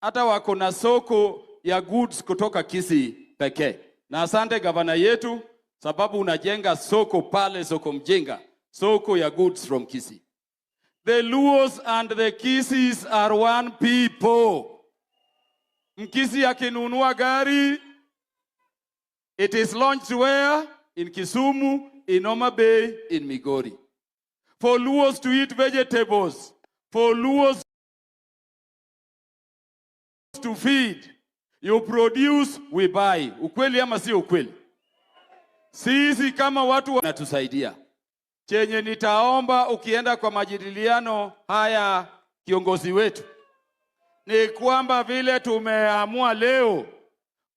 hata wako na soko ya goods kutoka Kisii pekee. Na asante gavana yetu, sababu unajenga soko pale, soko mjenga, soko ya goods from Kisii. The Luos and the Kisiis are one people. Mkisii akinunua gari, it is launched where? In Kisumu, in Homa Bay, in Migori. For Luos to eat vegetables, for Luos to feed, you produce, we buy. Ukweli ama si ukweli? Sisi kama watu wanatusaidia. Chenye nitaomba ukienda kwa majadiliano haya kiongozi wetu, ni kwamba vile tumeamua leo,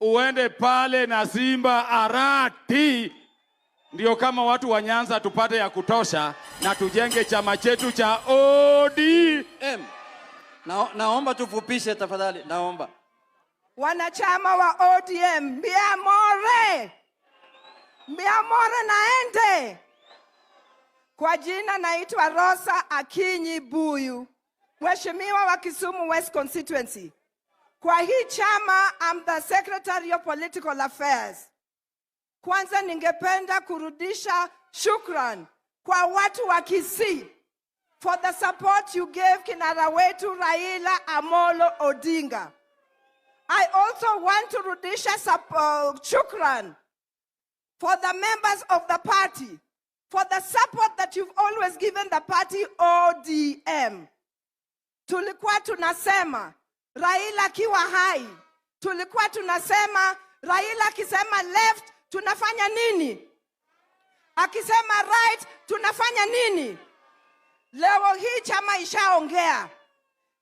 uende pale na Simba Arati, ndio kama watu wa Nyanza tupate ya kutosha na tujenge chama chetu cha ODM. Naomba tufupishe tafadhali, naomba. Wanachama wa ODM, Mbiamore. Mbiamore naende. Kwa jina naitwa Rosa Akinyi Buyu, Mheshimiwa wa Kisumu West Constituency. Kwa hii chama, I'm the Secretary of Political Affairs. Kwanza ningependa kurudisha shukran kwa watu wa Kisii for the support you gave kinara wetu Raila Amolo Odinga. I also want to rudisha shukran for the members of the party, for the support that you've always given the party ODM. Tulikuwa tunasema Raila akiwa hai, tulikuwa tunasema Raila akisema left tunafanya nini? Akisema right tunafanya nini? Leo hii chama ishaongea.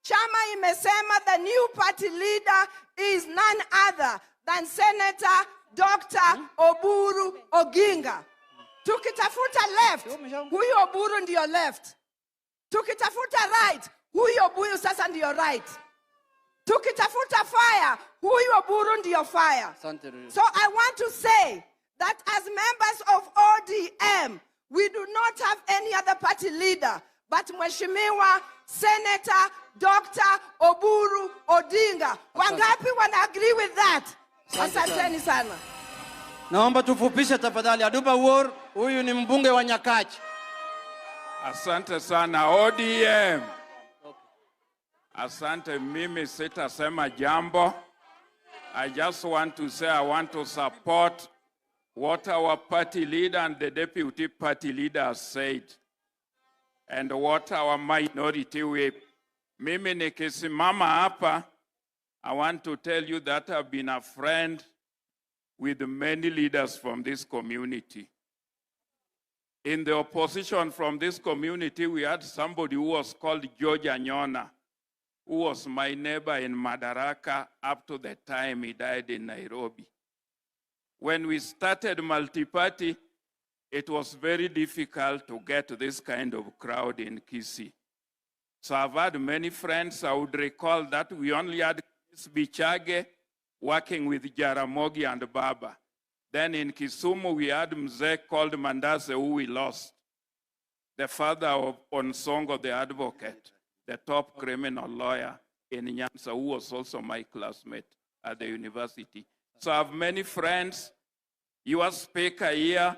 Chama imesema the new party leader is none other than Senator Dr. Oburu Oginga. Tukitafuta left, huyu Oburu ndio left. Tukitafuta right, huyu Oburu sasa ndio right. Tukitafuta fire, huyu Oburu ndio fire. Asante. So I want to say that as members of ODM, we do not have any other party leader but Mheshimiwa Senator Dr. Oburu Odinga. Wangapi wana agree with that? Asanteni sana. Naomba tufupishe tafadhali. Aduba Wuor, huyu ni mbunge wa Nyakach. Asante sana ODM. Asante, mimi sitasema jambo. I just want to say I want to support what our party leader and the deputy party leader has said and what our minority whip. Mimi nikisimama hapa, I want to tell you that I've been a friend with many leaders from this community. In the opposition from this community, we had somebody who was called George Anyona, who was my neighbor in Madaraka up to the time he died in Nairobi. When we started multi-party, it was very difficult to get this kind of crowd in Kisii. So I've had many friends. I would recall that we only had Bichage working with Jaramogi and Baba. Then in Kisumu, we had Mzee called Mandase, who we lost, the father of Onsongo, the advocate, the top criminal lawyer in Nyanza, who was also my classmate at the university. So I have many friends. Your speaker here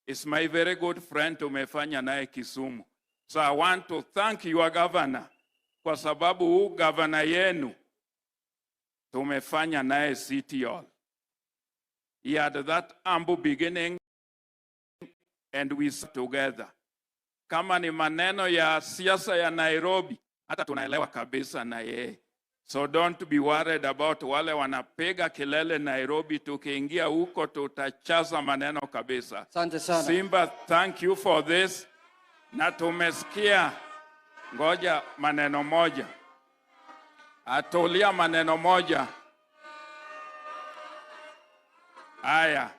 is my very good friend, tumefanya naye Kisumu. So I want to thank your governor, kwa sababu huu governor yenu tumefanya naye City Hall. He had that humble beginning and we sat together. Kama ni maneno ya siasa ya Nairobi, hata tunaelewa kabisa na yeye. So don't be worried about wale wanapiga kelele Nairobi. Tukiingia huko tutachaza maneno kabisa. Asante sana. Simba, thank you for this. Na tumesikia, ngoja maneno moja. Atulia maneno moja. Aya,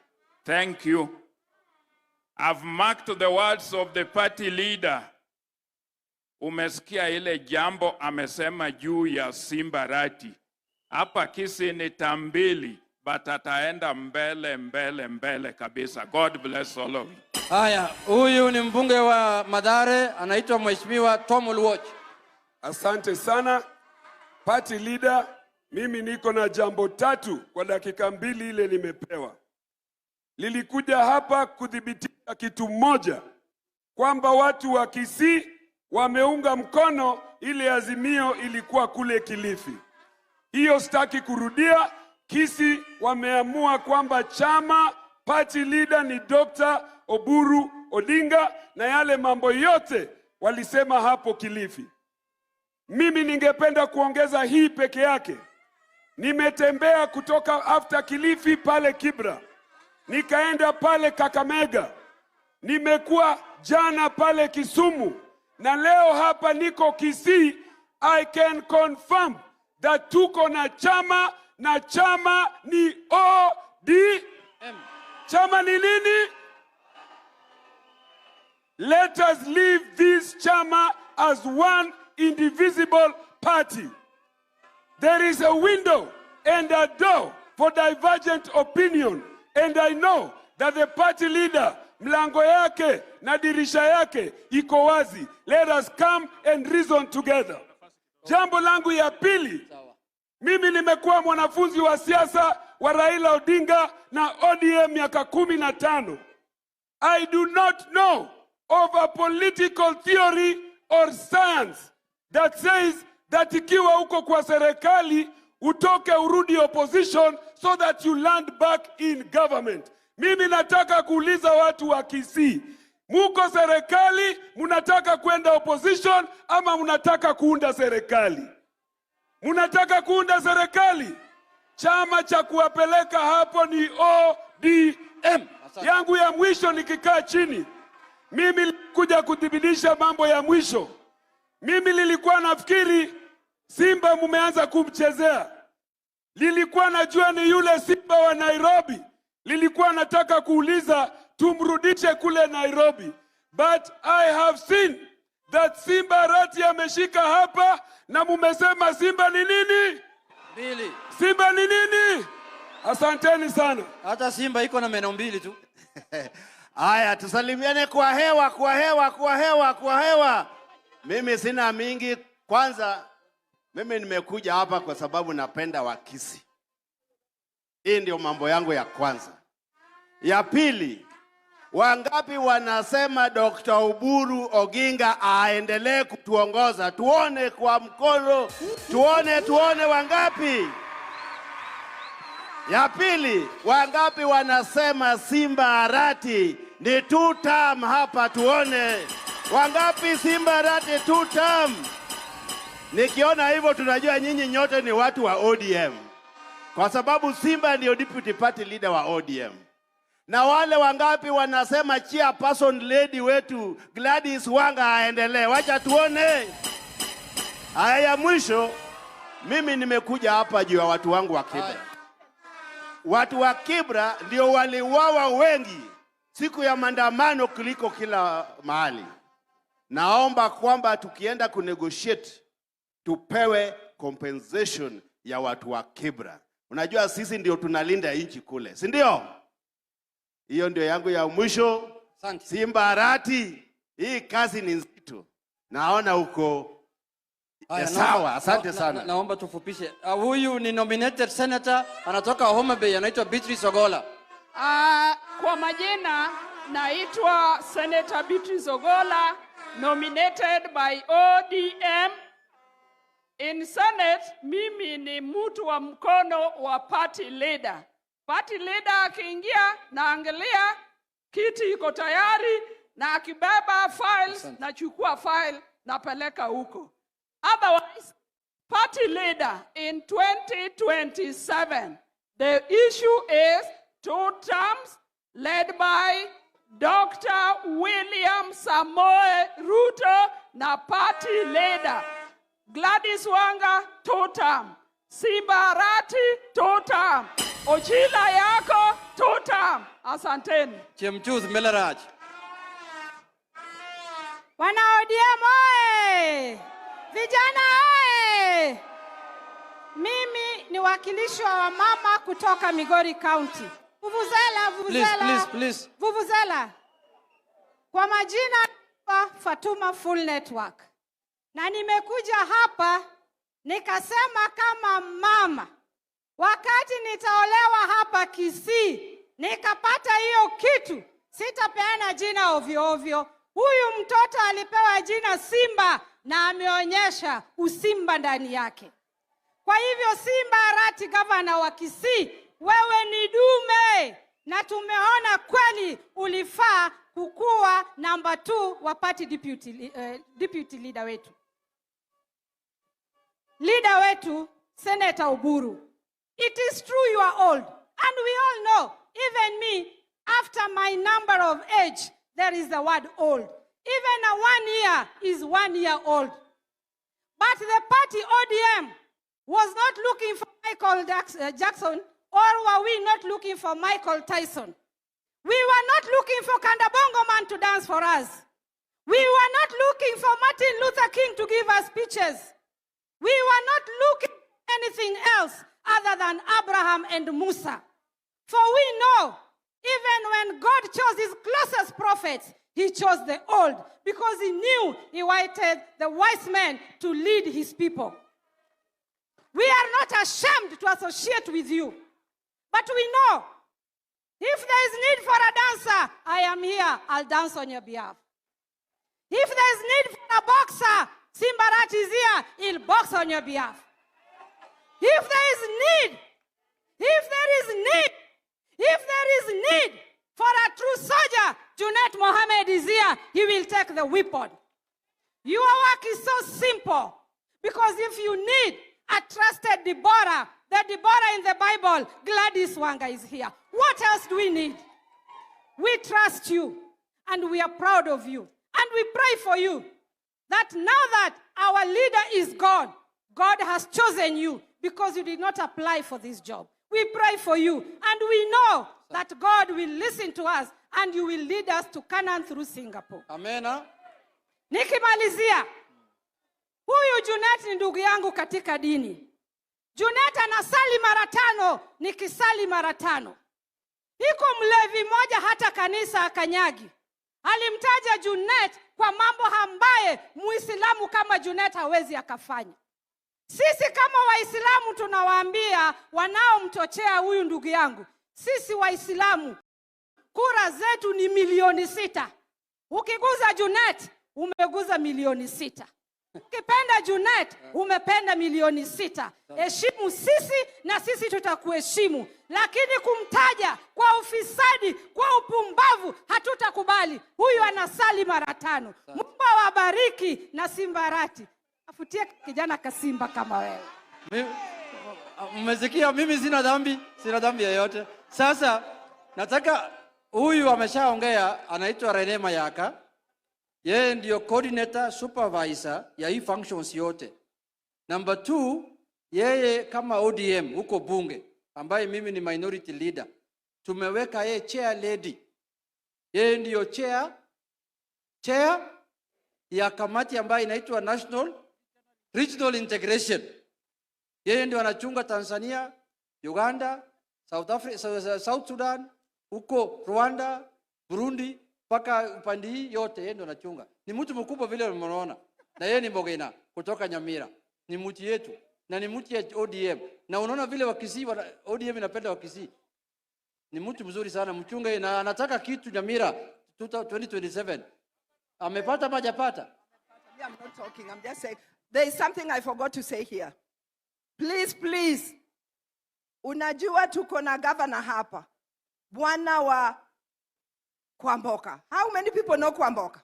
thank you. I've marked the words of the party leader. Umesikia ile jambo amesema juu ya Simba Arati. Hapa Kisii ni tambili, but ataenda mbele, mbele, mbele kabisa. God bless all of you. Haya, huyu ni mbunge wa Mathare, anaitwa Mheshimiwa Tom Oluoch. Asante sana party leader. Mimi niko na jambo tatu kwa dakika mbili ile nimepewa. Lilikuja hapa kudhibitisha kitu moja, kwamba watu wa Kisii wameunga mkono ile azimio ilikuwa kule Kilifi. Hiyo sitaki kurudia. Kisii wameamua kwamba chama party leader ni Dr. Oburu Odinga, na yale mambo yote walisema hapo Kilifi. Mimi ningependa kuongeza hii peke yake. Nimetembea kutoka after Kilifi pale Kibra, nikaenda pale Kakamega, nimekuwa jana pale Kisumu, na leo hapa niko Kisii. I can confirm that tuko na chama, na chama ni ODM. Chama ni nini? Let us leave this chama as one indivisible party. There is a window and a door for divergent opinion, and I know that the party leader, mlango yake na dirisha yake iko wazi. Let us come and reason together. Jambo langu ya pili, mimi nimekuwa mwanafunzi wa siasa wa Raila Odinga na ODM miaka 15. I do not know of a political theory or science that says that ikiwa uko kwa serikali utoke urudi opposition so that you land back in government. Mimi nataka kuuliza watu wa Kisii, muko serikali, munataka kwenda opposition ama munataka kuunda serikali? Munataka kuunda serikali? Chama cha kuwapeleka hapo ni ODM. Yangu ya mwisho nikikaa chini, mimi kuja kuthibitisha mambo ya mwisho. Mimi nilikuwa nafikiri Simba mumeanza kumchezea. Nilikuwa najua ni yule Simba wa Nairobi. Nilikuwa nataka kuuliza tumrudishe kule Nairobi. But I have seen that Simba Arati ameshika hapa na mumesema Simba ni nini? Mbili. Simba ni nini? Asanteni sana. Hata Simba iko na meno mbili tu. Haya, tusalimiane kwa hewa, kwa hewa, kwa hewa, kwa hewa. Mimi sina mingi. Kwanza mimi nimekuja hapa kwa sababu napenda Wakisii. Hii ndio mambo yangu ya kwanza. Ya pili, wangapi wanasema Dr. Oburu Oginga aendelee kutuongoza? Tuone kwa mkono, tuone wangapi. Ya pili, wangapi wanasema Simba Arati ni two term hapa? Tuone wangapi Simba Arati two term. Nikiona hivyo tunajua nyinyi nyote ni watu wa ODM, kwa sababu Simba ndio deputy party leader wa ODM. Na wale wangapi wanasema chairperson lady wetu Gladys Wanga aendelee? Wacha tuone. Haya, ya mwisho, mimi nimekuja hapa juu ya watu wangu wa Kibra. Watu wa Kibra ndio waliuawa wengi siku ya maandamano kuliko kila mahali. Naomba kwamba tukienda kunegotiate tupewe compensation ya watu wa Kibra. Unajua sisi ndio tunalinda nchi kule, si ndio? Hiyo ndio yangu ya mwisho. Simba Arati, hii kazi ni nzito. Naona uko sawa, asante sana. Naomba tufupishe. Huyu ni nominated senator, anatoka Homa Bay, anaitwa Beatrice Ogola. Kwa majina naitwa Senator Beatrice Ogola, nominated by ODM. In Senate, mimi ni mtu wa mkono wa party leader. Party leader akiingia naangalia kiti iko tayari, na akibeba files nachukua file napeleka huko. Otherwise, party leader in 2027, the issue is 2 terms led by Dr. William Samoei Ruto na party leader. Gladys Wanga, 2 term. Simba Arati, 2 term. Ochila yako, 2 term. Asanteni. Chemchus Melaraj. Wana ODM oye! Vijana oye! Mimi ni wakilishi wa wamama kutoka Migori County. Vuvuzela, vuvuzela. Please, please, please. Vuvuzela. Kwa majina Fatuma Full Network. Na nimekuja hapa nikasema kama mama, wakati nitaolewa hapa Kisii, nikapata hiyo kitu, sitapeana jina ovyo ovyo. Huyu mtoto alipewa jina Simba na ameonyesha usimba ndani yake. Kwa hivyo Simba Arati, gavana wa Kisii, wewe ni dume, na tumeona kweli ulifaa kukua number 2 wa party deputy leader wetu. Leader wetu Senator Oburu. It is true you are old, and we all know, even me, after my number of age, there is the word old. Even a 1 year is 1 year old. But the party ODM was not looking for Michael Jackson, or were we not looking for Michael Tyson? We were not looking for Kandabongo man to dance for us. We were not looking for Martin Luther King to give us speeches. We were not looking for anything else other than Abraham and Musa. For we know, even when God chose his closest prophets, he chose the old, because he knew he wanted the wise men to lead his people. We are not ashamed to associate with you. But we know, if there is need for a dancer, I am here. I'll dance on your behalf. If there is need for a boxer, Simba Arati is here. He'll box on your behalf. If there is need, If there is need for a true soldier, Junet Mohammed is here. He will take the weapon. Your work is so simple, because if you need a trusted Deborah, the Deborah in the Bible, Gladys Wanga is here. What else do we need? We trust you, and we are proud of you, and we pray for you that now that our leader is gone, God has chosen you because you did not apply for this job. We pray for you, and we know that God will listen to us and you will lead us to Canaan through Singapore. Amena. Nikimalizia, huyu Junet ni ndugu yangu katika dini. Junet anasali mara 5, nikisali mara 5. Iko mlevi moja hata kanisa akanyagi. Alimtaja Junet kwa mambo ambaye Muislamu kama Junet hawezi akafanya. Sisi kama Waislamu tunawaambia wanaomchochea huyu ndugu yangu, sisi Waislamu kura zetu ni 6,000,000. Ukiguza Junet umeguza 6,000,000. Ukipenda Junet umependa 6,000,000. Heshimu sisi na sisi tutakuheshimu. Lakini kumtaja kwa ufisadi, kwa upumbavu hatutakubali. Huyu anasali mara 5. Mungu awabariki na Simbarati. Afutie kijana kasimba kama wewe. Mmesikia, mimi sina dhambi, sina dhambi yoyote. Sasa nataka huyu ameshaongea, anaitwa Rene Mayaka. Yeye ndio coordinator supervisor ya hii functions yote. Number 2, yeye kama ODM huko bunge, ambaye mimi ni minority leader, tumeweka yeye chair lady. Yeye ndio chair ya kamati ambayo inaitwa National Regional Integration. Yeye ndio anachunga Tanzania, Uganda, South Africa, South Sudan, huko Rwanda, Burundi, mpaka upande hii yote yeye ndio anachunga. Ni mtu mkubwa vile mnaona. Na yeye ni Mogena kutoka Nyamira. Ni mtu yetu na ni mtu ya ODM. Na unaona vile Wakisii, ODM inapenda Wakisii. Ni mtu mzuri sana, mchunge, na anataka kitu Nyamira 2027. Amepata ama hajapata? I'm not talking, I'm just saying there is something I forgot to say here. Please, please. Unajua tuko na governor hapa. Bwana wa Kwamboka. How many people know Kwamboka?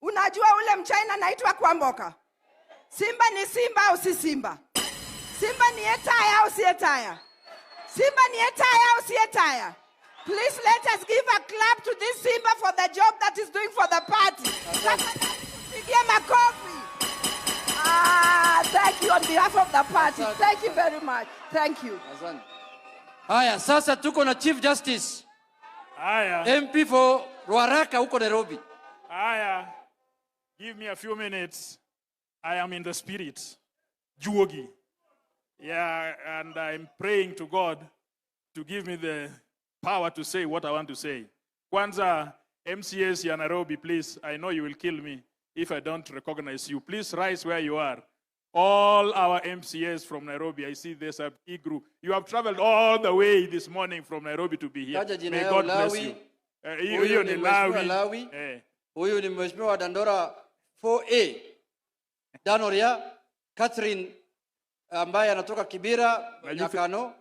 Unajua ule mchina anaitwa Kwamboka? Simba ni simba au si simba? Simba ni etaya au si etaya? Simba ni etaya au si etaya? Please let us give a clap to this Simba for the job that he's doing for the party. Pigia makofi. Thank you on behalf of the party. Thank you very much. Thank you. Asante. Haya, sasa tuko na Chief Justice. Haya. MP for Ruaraka huko Nairobi. Haya. Give me a few minutes. I am in the spirit. Juogi. Yeah, and I'm praying to God to give me the power to say what I want to say. Kwanza, MCAs ya Nairobi, please, I know you will kill me if I don't recognize you. Please rise where you are. All our MCAs from Nairobi, I see there's a big group. You have traveled all the way this morning from Nairobi to be here. May God bless you. Huyu ni Lawi. Huyu ni Mheshimiwa Dandora 4A. Danoria Catherine ambaye anatoka Kibera, Nyakano,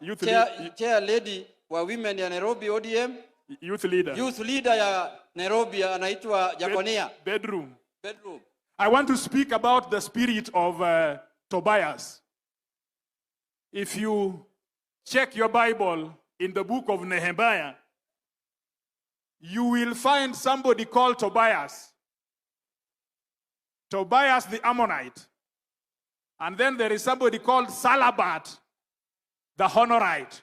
chair lady wa women ya Nairobi ODM, youth leader. Youth leader ya Nairobi anaitwa Jaconia. Bedroom. Bedroom. I want to speak about the spirit of Tobias. If you check your Bible in the book of Nehemiah, you will find somebody called Tobias. Tobias the Ammonite. And then there is somebody called Salabat, the Honorite.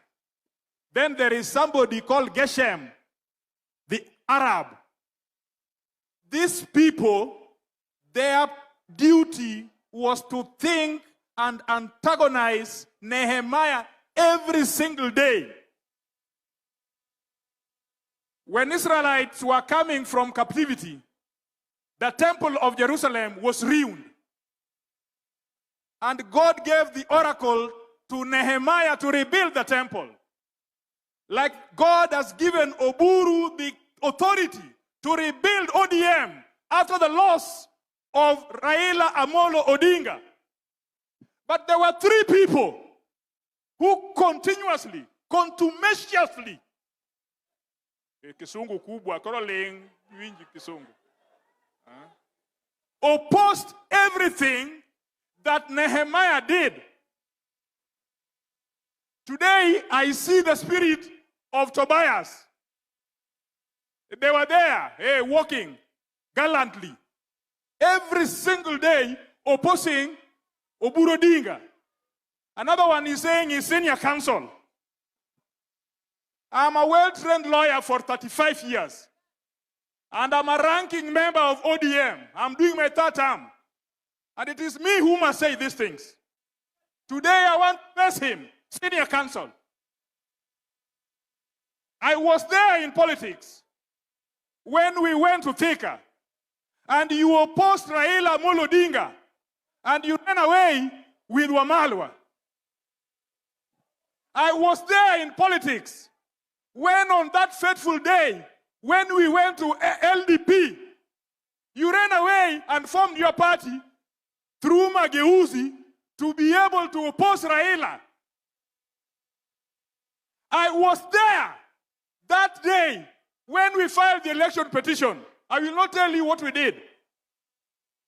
Then there is somebody called Geshem, the Arab. These people, their duty was to think and antagonize Nehemiah every single day. When Israelites were coming from captivity, the temple of Jerusalem was ruined. And God gave the oracle to Nehemiah to rebuild the temple. Like God has given Oburu the authority to rebuild ODM after the loss of Raila Amolo Odinga. But there were three people who continuously, contumaciously Kisungu kubwa, koro ling winji kisungu. Opposed everything that Nehemiah did. Today, I see the spirit of Tobias. They were there, hey, walking gallantly, every single day opposing Oburu Odinga. Another one is saying he's senior counsel. I'm a well-trained lawyer for 35 years. And I'm a ranking member of ODM. I'm doing my third term. And it is me who must say these things. Today I want to face him, senior counsel. I was there in politics when we went to Thika, and you opposed Raila Amolo Odinga, and you ran away with Wamalwa. I was there in politics when on that fateful day, when we went to LDP, you ran away and formed your party through Mageuzi to be able to oppose Raila. I was there that day when we filed the election petition. I will not tell you what we did.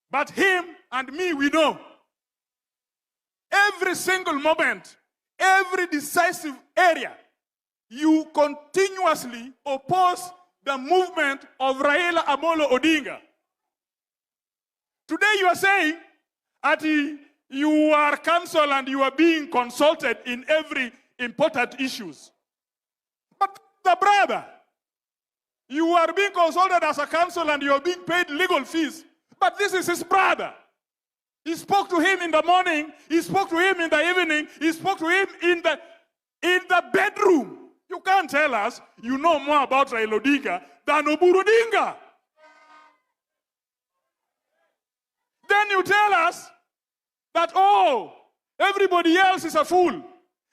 But him and me, we know. Every single moment, every decisive area, you continuously oppose the movement of Raila Amolo Odinga. Today you are saying that you are counsel and you are being consulted in every important issues. But the brother, you are being consulted as a counsel and you are being paid legal fees. But this is his brother. He spoke to him in the morning. He spoke to him in the evening. He spoke to him in the bedroom. You can't tell us you know more about Raila Odinga than Oburu Odinga. Then you tell us that, oh, everybody else is a fool.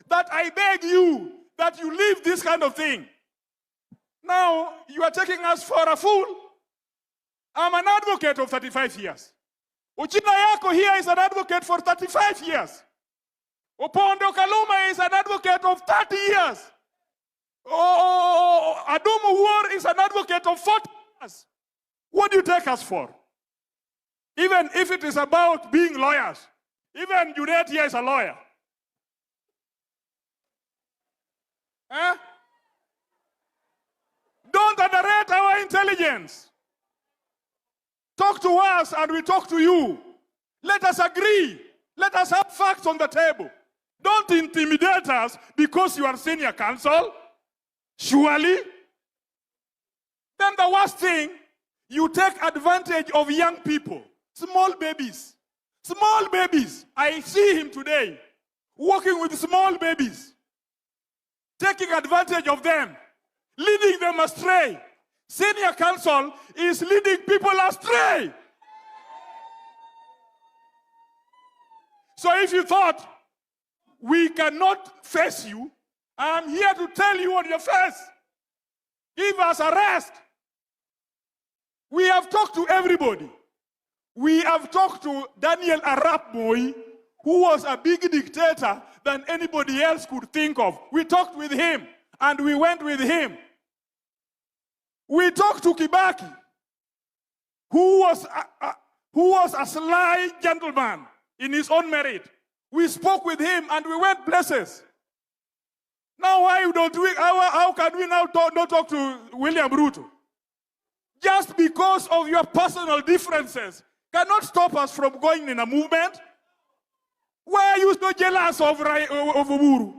That I beg you that you leave this kind of thing. Now, you are taking us for a fool. I'm an advocate of 35 years. Ochina Yako here is an advocate for 35 years. Opondo Kaluma is an advocate of 30 years. Oh, Adumu War is an advocate of 40 years. What do you take us for? Even if it is about being lawyers, even Juliet here is a lawyer. Eh? Don't underrate our intelligence. Talk to us and we talk to you. Let us agree. Let us have facts on the table. Don't intimidate us because you are senior counsel. Surely. Then the worst thing, you take advantage of young people, small babies. Small babies. I see him today working with small babies, taking advantage of them, leading them astray. Senior counsel is leading people astray. So if you thought we cannot face you, I'm here to tell you on your face. Give us a rest. We have talked to everybody. We have talked to Daniel Arap Moi, who was a big dictator than anybody else could think of. We talked with him, and we went with him. We talked to Kibaki, who was a sly gentleman in his own merit. We spoke with him, and we went places. Now, why don't we? How can we now not talk to William Ruto? Just because of your personal differences cannot stop us from going in a movement. Why are you so jealous of Oburu?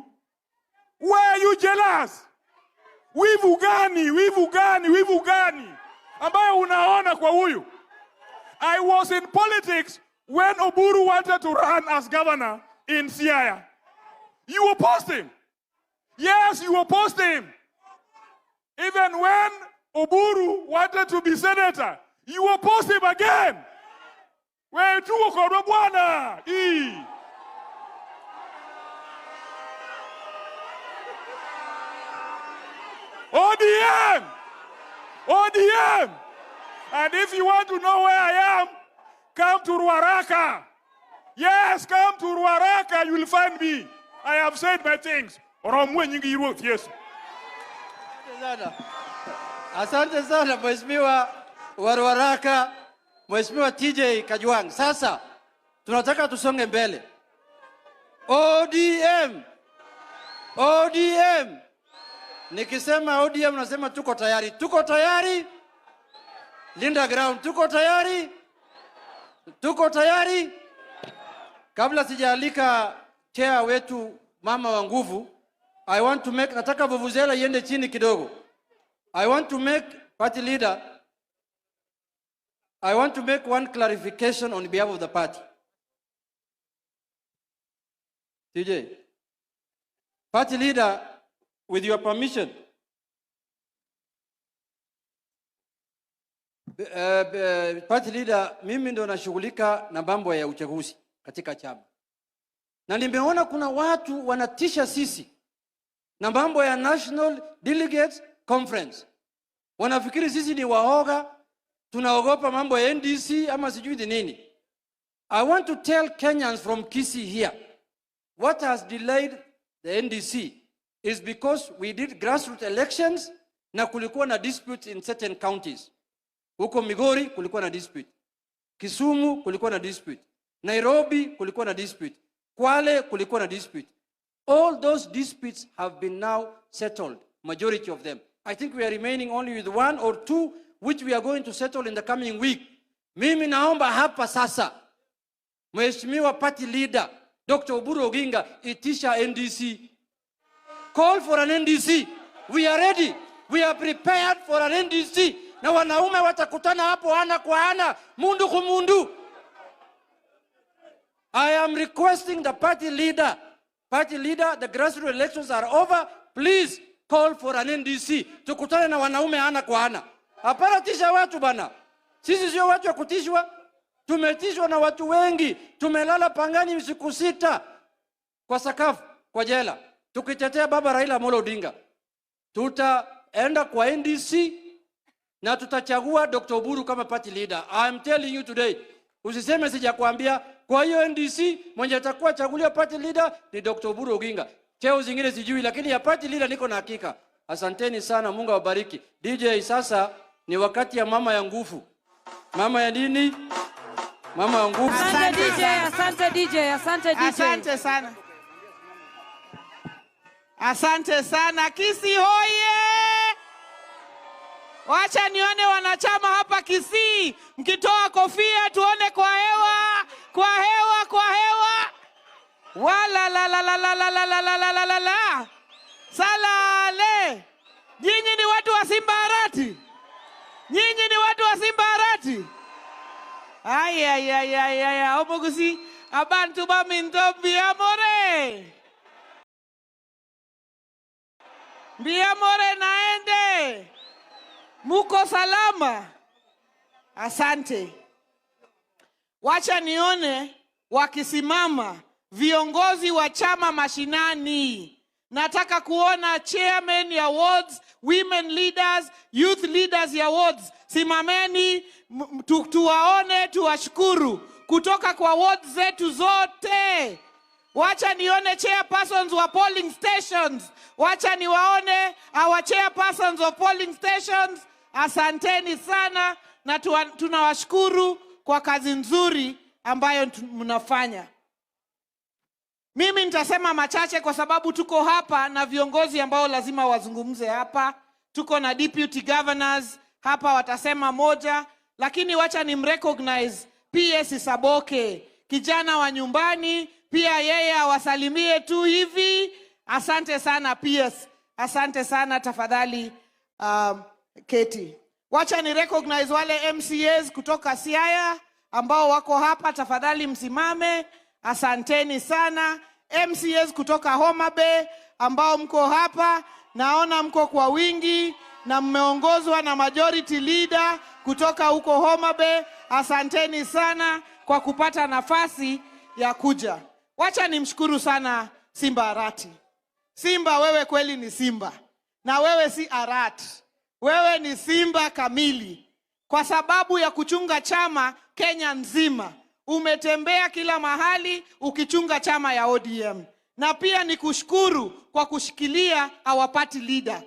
Why are you jealous? Wivu gani, wivu gani, wivu gani ambayo unaona kwa huyu? I was in politics when Oburu wanted to run as governor in Siaya. You opposed him. Yes, you opposed him. Even when Oburu wanted to be senator, you opposed him again. We tuko kwa bwana. ODM! ODM! And if you want to know where I am, come to Ruaraka. Yes, come to Ruaraka, you will find me. I have said my things. Yes. Asante sana Mheshimiwa Warwaraka, Mheshimiwa TJ Kajwang. Sasa tunataka tusonge mbele. ODM, ODM. Nikisema ODM nasema tuko tayari. Tuko tayari? Linda ground, tuko tayari? Tuko tayari? Kabla sijaalika chair wetu mama wa nguvu, I want to make, nataka vuvuzela iende chini kidogo. I want to make, party leader, I want to make one clarification on behalf of the party. TJ, party leader, with your permission, party leader, mimi ndo nashughulika na mambo ya uchaguzi katika chama. Na nimeona kuna watu wanatisha sisi na mambo ya National Delegates Conference. Wanafikiri sisi ni waoga, tunaogopa mambo ya NDC ama sijui ni nini. I want to tell Kenyans from Kisii here, what has delayed the NDC is because we did grassroots elections na kulikuwa na disputes in certain counties. Huko Migori kulikuwa na dispute, Kisumu kulikuwa na dispute, Nairobi kulikuwa na dispute, Kwale kulikuwa na dispute. All those disputes have been now settled, majority of them. I think we are remaining only with one or two which we are going to settle in the coming week. Mimi naomba hapa sasa, Mheshimiwa party leader, Dr. Oburu Oginga, itisha NDC. Call for an NDC. We are ready. We are prepared for an NDC. Na wanaume watakutana hapo ana kwa ana, mundu kumundu. I am requesting the party leader. Party leader, the grassroots elections are over. Please call for an NDC. Tukutane na wanaume ana kwa ana. Hapana tisha watu bana. Sisi sio watu wa kutishwa. Tumetishwa na watu wengi. Tumelala pangani siku 6 kwa sakafu, kwa jela, tukitetea baba Raila Amolo Odinga. Tutaenda kwa NDC na tutachagua Dr. Oburu kama party leader. I am telling you today. Usiseme sijakwambia. Kwa hiyo NDC mwenye atakuwa chaguliwa party leader ni Dr. Oburu Oginga. Cheo zingine sijui, lakini ya party leader niko na hakika. Asanteni sana, Mungu awabariki. DJ, sasa ni wakati ya mama ya nguvu. Mama ya nini? Mama ya nguvu. Asante DJ, asante DJ, asante DJ. Asante sana. Asante sana. Kisii hoye! Wacha nione wanachama hapa Kisii mkitoa kofia tuone kwa hewa, kwa hewa, kwa hewa. Wala la la la la la la la la la la la. Salale. Nyinyi ni watu wa Simba Arati. Nyinyi ni watu wa Simba Arati. Ay ay ay ay ay. Omogusi abantu baminto biamore. Biamore naende. Muko salama. Asante. Wacha nione wakisimama viongozi wa chama mashinani. Nataka kuona chairman ya wards, women leaders, youth leaders ya wards. Simameni tuwaone, tuwashukuru kutoka kwa wards zetu zote. Wacha nione chairpersons wa polling stations. Wacha niwaone our chairpersons of polling stations. Asanteni sana na tunawashukuru kwa kazi nzuri ambayo mnafanya. Mimi nitasema machache kwa sababu tuko hapa na viongozi ambao lazima wazungumze hapa. Tuko na deputy governors hapa, watasema moja, lakini wacha nimrecognize PS Saboke, kijana wa nyumbani, pia yeye awasalimie tu hivi. Asante sana PS, asante sana, tafadhali Keti. Wacha ni recognize wale MCAs kutoka Siaya ambao wako hapa, tafadhali msimame. Asanteni sana. MCAs kutoka Homa Bay ambao mko hapa, naona mko kwa wingi na mmeongozwa na majority leader kutoka huko Homa Bay. Asanteni sana kwa kupata nafasi ya kuja. Wacha nimshukuru sana Simba Arati. Simba, wewe kweli ni Simba. Na wewe si Arati. Wewe ni Simba kamili. Kwa sababu ya kuchunga chama Kenya nzima. Umetembea kila mahali ukichunga chama ya ODM. Na pia ni kushukuru kwa kushikilia our party leader,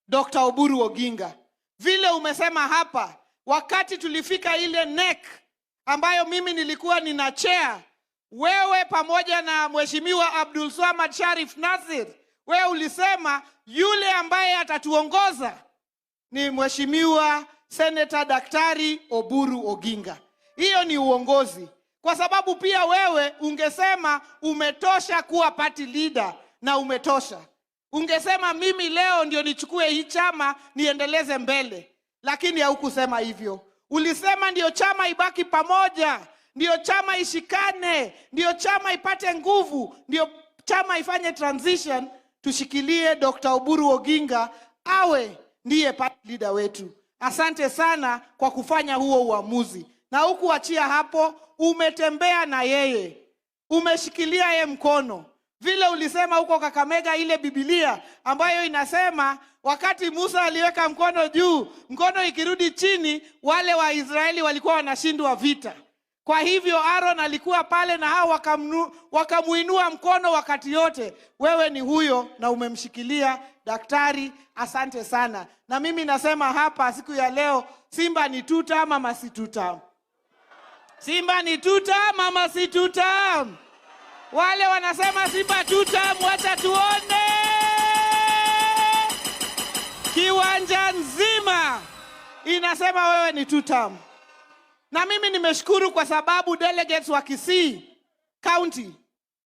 Dr. Oburu Oginga. Vile umesema hapa, wakati tulifika ile NEC ambayo mimi nilikuwa nina chair, wewe pamoja na Mheshimiwa Abdul Swamad Sharif Nasir, wewe ulisema yule ambaye atatuongoza ni Mheshimiwa Senator Daktari Oburu Oginga. Hiyo ni uongozi. Kwa sababu pia wewe ungesema umetosha kuwa party leader na umetosha. Ungesema mimi leo ndio nichukue hii chama niendeleze mbele. Lakini haukusema hivyo. Ulisema ndio chama ibaki pamoja, ndio chama ishikane, ndio chama ipate nguvu, ndio chama ifanye transition, tushikilie Dr. Oburu Oginga awe ndiye party leader wetu. Asante sana kwa kufanya huo uamuzi. Na hukuachia hapo, umetembea na yeye. Umeshikilia yeye mkono. Vile ulisema huko Kakamega ile Biblia ambayo inasema wakati Musa aliweka mkono juu, mkono ikirudi chini, wale wa Israeli walikuwa wanashindwa vita. Kwa hivyo Aaron alikuwa pale na hao wakamuinua mkono wakati yote. Wewe ni huyo na umemshikilia daktari, asante sana. Na mimi nasema hapa siku ya leo, Simba ni tuta ama si tuta? Simba ni tuta ama si tuta? Wale wanasema Simba tuta, wacha tuone. Kiwanja nzima inasema wewe ni tuta. Na mimi nimeshukuru kwa sababu delegates wa Kisii County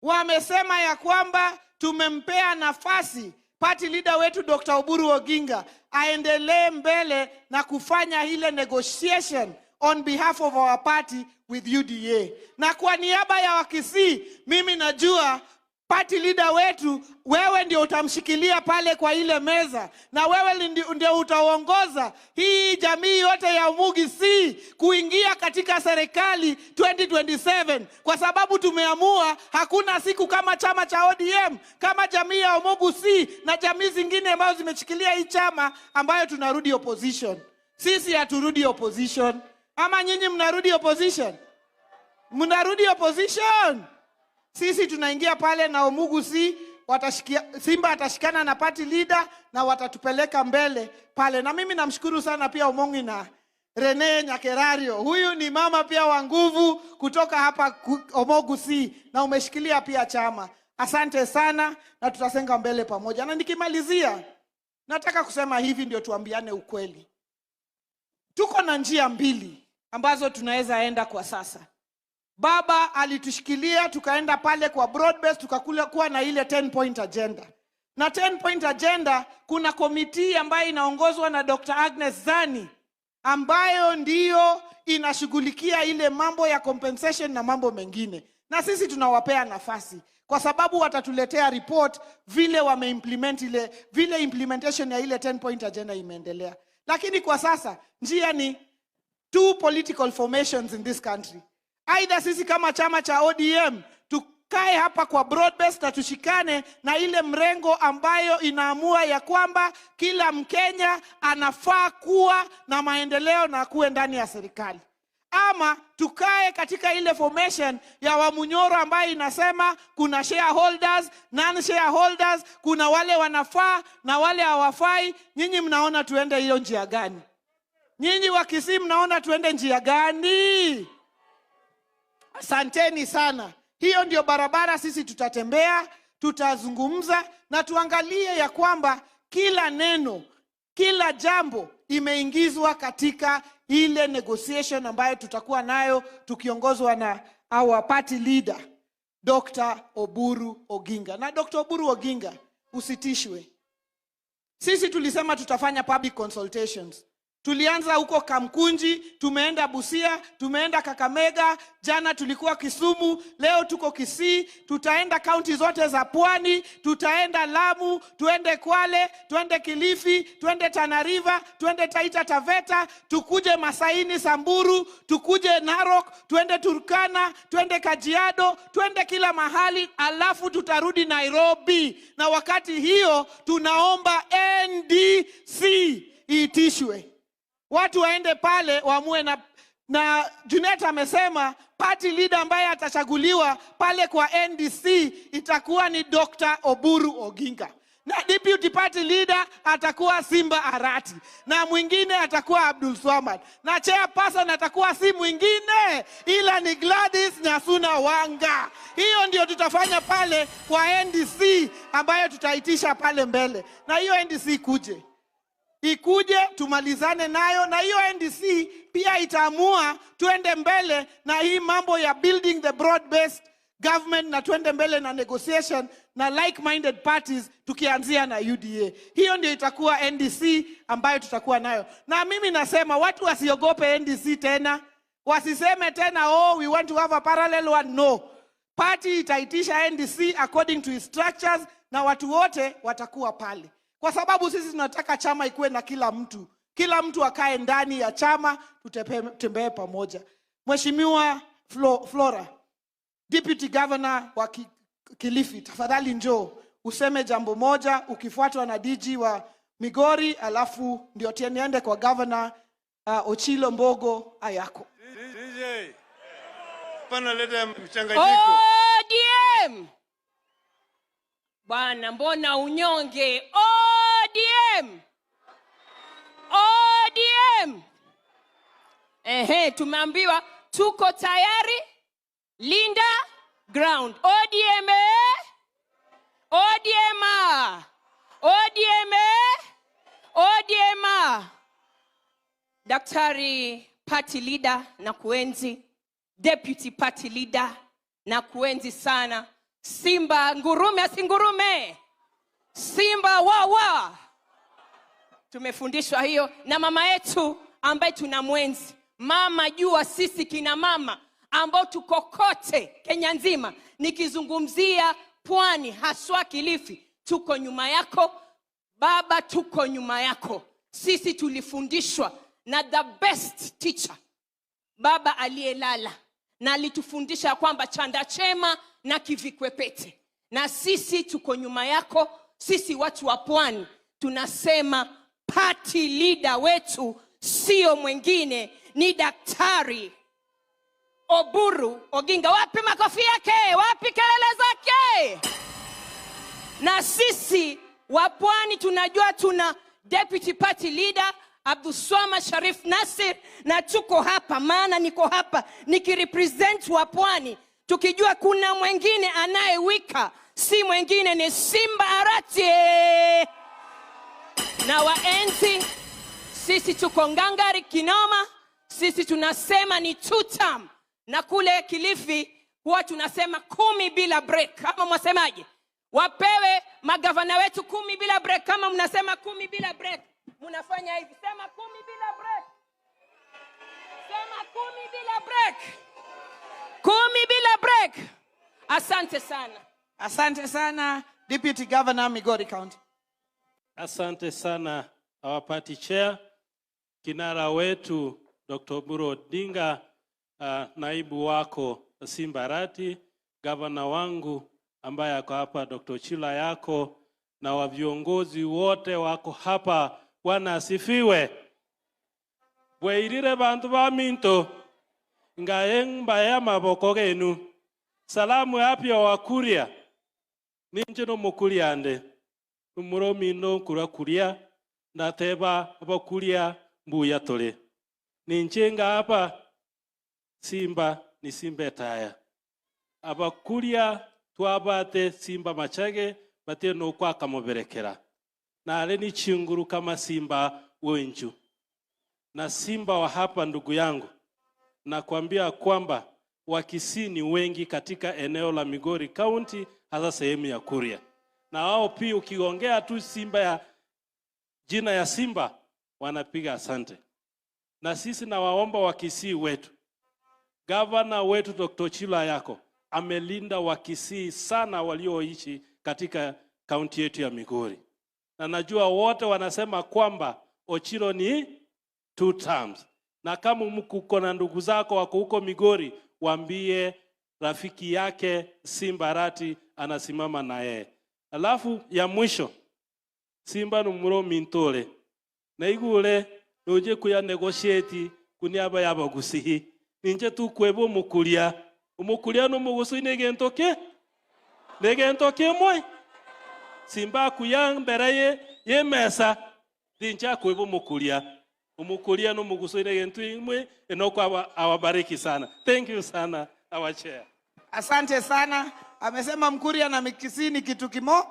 wamesema ya kwamba tumempea nafasi party leader wetu Dr. Oburu Oginga aendelee mbele na kufanya ile negotiation on behalf of our party with UDA. Na kwa niaba ya Wakisii, mimi najua party leader wetu, wewe ndio utamshikilia pale kwa ile meza, na wewe ndio utaongoza hii jamii yote ya Omugisi kuingia katika serikali 2027, kwa sababu tumeamua hakuna siku kama chama cha ODM, kama jamii ya Omugisi na jamii zingine ambazo zimeshikilia hii chama ambayo tunarudi opposition. Sisi haturudi opposition. Ama nyinyi mnarudi opposition? Mnarudi opposition? Sisi tunaingia pale na Omugusi, Simba atashikana na party leader na watatupeleka mbele pale. Na mimi namshukuru sana pia Omongi na Rene Nyakerario. Huyu ni mama pia wa nguvu kutoka hapa Omogusi na umeshikilia pia chama. Asante sana na tutasenga mbele pamoja. Na nikimalizia, nataka kusema hivi ndio tuambiane ukweli. Tuko na njia mbili ambazo tunaweza enda kwa sasa. Baba alitushikilia tukaenda pale kwa broad base, tukakula kuwa na ile 10 point agenda. Na 10 point agenda kuna komiti ambayo inaongozwa na Dr. Agnes Zani ambayo ndiyo inashughulikia ile mambo ya compensation na mambo mengine. Na sisi tunawapea nafasi kwa sababu watatuletea report vile wameimplement ile, vile implementation ya ile 10 point agenda imeendelea. Lakini kwa sasa njia ni two political formations in this country. Aidha sisi kama chama cha ODM tukae hapa kwa broad base na tushikane na ile mrengo ambayo inaamua ya kwamba kila Mkenya anafaa kuwa na maendeleo na kuwe ndani ya serikali. Ama tukae katika ile formation ya Wamunyoro ambayo inasema kuna shareholders, non-shareholders, kuna wale wanafaa na wale hawafai. Nyinyi mnaona tuende hiyo njia gani? Nyinyi wa Kisii mnaona tuende njia gani? Asanteni sana. Hiyo ndio barabara sisi tutatembea, tutazungumza na tuangalie ya kwamba kila neno, kila jambo imeingizwa katika ile negotiation ambayo tutakuwa nayo tukiongozwa na our party leader Dr. Oburu Oginga. Na Dr. Oburu Oginga, usitishwe. Sisi tulisema tutafanya public consultations. Tulianza huko Kamkunji, tumeenda Busia, tumeenda Kakamega, jana tulikuwa Kisumu, leo tuko Kisii, tutaenda kaunti zote za Pwani, tutaenda Lamu, tuende Kwale, tuende Kilifi, tuende Tana River, tuende Taita Taveta, tukuje Masaini Samburu, tukuje Narok, tuende Turkana, tuende Kajiado, tuende kila mahali, alafu tutarudi Nairobi. Na wakati hiyo tunaomba NDC iitishwe. Watu waende pale waamue. Na Junet amesema party leader ambaye atachaguliwa pale kwa NDC itakuwa ni Dr. Oburu Oginga. Na deputy party leader atakuwa Simba Arati, na mwingine atakuwa Abdul Swamad, na chairperson atakuwa si mwingine ila ni Gladys Nyasuna Wanga. Hiyo ndio tutafanya pale kwa NDC ambayo tutaitisha pale mbele, na hiyo NDC ikuje tumalizane nayo, na hiyo NDC pia itaamua tuende mbele na hii mambo ya building the broad based government, na tuende mbele na negotiation na like-minded parties tukianzia na UDA. Hiyo ndio itakuwa NDC ambayo tutakuwa nayo. Na mimi nasema watu wasiogope NDC tena, wasiseme tena, "Oh, we want to have a parallel one." No. Party itaitisha NDC according to its structures, na watu wote watakuwa pale. Kwa sababu sisi tunataka chama ikuwe na kila mtu. Kila mtu akae ndani ya chama, tutembee pamoja. Mheshimiwa Flora, Deputy Governor wa Kilifi, tafadhali njoo useme jambo moja ukifuatwa na DG wa Migori, alafu ndio niende kwa Governor Ochilo Mbogo Ayako. DJ, pana leta mchanganyiko. ODM. Bwana, mbona unyonge? ODM. ODM. Ehe, tumeambiwa tuko tayari. Linda ground. ODM. ODM. ODM. ODM. Daktari party leader na kuenzi, deputy party leader na kuenzi sana. Simba ngurume asingurume, Simba wawa. Tumefundishwa hiyo na mama yetu ambaye tunamwenzi. Mama jua sisi kina mama ambao tuko kote Kenya nzima, nikizungumzia pwani haswa Kilifi, tuko nyuma yako baba, tuko nyuma yako. Sisi tulifundishwa na the best teacher, baba aliyelala, na alitufundisha kwamba chanda chema na kivikwepete. Na sisi tuko nyuma yako. Sisi watu wa pwani tunasema party leader wetu sio mwingine ni Daktari Oburu Oginga. Wapi makofi yake? Wapi kelele zake? Na sisi wa pwani tunajua tuna deputy party leader Abdulswamad Sharif Nasir, na tuko hapa, maana niko hapa nikirepresent wa pwani, tukijua kuna mwingine anayewika, si mwingine ni Simba Arati. Na waenzi, sisi tuko ngangari kinoma. Sisi tunasema ni two term, na kule Kilifi huwa tunasema 10 bila break. Kama mwasemaje? Wapewe magavana wetu 10 bila break. Kama mnasema 10 bila break, mnafanya hivi. Sema 10 bila break. Sema 10 bila break. 10 bila break. Asante sana. Asante sana Deputy Governor Migori County. Asante sana our party chair, kinara wetu Dr. Oburu Odinga, naibu wako Simba Arati, governor wangu ambaye ako hapa Dr. Chila yako, na wa viongozi wote wako hapa. Bwana asifiwe. Bweirire bantu ba minto ngaeng baya maboko genu. Salamu yapya wakuria ninje no mukuriande numuro mindo kura kuria ndateba abakuria mbuya tole ninjenga hapa. Simba ni Simba taya abakuria twabate Simba machage bate no kwa kamoberekera na ale ni chinguru kama Simba wenju. Na Simba wa hapa ndugu yangu, nakwambia kwamba Wakisii ni wengi katika eneo la Migori County, hasa sehemu ya Kuria. Na wao pia ukiongea tu Simba ya jina ya Simba wanapiga asante. Na sisi na waomba Wakisii wetu, Governor wetu Dr. Chila yako amelinda Wakisii sana walioishi katika kaunti yetu ya Migori. Na najua wote wanasema kwamba Ochilo ni 2 terms. Na kama mko na ndugu zako wako huko Migori, waambie rafiki yake Simba Arati anasimama na yeye. Alafu ya mwisho, Simba numuro mintole na igule noje kuya negotiate kuniaba yabagusihi ninje tukwebo mukulia umukulia no mugusu negento ke mwe. Simba akuya mbere ye yemesa dincha kwebo mukulia umukulia no mugusoire gentu imwe enoko awabariki sana. Thank you sana our chair. Asante sana. Amesema Mkuria na Mikisii ni kitu kimo.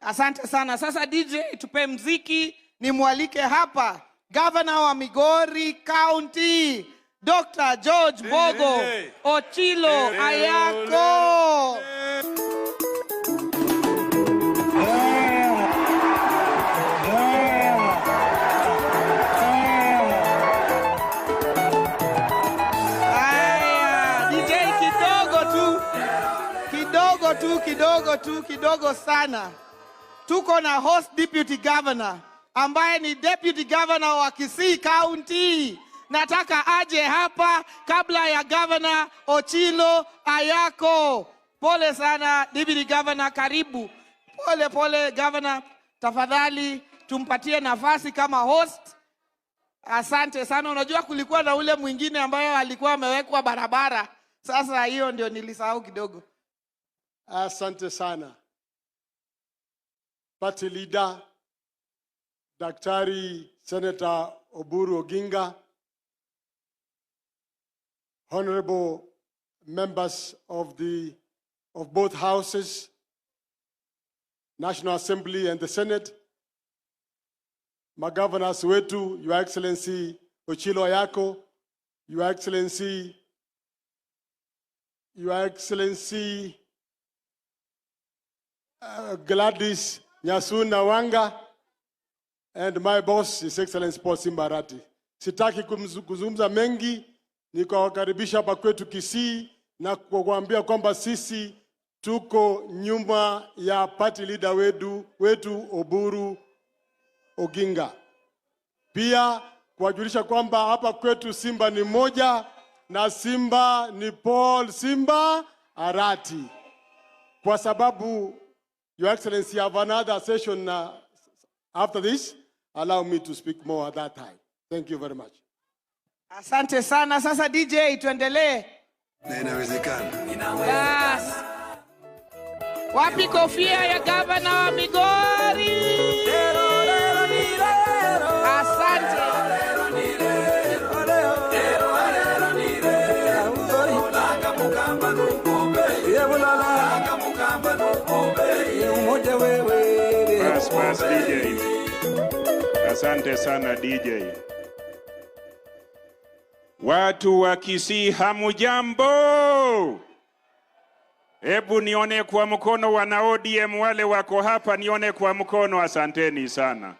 Asante sana. Sasa DJ tupe mziki, nimwalike hapa Governor wa Migori County, Dr. George Bogo Ochilo Ayako. Aya, DJ kidogo tu. Kidogo tu, kidogo tu, kidogo sana. Tuko na host deputy governor ambaye ni deputy governor wa Kisii County. Nataka aje hapa kabla ya Governor Ochilo Ayako. Pole sana deputy governor, karibu. Pole pole governor, tafadhali tumpatie nafasi kama host. Asante sana. Unajua kulikuwa na ule mwingine ambaye alikuwa amewekwa barabara. Sasa hiyo ndio nilisahau kidogo. Asante sana. Party leader, Daktari Senator Oburu Oginga, honorable members of both houses, National Assembly and the Senate, magovernors wetu, Your Excellency Ochilo Ayako, Your Excellency Gladys Nyasuna Wanga, and my boss, His Excellency Paul Simba Arati. Sitaki kuzungumza mengi, ni kuwakaribisha hapa kwetu Kisii na kuwaambia kwamba sisi tuko nyuma ya party leader wetu Oburu Oginga. Pia kuwajulisha kwamba hapa kwetu Simba ni moja na Simba ni Paul Simba Arati. Kwa sababu Your Excellency, I have another session after this. Allow me to speak more at that time. Thank you very much. Asante sana. Sasa DJ, tuendelee. Na inawezekana. Bas. Wapi kofia ya gavana wa Migori? Asante. Bas, bas, DJ. Asante sana DJ. Watu wa Kisii hamujambo? Hebu nione kwa mkono wana ODM wale wako hapa, nione kwa mkono. Asanteni sana.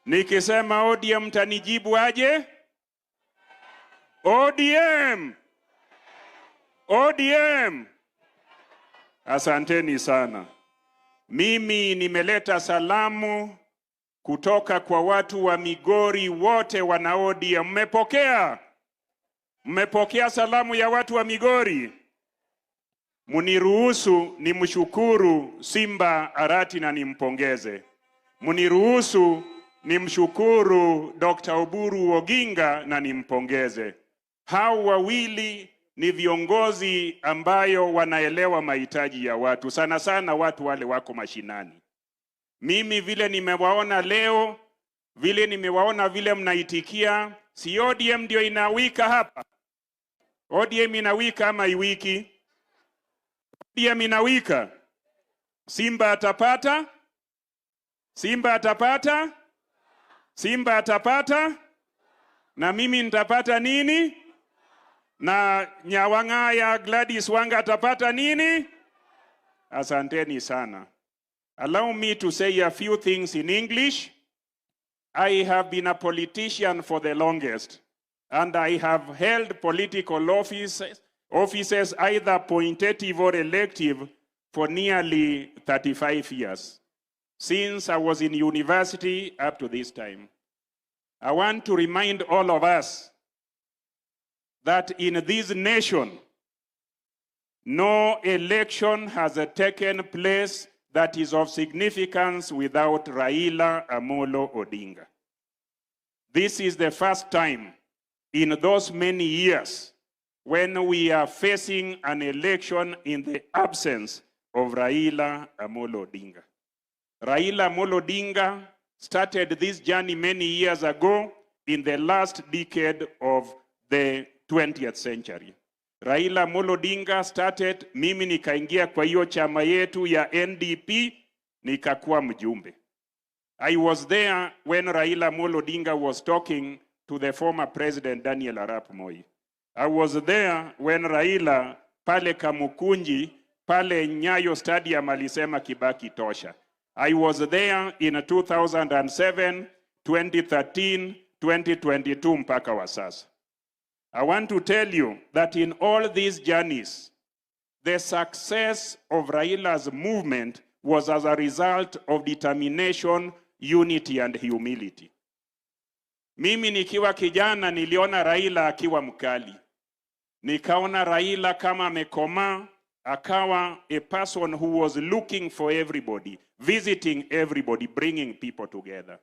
Nikisema ODM mtanijibu aje? ODM. ODM. Asanteni sana. Mimi nimeleta salamu kutoka kwa watu wa Migori wote wana ODM. Mmepokea? Mmepokea salamu ya watu wa Migori? Muniruhusu nimshukuru Simba Arati na nimpongeze. Muniruhusu nimshukuru Dr. Oburu Oginga na nimpongeze. Hao wawili ni viongozi ambayo wanaelewa mahitaji ya watu, sana sana watu wale wako mashinani. Mimi vile nimewaona leo, vile nimewaona vile mnaitikia, si ODM ndio inawika hapa? ODM inawika ama iwiki? ODM inawika. Simba atapata? Simba atapata? Simba atapata? Na mimi nitapata nini? Na Nyawang'aya Gladys Wanga atapata nini? Asanteni sana. Allow me to say a few things in English. I have been a politician for the longest, and I have held political offices either appointative or elective for nearly 35 years, since I was in university up to this time. I want to remind all of us that in this nation, no election has taken place that is of significance without Raila Amolo Odinga. This is the first time in those many years when we are facing an election in the absence of Raila Amolo Odinga. Raila Amolo Odinga started this journey many years ago in the last decade of the 20th century. Raila Amolo Odinga started, mimi nikaingia kwa hiyo chama yetu ya NDP nikakuwa mjumbe. I was there when Raila Amolo Odinga was talking to the former president Daniel Arap Moi. I was there when Raila pale Kamukunji, pale Nyayo Stadium alisema Kibaki tosha. I was there in 2007, 2013, 2022 mpaka wa sasa. I want to tell you that in all these journeys, the success of Raila's movement was as a result of determination, unity and humility. Mimi nikiwa kijana niliona Raila akiwa mkali. Nikaona Raila kama amekomaa, akawa a person who was looking for everybody, visiting everybody, bringing people together.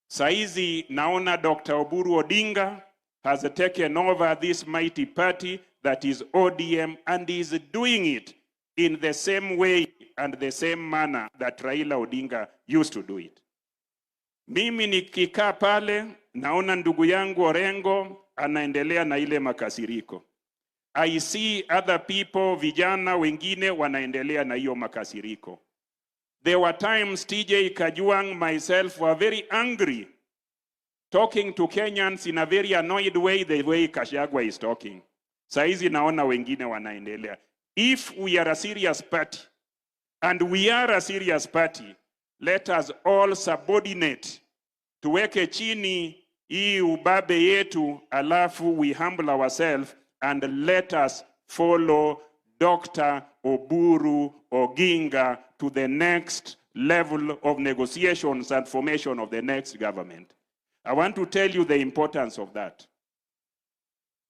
Saizi naona Dr. Oburu Odinga has taken over this mighty party that is ODM and is doing it in the same way and the same manner that Raila Odinga used to do it. Mimi nikikaa pale naona ndugu yangu Orengo anaendelea na ile makasiriko. I see other people, vijana wengine wanaendelea na hiyo makasiriko. There were times TJ Kajwang, myself were very angry, talking to Kenyans in a very annoyed way, the way Gachagua is talking. Saizi naona wengine wanaendelea. If we are a serious party, and we are a serious party, let us all subordinate. Tuweke chini hii ubabe yetu, alafu we humble ourselves and let us follow Dr. Oburu Oginga to the next level of negotiations and formation of the next government. I want to tell you the importance of that.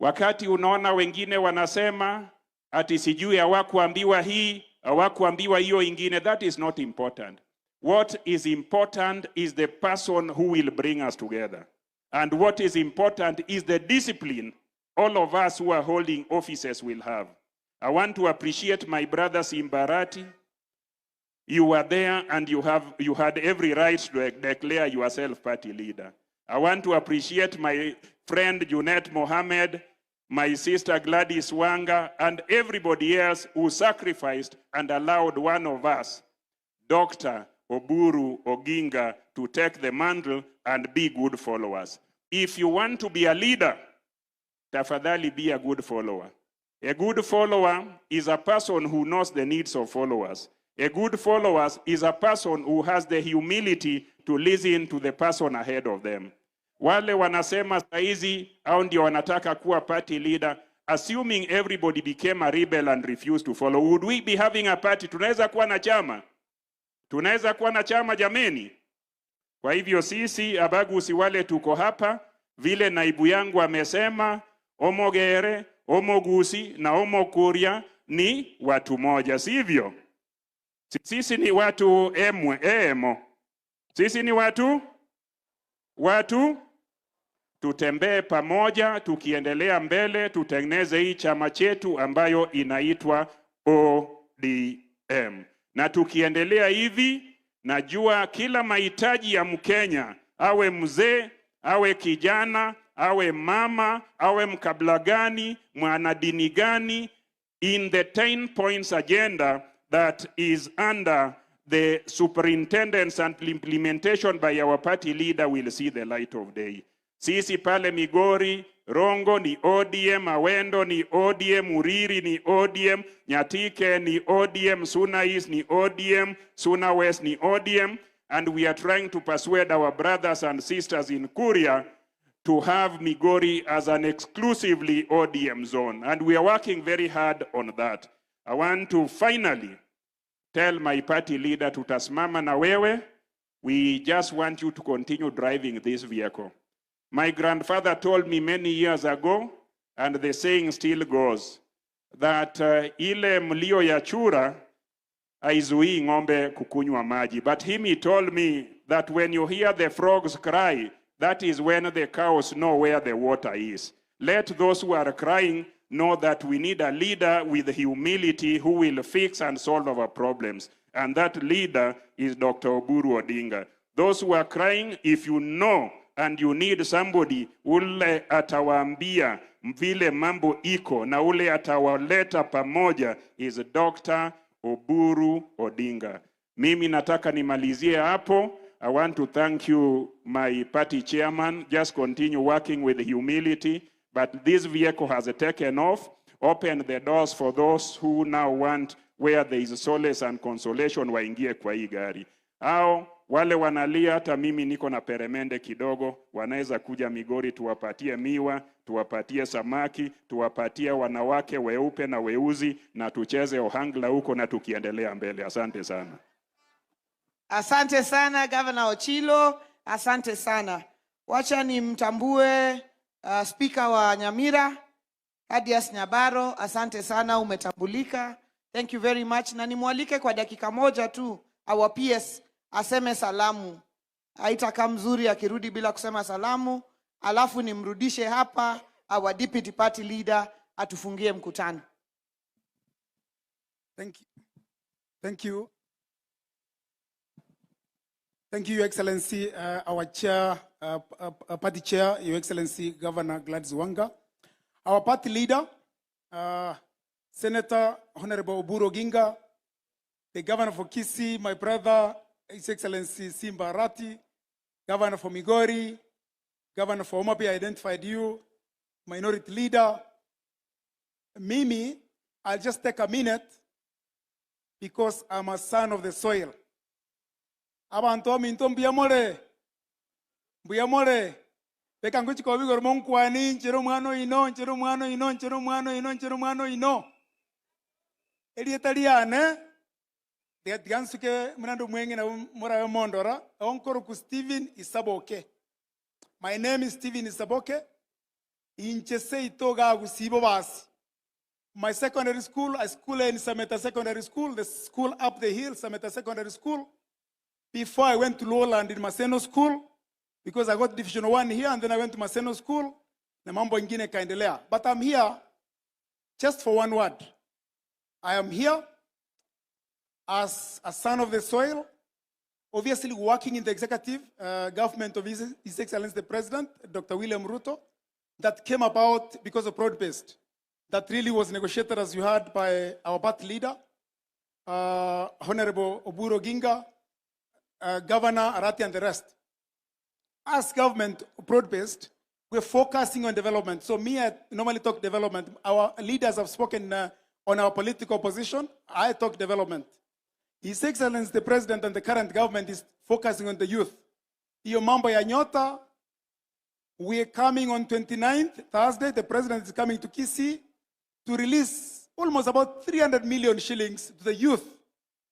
Wakati unaona wengine wanasema ati sijui hawakuambiwa hii, hawakuambiwa hiyo ingine, that is not important. What is important is the person who will bring us together. And what is important is the discipline all of us who are holding offices will have. I want to appreciate my brother Simba Arati. You were there and you had every right to declare yourself party leader. I want to appreciate my friend Junet Mohammed, my sister Gladys Wanga, and everybody else who sacrificed and allowed one of us, Dr. Oburu Oginga, to take the mantle and be good followers. If you want to be a leader, tafadhali be a good follower. A good follower is a person who knows the needs of followers. A good follower is a person who has the humility to listen to the person ahead of them. Wale wanasema saizi au ndio wanataka kuwa party leader, assuming everybody became a rebel and refused to follow, would we be having a party? Tunaweza kuwa na chama? Tunaweza kuwa na chama jameni? Kwa hivyo sisi abagusi wale tuko hapa, vile naibu yangu amesema, Omogere, Omogusi na Omokuria ni watu moja, sivyo? Sisi ni watu emwe, emo. Sisi ni watu tutembee pamoja, tukiendelea mbele, tutengeneze hii chama chetu ambayo inaitwa ODM. Na tukiendelea hivi, najua kila mahitaji ya Mkenya, awe mzee, awe kijana, awe mama, awe mkabila gani, mwanadini gani, in the 10 points agenda that is under the superintendence and implementation by our party leader will see the light of day. Sisi pale Migori, Rongo ni ODM, Awendo ni ODM, Uriri ni ODM, Nyatike ni ODM, Suna East ni ODM, Suna West ni ODM, and we are trying to persuade our brothers and sisters in Kuria to have Migori as an exclusively ODM zone, and we are working very hard on that. I want to finally tell my party leader, tutasimama na wewe. We just want you to continue driving this vehicle. My grandfather told me many years ago, and the saying still goes, that ile mlio ya chura haizuii ng'ombe kukunywa maji. But him, he told me that when you hear the frogs cry, that is when the cows know where the water is. Let those who are crying know that we need a leader with humility who will fix and solve our problems. And that leader is Dr. Oburu Odinga. Those who are crying, if you know and you need somebody, ule atawaambia vile mambo iko na ule atawaleta pamoja is Dr. Oburu Odinga. Mimi nataka nimalizie hapo. I want to thank you, my party chairman. Just continue working with humility. But this vehicle has taken off. Open the doors for those who now want where there is solace and consolation waingie kwa hii gari. Au wale wanalia, hata mimi niko na peremende kidogo, wanaweza kuja Migori tuwapatie miwa, tuwapatie samaki, tuwapatie wanawake weupe na weuzi, na tucheze ohangla huko na tukiendelea mbele. Asante sana. Asante sana Governor Ochilo, asante sana. Wacha nimtambue Speaker wa Nyamira, Thaddeus Nyabaro, asante sana, umetambulika. Thank you very much. Na nimwalike kwa dakika moja tu our PS aseme salamu. Haitakaa mzuri akirudi bila kusema salamu, alafu nimrudishe hapa our deputy party leader atufungie mkutano. Thank you. Thank you. Thank you, Your Excellency, our chair, party chair, Your Excellency, Governor Gladys Wanga. Our party leader, Senator Honorable Oburu Oginga, the governor for Kisii, my brother, His Excellency Simba Arati, governor for Migori, governor for Homa Bay, identified you, minority leader. Mimi, I'll just take a minute because I'm a son of the soil. Abantu aminto mbuyamore, mbuyamore. Reka nguchiko bigoro monkwani nchero mwana ino, nchero mwana ino, nchero mwana ino, nchero mwana ino. Elieta liane tigansuke mnando mwenge na murawe mondora onkoro ku Stephen Isaboke. My name is Stephen Isaboke. Inchese itoga gusibo basi. My secondary school, I school in Sameta Secondary School, the school up the hill, Sameta Secondary School. Before I went to Lowland in Maseno School, because I got Division 1 here, and then I went to Maseno School, na mambo ingine kaendelea. But I'm here just for one word. I am here as a son of the soil, obviously working in the executive government of His Excellency the President, Dr. William Ruto, that came about because of broad-based, that really was negotiated, as you heard, by our party leader, Honorable Oburu Oginga, Governor Arati, and the rest. As government broad-based, we're focusing on development. So me, I normally talk development. Our leaders have spoken on our political position. I talk development. His Excellency the President and the current government is focusing on the youth. Iyo mambo ya nyota, we are coming on 29th, Thursday, the President is coming to Kisii to release almost about 300 million shillings to the youth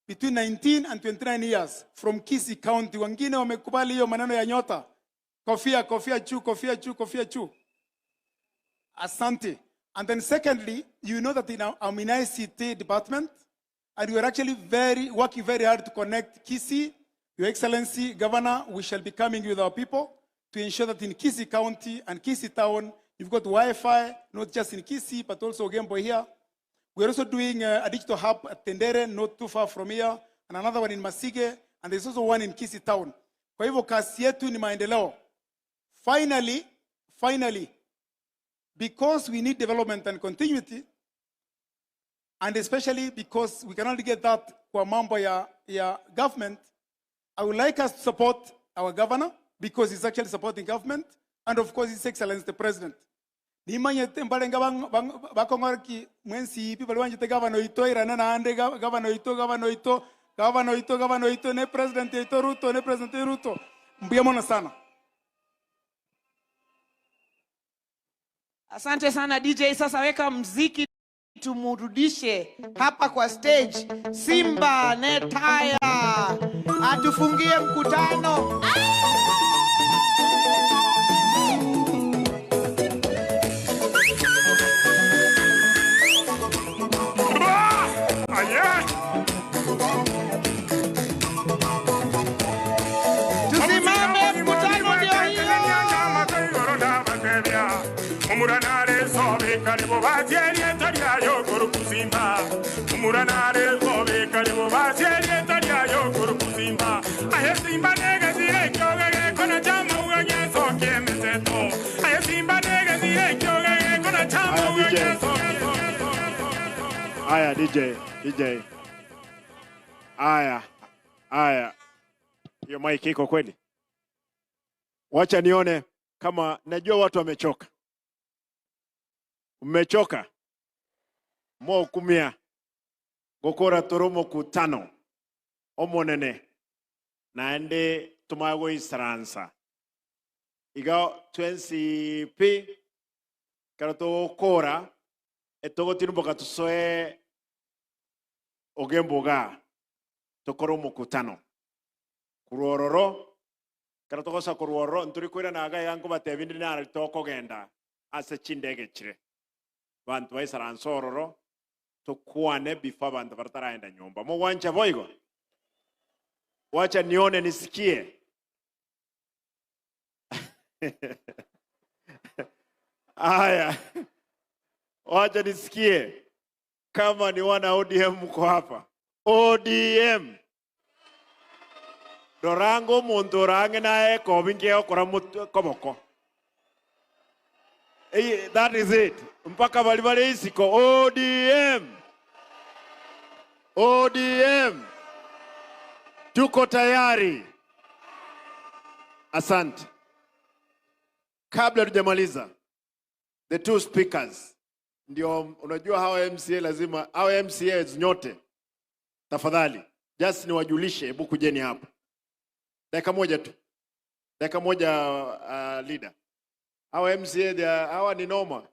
between 19 and 29 years from Kisii County. Wengine wamekubali hiyo maneno ya nyota. Kofia, kofia juu, kofia juu, kofia juu. Asante. And then secondly, you know that I'm in ICT department, and we are actually working very hard to connect Kisii. Your Excellency, Governor, we shall be coming with our people to ensure that in Kisii County and Kisii Town, you've got Wi-Fi, not just in Kisii, but also Ogembo here. We're also doing a digital hub at Tendere, not too far from here, and another one in Masige, and there's also one in Kisii Town. Kwa hivyo kasi yetu ni maendeleo. Finally, finally, because we need development and continuity, and especially because we cannot get that kwa mambo ya government, I would like us to support our governor, because he's actually supporting government, and of course His Excellency the President. Nimanyete mbalenga bakongorki mwensi people wanjete governor ito irana na ande governor ito governor ito governor ito governor ito ne president ito Ruto ne president Ruto. Mbuya sana. Asante sana DJ. Sasa weka mziki tumurudishe hapa kwa stage. Simba Netaya atufungie mkutano. Tusimame, mkutano ndio hiyo. Simba nega zire kyoge kona chama uga soke meseto. Aye Simba nega zire kyoge kona chama uga soke. Aya DJ, DJ. Aya, aya. Hiyo mic iko kweli? Wacha nione kama najua watu wamechoka. Mmechoka? Mo kumia. Gokora toromo kutano. Omonene. Naende tumago isaransa. Iga 20p karato kora etogo tinumboka tusoe ogemboga tokoro mukutano. Kuruororo karatogosa kuruororo nturi kwira naga yango batebindi na toko genda ase chindege chire. Bantu baisaransa ororo tukwane before bantu bataraenda nyumba. Mugwancha boigo. Wacha nione nisikie. Aya. Wacha nisikie kama ni wana ODM mko hapa. ODM. Dorango muntu range nae kobinge okora koboko. That is it. Mpaka balibale isiko ODM. ODM. Tuko tayari. Asante. Kabla tujamaliza, the two speakers. Ndio unajua hawa MCA lazima, hawa MCAs nyote. Tafadhali, just niwajulishe, hebu kujeni hapa. Dakika moja tu. Dakika moja leader. Hawa MCA hawa ni noma.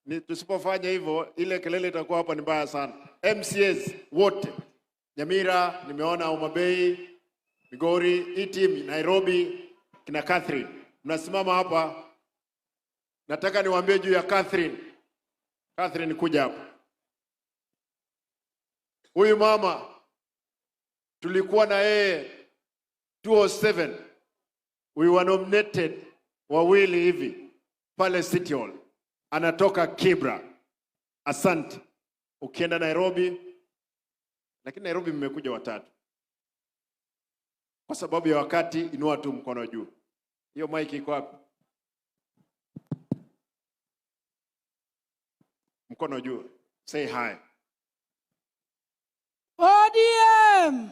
Ni tusipofanya hivyo ile kelele itakuwa hapa ni mbaya sana. MCAs wote. Nyamira, nimeona Homa Bay, Migori, E-team, Nairobi, kina Catherine. Mnasimama hapa. Nataka niwaambie juu ya Catherine. Catherine kuja hapa. Huyu mama tulikuwa na yeye 207. We were nominated wawili hivi pale City Hall. Anatoka Kibra. Asante. Ukienda Nairobi, lakini Nairobi mmekuja watatu. Kwa sababu ya wakati, inua tu mkono juu. Hiyo mic iko wapi? Mkono juu. Say hi. ODM.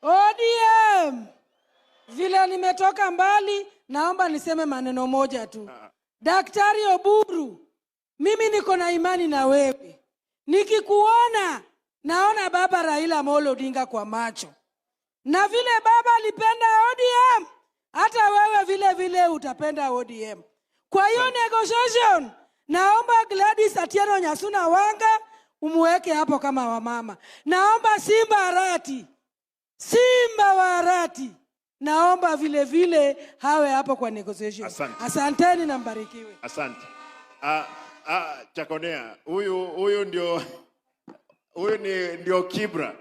ODM. Vile nimetoka mbali, naomba niseme maneno moja tu. Daktari Oburu, mimi niko na imani na wewe. Nikikuona, naona baba Raila Amolo Odinga kwa macho. Na vile baba alipenda ODM, hata wewe vile vile utapenda ODM. Kwa hiyo negotiation, naomba Gladys Atieno Nyasuna Wanga umuweke hapo kama wamama. Naomba Simba Arati, Simba wa Arati, naomba vile vile hawe hapo kwa negotiation. Asante. Asanteni na mbarikiwe. Asante. Chakonea, huyu ndio huyu ni ndio Kibra.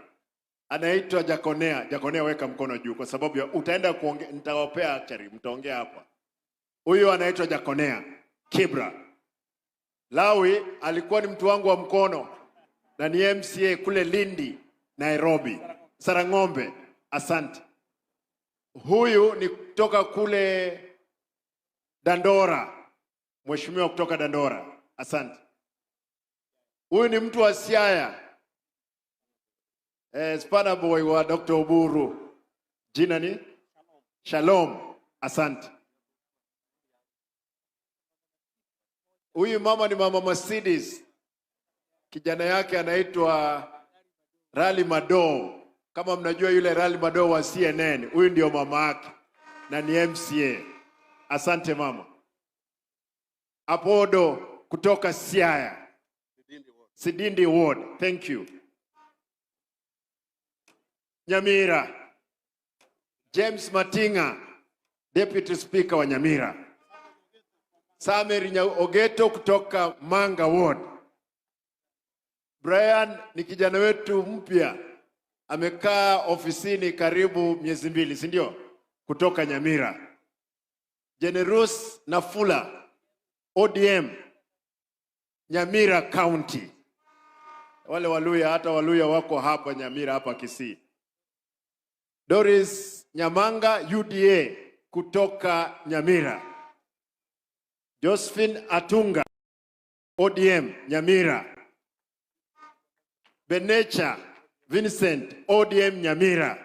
Anaitwa Jakonea. Jakonea, weka mkono juu kwa sababu ya utaenda kuongea, nitawapea actually mtaongea hapa. Huyu anaitwa Jakonea Kibra. Lawi alikuwa ni mtu wangu wa mkono na ni MCA kule Lindi, Nairobi. Sarang'ombe. Asante. Huyu ni kutoka kule Dandora. Mheshimiwa kutoka Dandora. Asante. Huyu ni mtu wa Siaya. Spana boy wa Dr. Oburu. Jina ni Shalom. Asante. Huyu mama ni mama Mercedes. Kijana yake anaitwa Rally Mado. Kama mnajua yule Rally Mado wa CNN, huyu ndio mama yake na ni MCA. Asante mama. Apodo kutoka Siaya. Sidindi Ward. Thank you. Nyamira. James Matinga, Deputy Speaker wa Nyamira. Samer Ogeto kutoka Manga Ward. Brian ni kijana wetu mpya. Amekaa ofisini karibu miezi 2, si ndio? Kutoka Nyamira. Generous Nafula, ODM, Nyamira County. Wale Waluya, hata Waluya wako hapa Nyamira, hapa Kisii. Doris Nyamanga UDA kutoka Nyamira. Josephine Atunga ODM Nyamira. Benecha Vincent ODM Nyamira.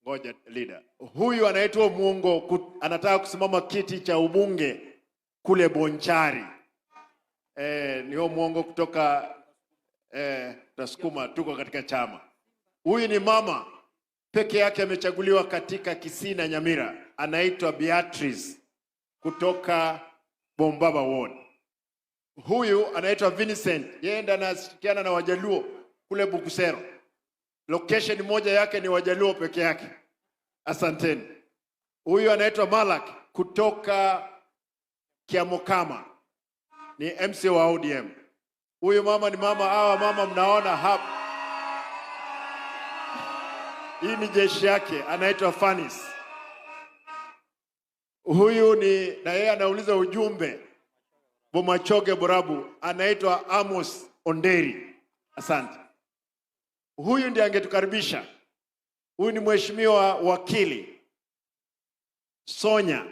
Ngoja leader. Huyu anaitwa Muongo, anataka kusimama kiti cha ubunge kule Bonchari. Ni huyo Muongo kutoka Tasukuma, tuko katika chama. Huyu ni mama peke yake amechaguliwa katika Kisii na Nyamira, anaitwa Beatrice kutoka Bombaba Ward. Huyu anaitwa Vincent, yeye ndiye anashirikiana na Wajaluo kule Bukusero. Location moja yake ni Wajaluo peke yake. Asanteni. Huyu anaitwa Malak kutoka Kiamokama, ni MC wa ODM. Huyu mama ni mama, hawa mama mnaona hapa, hii ni jeshi yake, anaitwa Fanis. Huyu ni na yeye anauliza ujumbe Bomachoge Borabu, anaitwa Amos Onderi. Asante. Huyu ndiye angetukaribisha. Huyu ni mheshimiwa wakili Sonya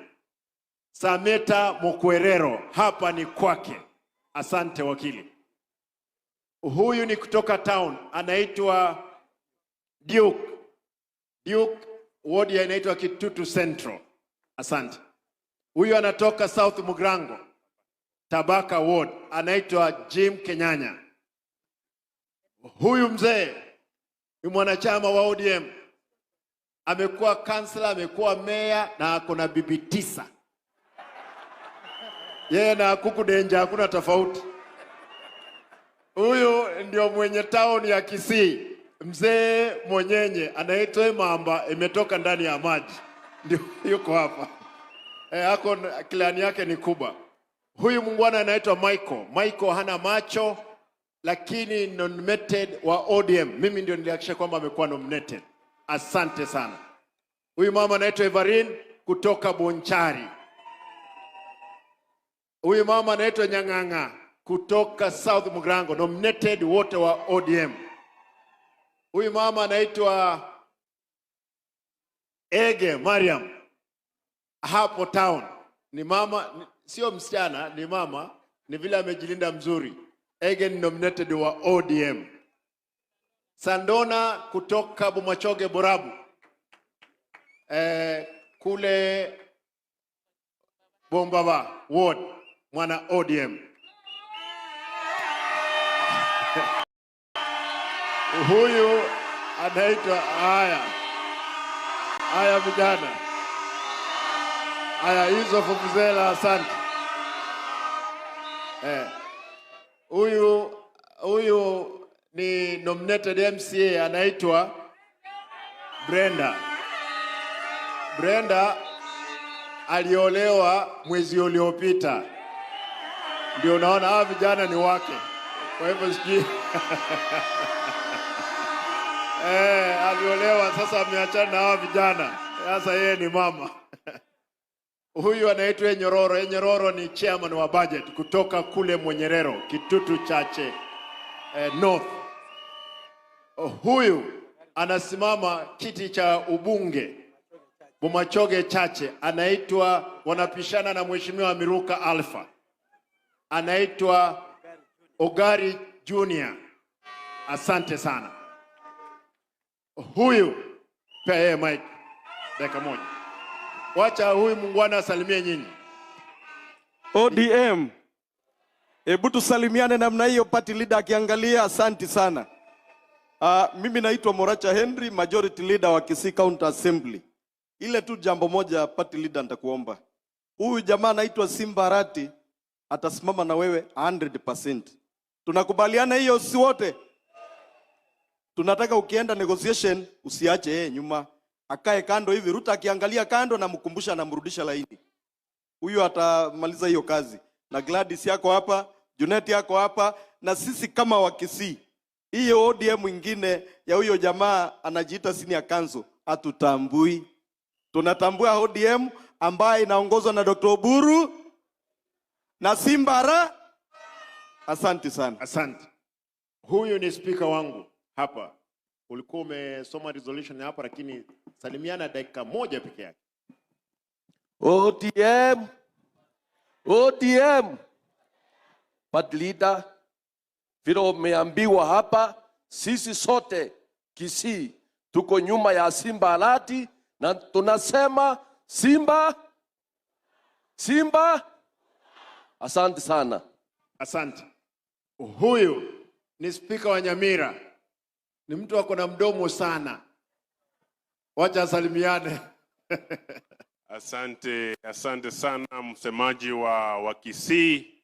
Sameta Mokwerero, hapa ni kwake. Asante wakili. Huyu ni kutoka town, anaitwa Duke. Duke, ward inaitwa Kitutu Central. Asante. Huyu anatoka South Mugrango, Tabaka Ward, anaitwa Jim Kenyanya. Huyu mzee ni mwanachama wa ODM, amekuwa kansela, amekuwa meya na ako na bibi 9. Yeye na Kuku Denja hakuna tofauti. Huyu ndio mwenye town ya Kisii, mzee Monyenye, anaitwa Mamba, imetoka ndani ya maji, ndio yuko hapa. Ako klani yake ni kubwa. Huyu mungwana anaitwa Michael. Michael hana macho lakini nominated wa ODM. Mimi ndio nilihakikisha kwamba amekuwa nominated. Asante sana. Huyu mama anaitwa Everin kutoka Bonchari. Huyu mama anaitwa Nyang'ang'a kutoka South Mugrango, nominated wote wa ODM. Huyu mama anaitwa Ege Mariam hapo town. Ni mama, sio msichana, ni mama, ni vile amejilinda mzuri. Ege ni nominated wa ODM. Sandona kutoka Bomachoge Borabu, kule Bombaba Ward, mwana ODM. Huyu anaitwa haya. Haya vijana. Haya hizo fufuzela, asante. Huyu ni nominated MCA anaitwa Brenda. Brenda aliolewa mwezi uliopita. Ndio unaona hawa vijana ni wake. Kwa hivyo sijui. Aliolewa sasa ameachana na hawa vijana. Sasa yeye ni mama. Huyu anaitwa Nyororo. Nyororo ni chairman wa budget kutoka kule Mwenyerero, Kitutu Chache North. Huyu anasimama kiti cha ubunge Bomachoge Chache, anaitwa, wanapishana na mheshimiwa Miruka Alpha, anaitwa Ogari Junior. Asante sana. Huyu pia yeye Mike, dakika moja. Wacha huyu mungwana asalimie nyinyi. ODM. Hebu tusalimiane namna hiyo, party leader akiangalia. Asante sana. Mimi naitwa Moracha Henry, majority leader wa Kisii County Assembly. Ile tu jambo moja party leader nitakuomba. Huyu jamaa anaitwa Simba Arati atasimama na wewe 100%. Tunakubaliana hiyo si wote? Tunataka ukienda negotiation usiache yeye nyuma. Akae kando hivi, Ruto akiangalia kando na mkumbusha na mrudisha laini. Huyu atamaliza hiyo kazi. Na Gladys yako hapa, Junet yako hapa, na sisi kama wa Kisii. Hiyo ODM mwingine ya huyo jamaa anajiita senior council hatutambui. Tunatambua ODM ambaye inaongozwa na Dr. Oburu na Simbara. Asante sana. Asante. Huyu ni speaker wangu hapa. Ulikuwa umesoma resolution hapa, lakini salimiana dakika moja peke yake. ODM, ODM. Party leader, vile umeambiwa hapa, sisi sote Kisii tuko nyuma ya Simba Arati na tunasema Simba, Simba. Asante sana. Asante. Huyu ni spika wa Nyamira, ni mtu ako na mdomo sana, wacha asalimiane. Asante, asante sana msemaji wa Kisii.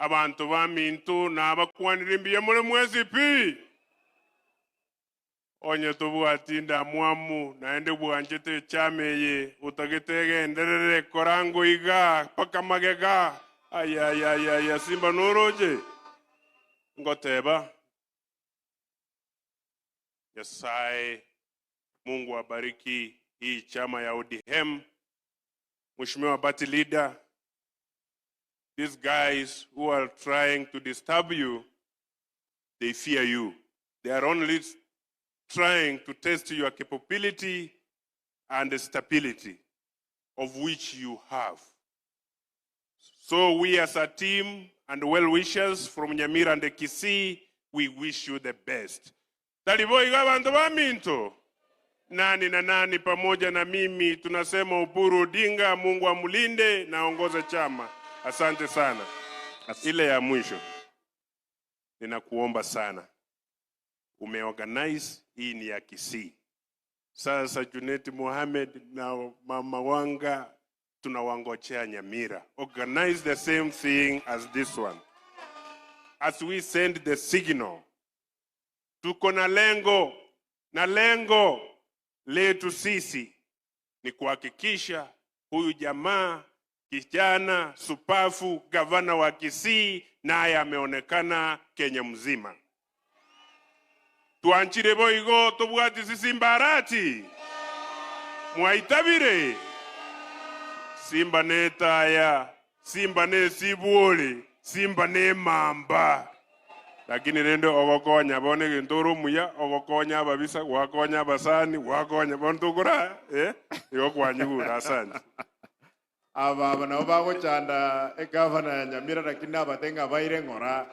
Abantu ba mintu nabakwanira mbiya muri mwezi pi onye tubwatinda mwamu naende bwanjete chameye utagetegenderere korango iga paka magega ayayayaya Simba noroje ngoteba. Nyasaye Mungu abariki hii chama ya ODM. Mheshimiwa party leader, these guys who are trying to disturb you, they fear you. They are only trying to test your capability and the stability of which you have. So we as a team and well-wishers from Nyamira and Kisii, we wish you the best. Taliboiga bantu ba minto. Nani na nani pamoja na mimi tunasema Oburu Odinga, Mungu amulinde na aongoze chama. Asante sana. Ile ya mwisho, ninakuomba sana, umeorganize hii ni ya Kisii. Sasa Junet Mohamed na Mama Wanga tunawangojea Nyamira. Organize the same thing as this one. As we send the signal, tuko na lengo, na lengo letu sisi ni kuhakikisha huyu jamaa kijana supafu gavana wa Kisii naye ameonekana Kenya mzima. Tuanchire boigo tubwati sisi Arati. Mwaitabire. Simba ne taya, Simba ne sibuoli, Simba ne mamba. Lakini rendo ogokonya bone ginturu muya, ogokonya ababisa, wakonya abasani, wakonya bontukura, igo kwanyigura. Asante. Aba nabo bagochanda egavana ya Nyamira, lakini abatenga baire ng'ora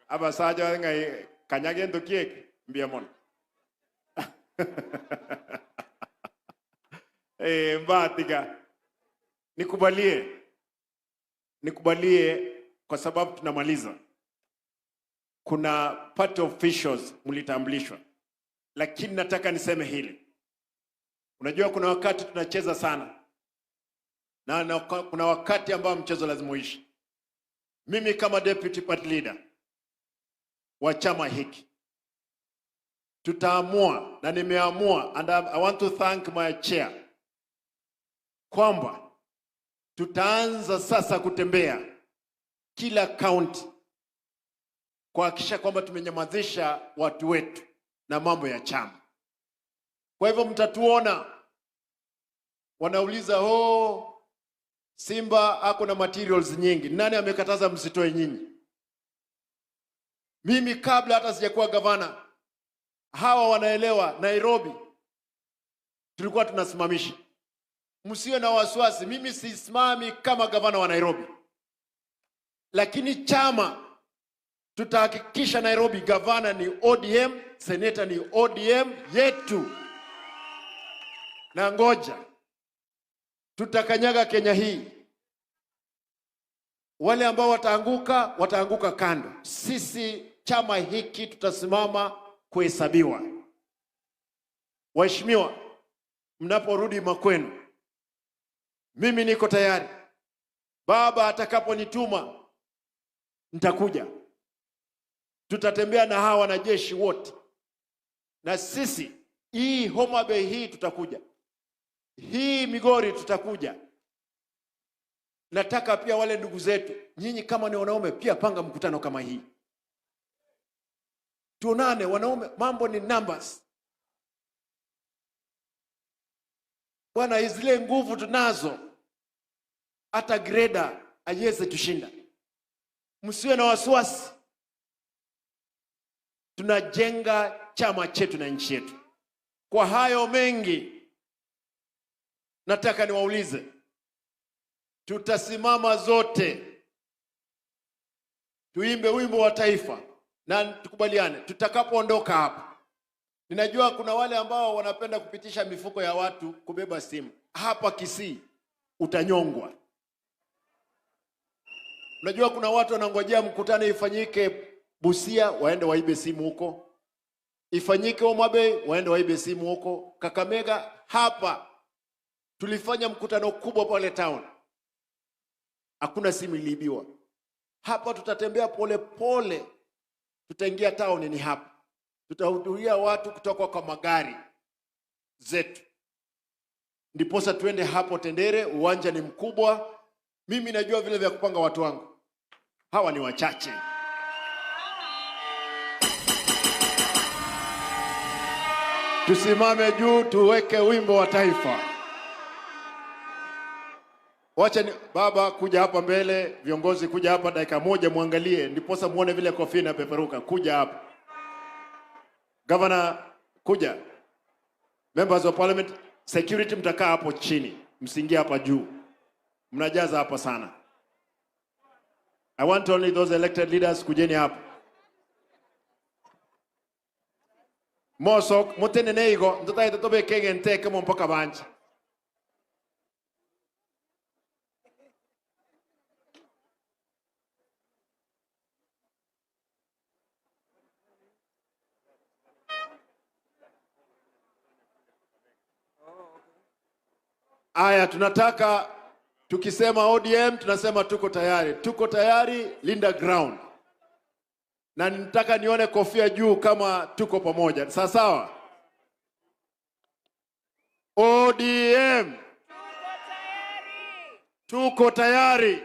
abasaja batenga kanyage ntokieke mbia mono. Mbatika, nikubalie kwa sababu tunamaliza. Kuna party officials mlitambulishwa, lakini nataka niseme hili. Unajua kuna wakati tunacheza sana na kuna wakati ambao mchezo lazima uishi. Mimi kama deputy party leader wa chama hiki tutaamua, na nimeamua, and I want to thank my chair, kwamba tutaanza sasa kutembea kila county kuhakikisha kwamba tumenyamazisha watu wetu na mambo ya chama. Kwa hivyo mtatuona wanauliza, oh, Simba ako na materials nyingi, nani amekataza msitoe nyinyi? Mimi kabla hata sijakuwa gavana, hawa wanaelewa Nairobi tulikuwa tunasimamisha. Msiwe na wasiwasi, mimi sisimami kama gavana wa Nairobi, lakini chama tutahakikisha Nairobi gavana ni ODM, seneta ni ODM yetu. Na ngoja tutakanyaga Kenya hii. Wale ambao wataanguka, wataanguka kando. Sisi chama hiki tutasimama kuhesabiwa. Waheshimiwa, mnaporudi makwenu, mimi niko tayari. Baba atakaponituma nitakuja. Tutatembea na hawa wanajeshi wote. Na sisi hii Homa Bay hii tutakuja. Hii Migori tutakuja. Nataka pia wale ndugu zetu, nyinyi kama ni wanaume pia panga mkutano kama hii. Tuonane wanaume, mambo ni numbers. Bwana, zile nguvu tunazo, hata greda haiwezi tushinda. Msiwe na wasiwasi. Tunajenga chama chetu na nchi yetu. Kwa hayo mengi, nataka niwaulize, tutasimama zote tuimbe wimbo wa taifa na tukubaliane tutakapoondoka hapa. Ninajua kuna wale ambao wanapenda kupitisha mifuko ya watu kubeba simu. Hapa Kisii utanyongwa. Unajua kuna watu wanangojea mkutano ifanyike Busia waende waibe simu huko, ifanyike Homa Bay waende waibe simu huko, Kakamega. Hapa tulifanya mkutano kubwa pale town, hakuna simu iliibiwa. Hapa tutatembea pole pole, tutaingia town, ni hapa tutahudhuria watu kutoka kwa magari zetu, ndiposa tuende hapo Tendere. Uwanja ni mkubwa, mimi najua vile vya kupanga watu wangu, hawa ni wachache. Tusimame juu, tuweke wimbo wa taifa. Wacha ni baba kuja hapa mbele, viongozi kuja hapa dakika moja, muangalie ndiposa muone vile kofia inapeperuka. Kuja hapa Governor, kuja. Members of Parliament, security mtakaa hapo chini, msiingie hapa juu, mnajaza hapa sana. I want only those elected leaders, kujeni hapa. Mosok mutenene igo ndotaite tobekege nteke mo mpaka banje. Aya, tunataka tukisema ODM tunasema tuko tayari. Tuko tayari, linda ground. Na nitaka nione kofia juu kama tuko pamoja. Sawa sawa? ODM tuko tayari.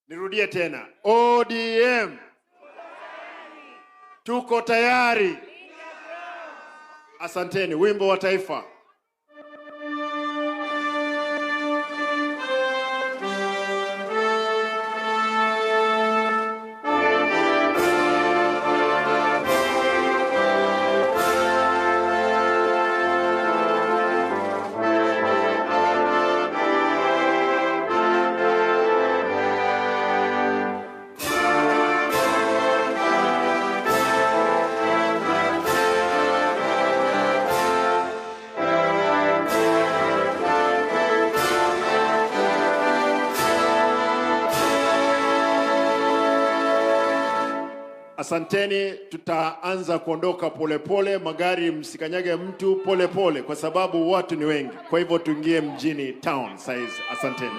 Nirudie tena. ODM tuko tayari. Asanteni. Wimbo wa taifa. Asanteni, tutaanza kuondoka polepole, magari msikanyage mtu, polepole kwa sababu watu ni wengi. Kwa hivyo tuingie mjini town saizi. Asanteni.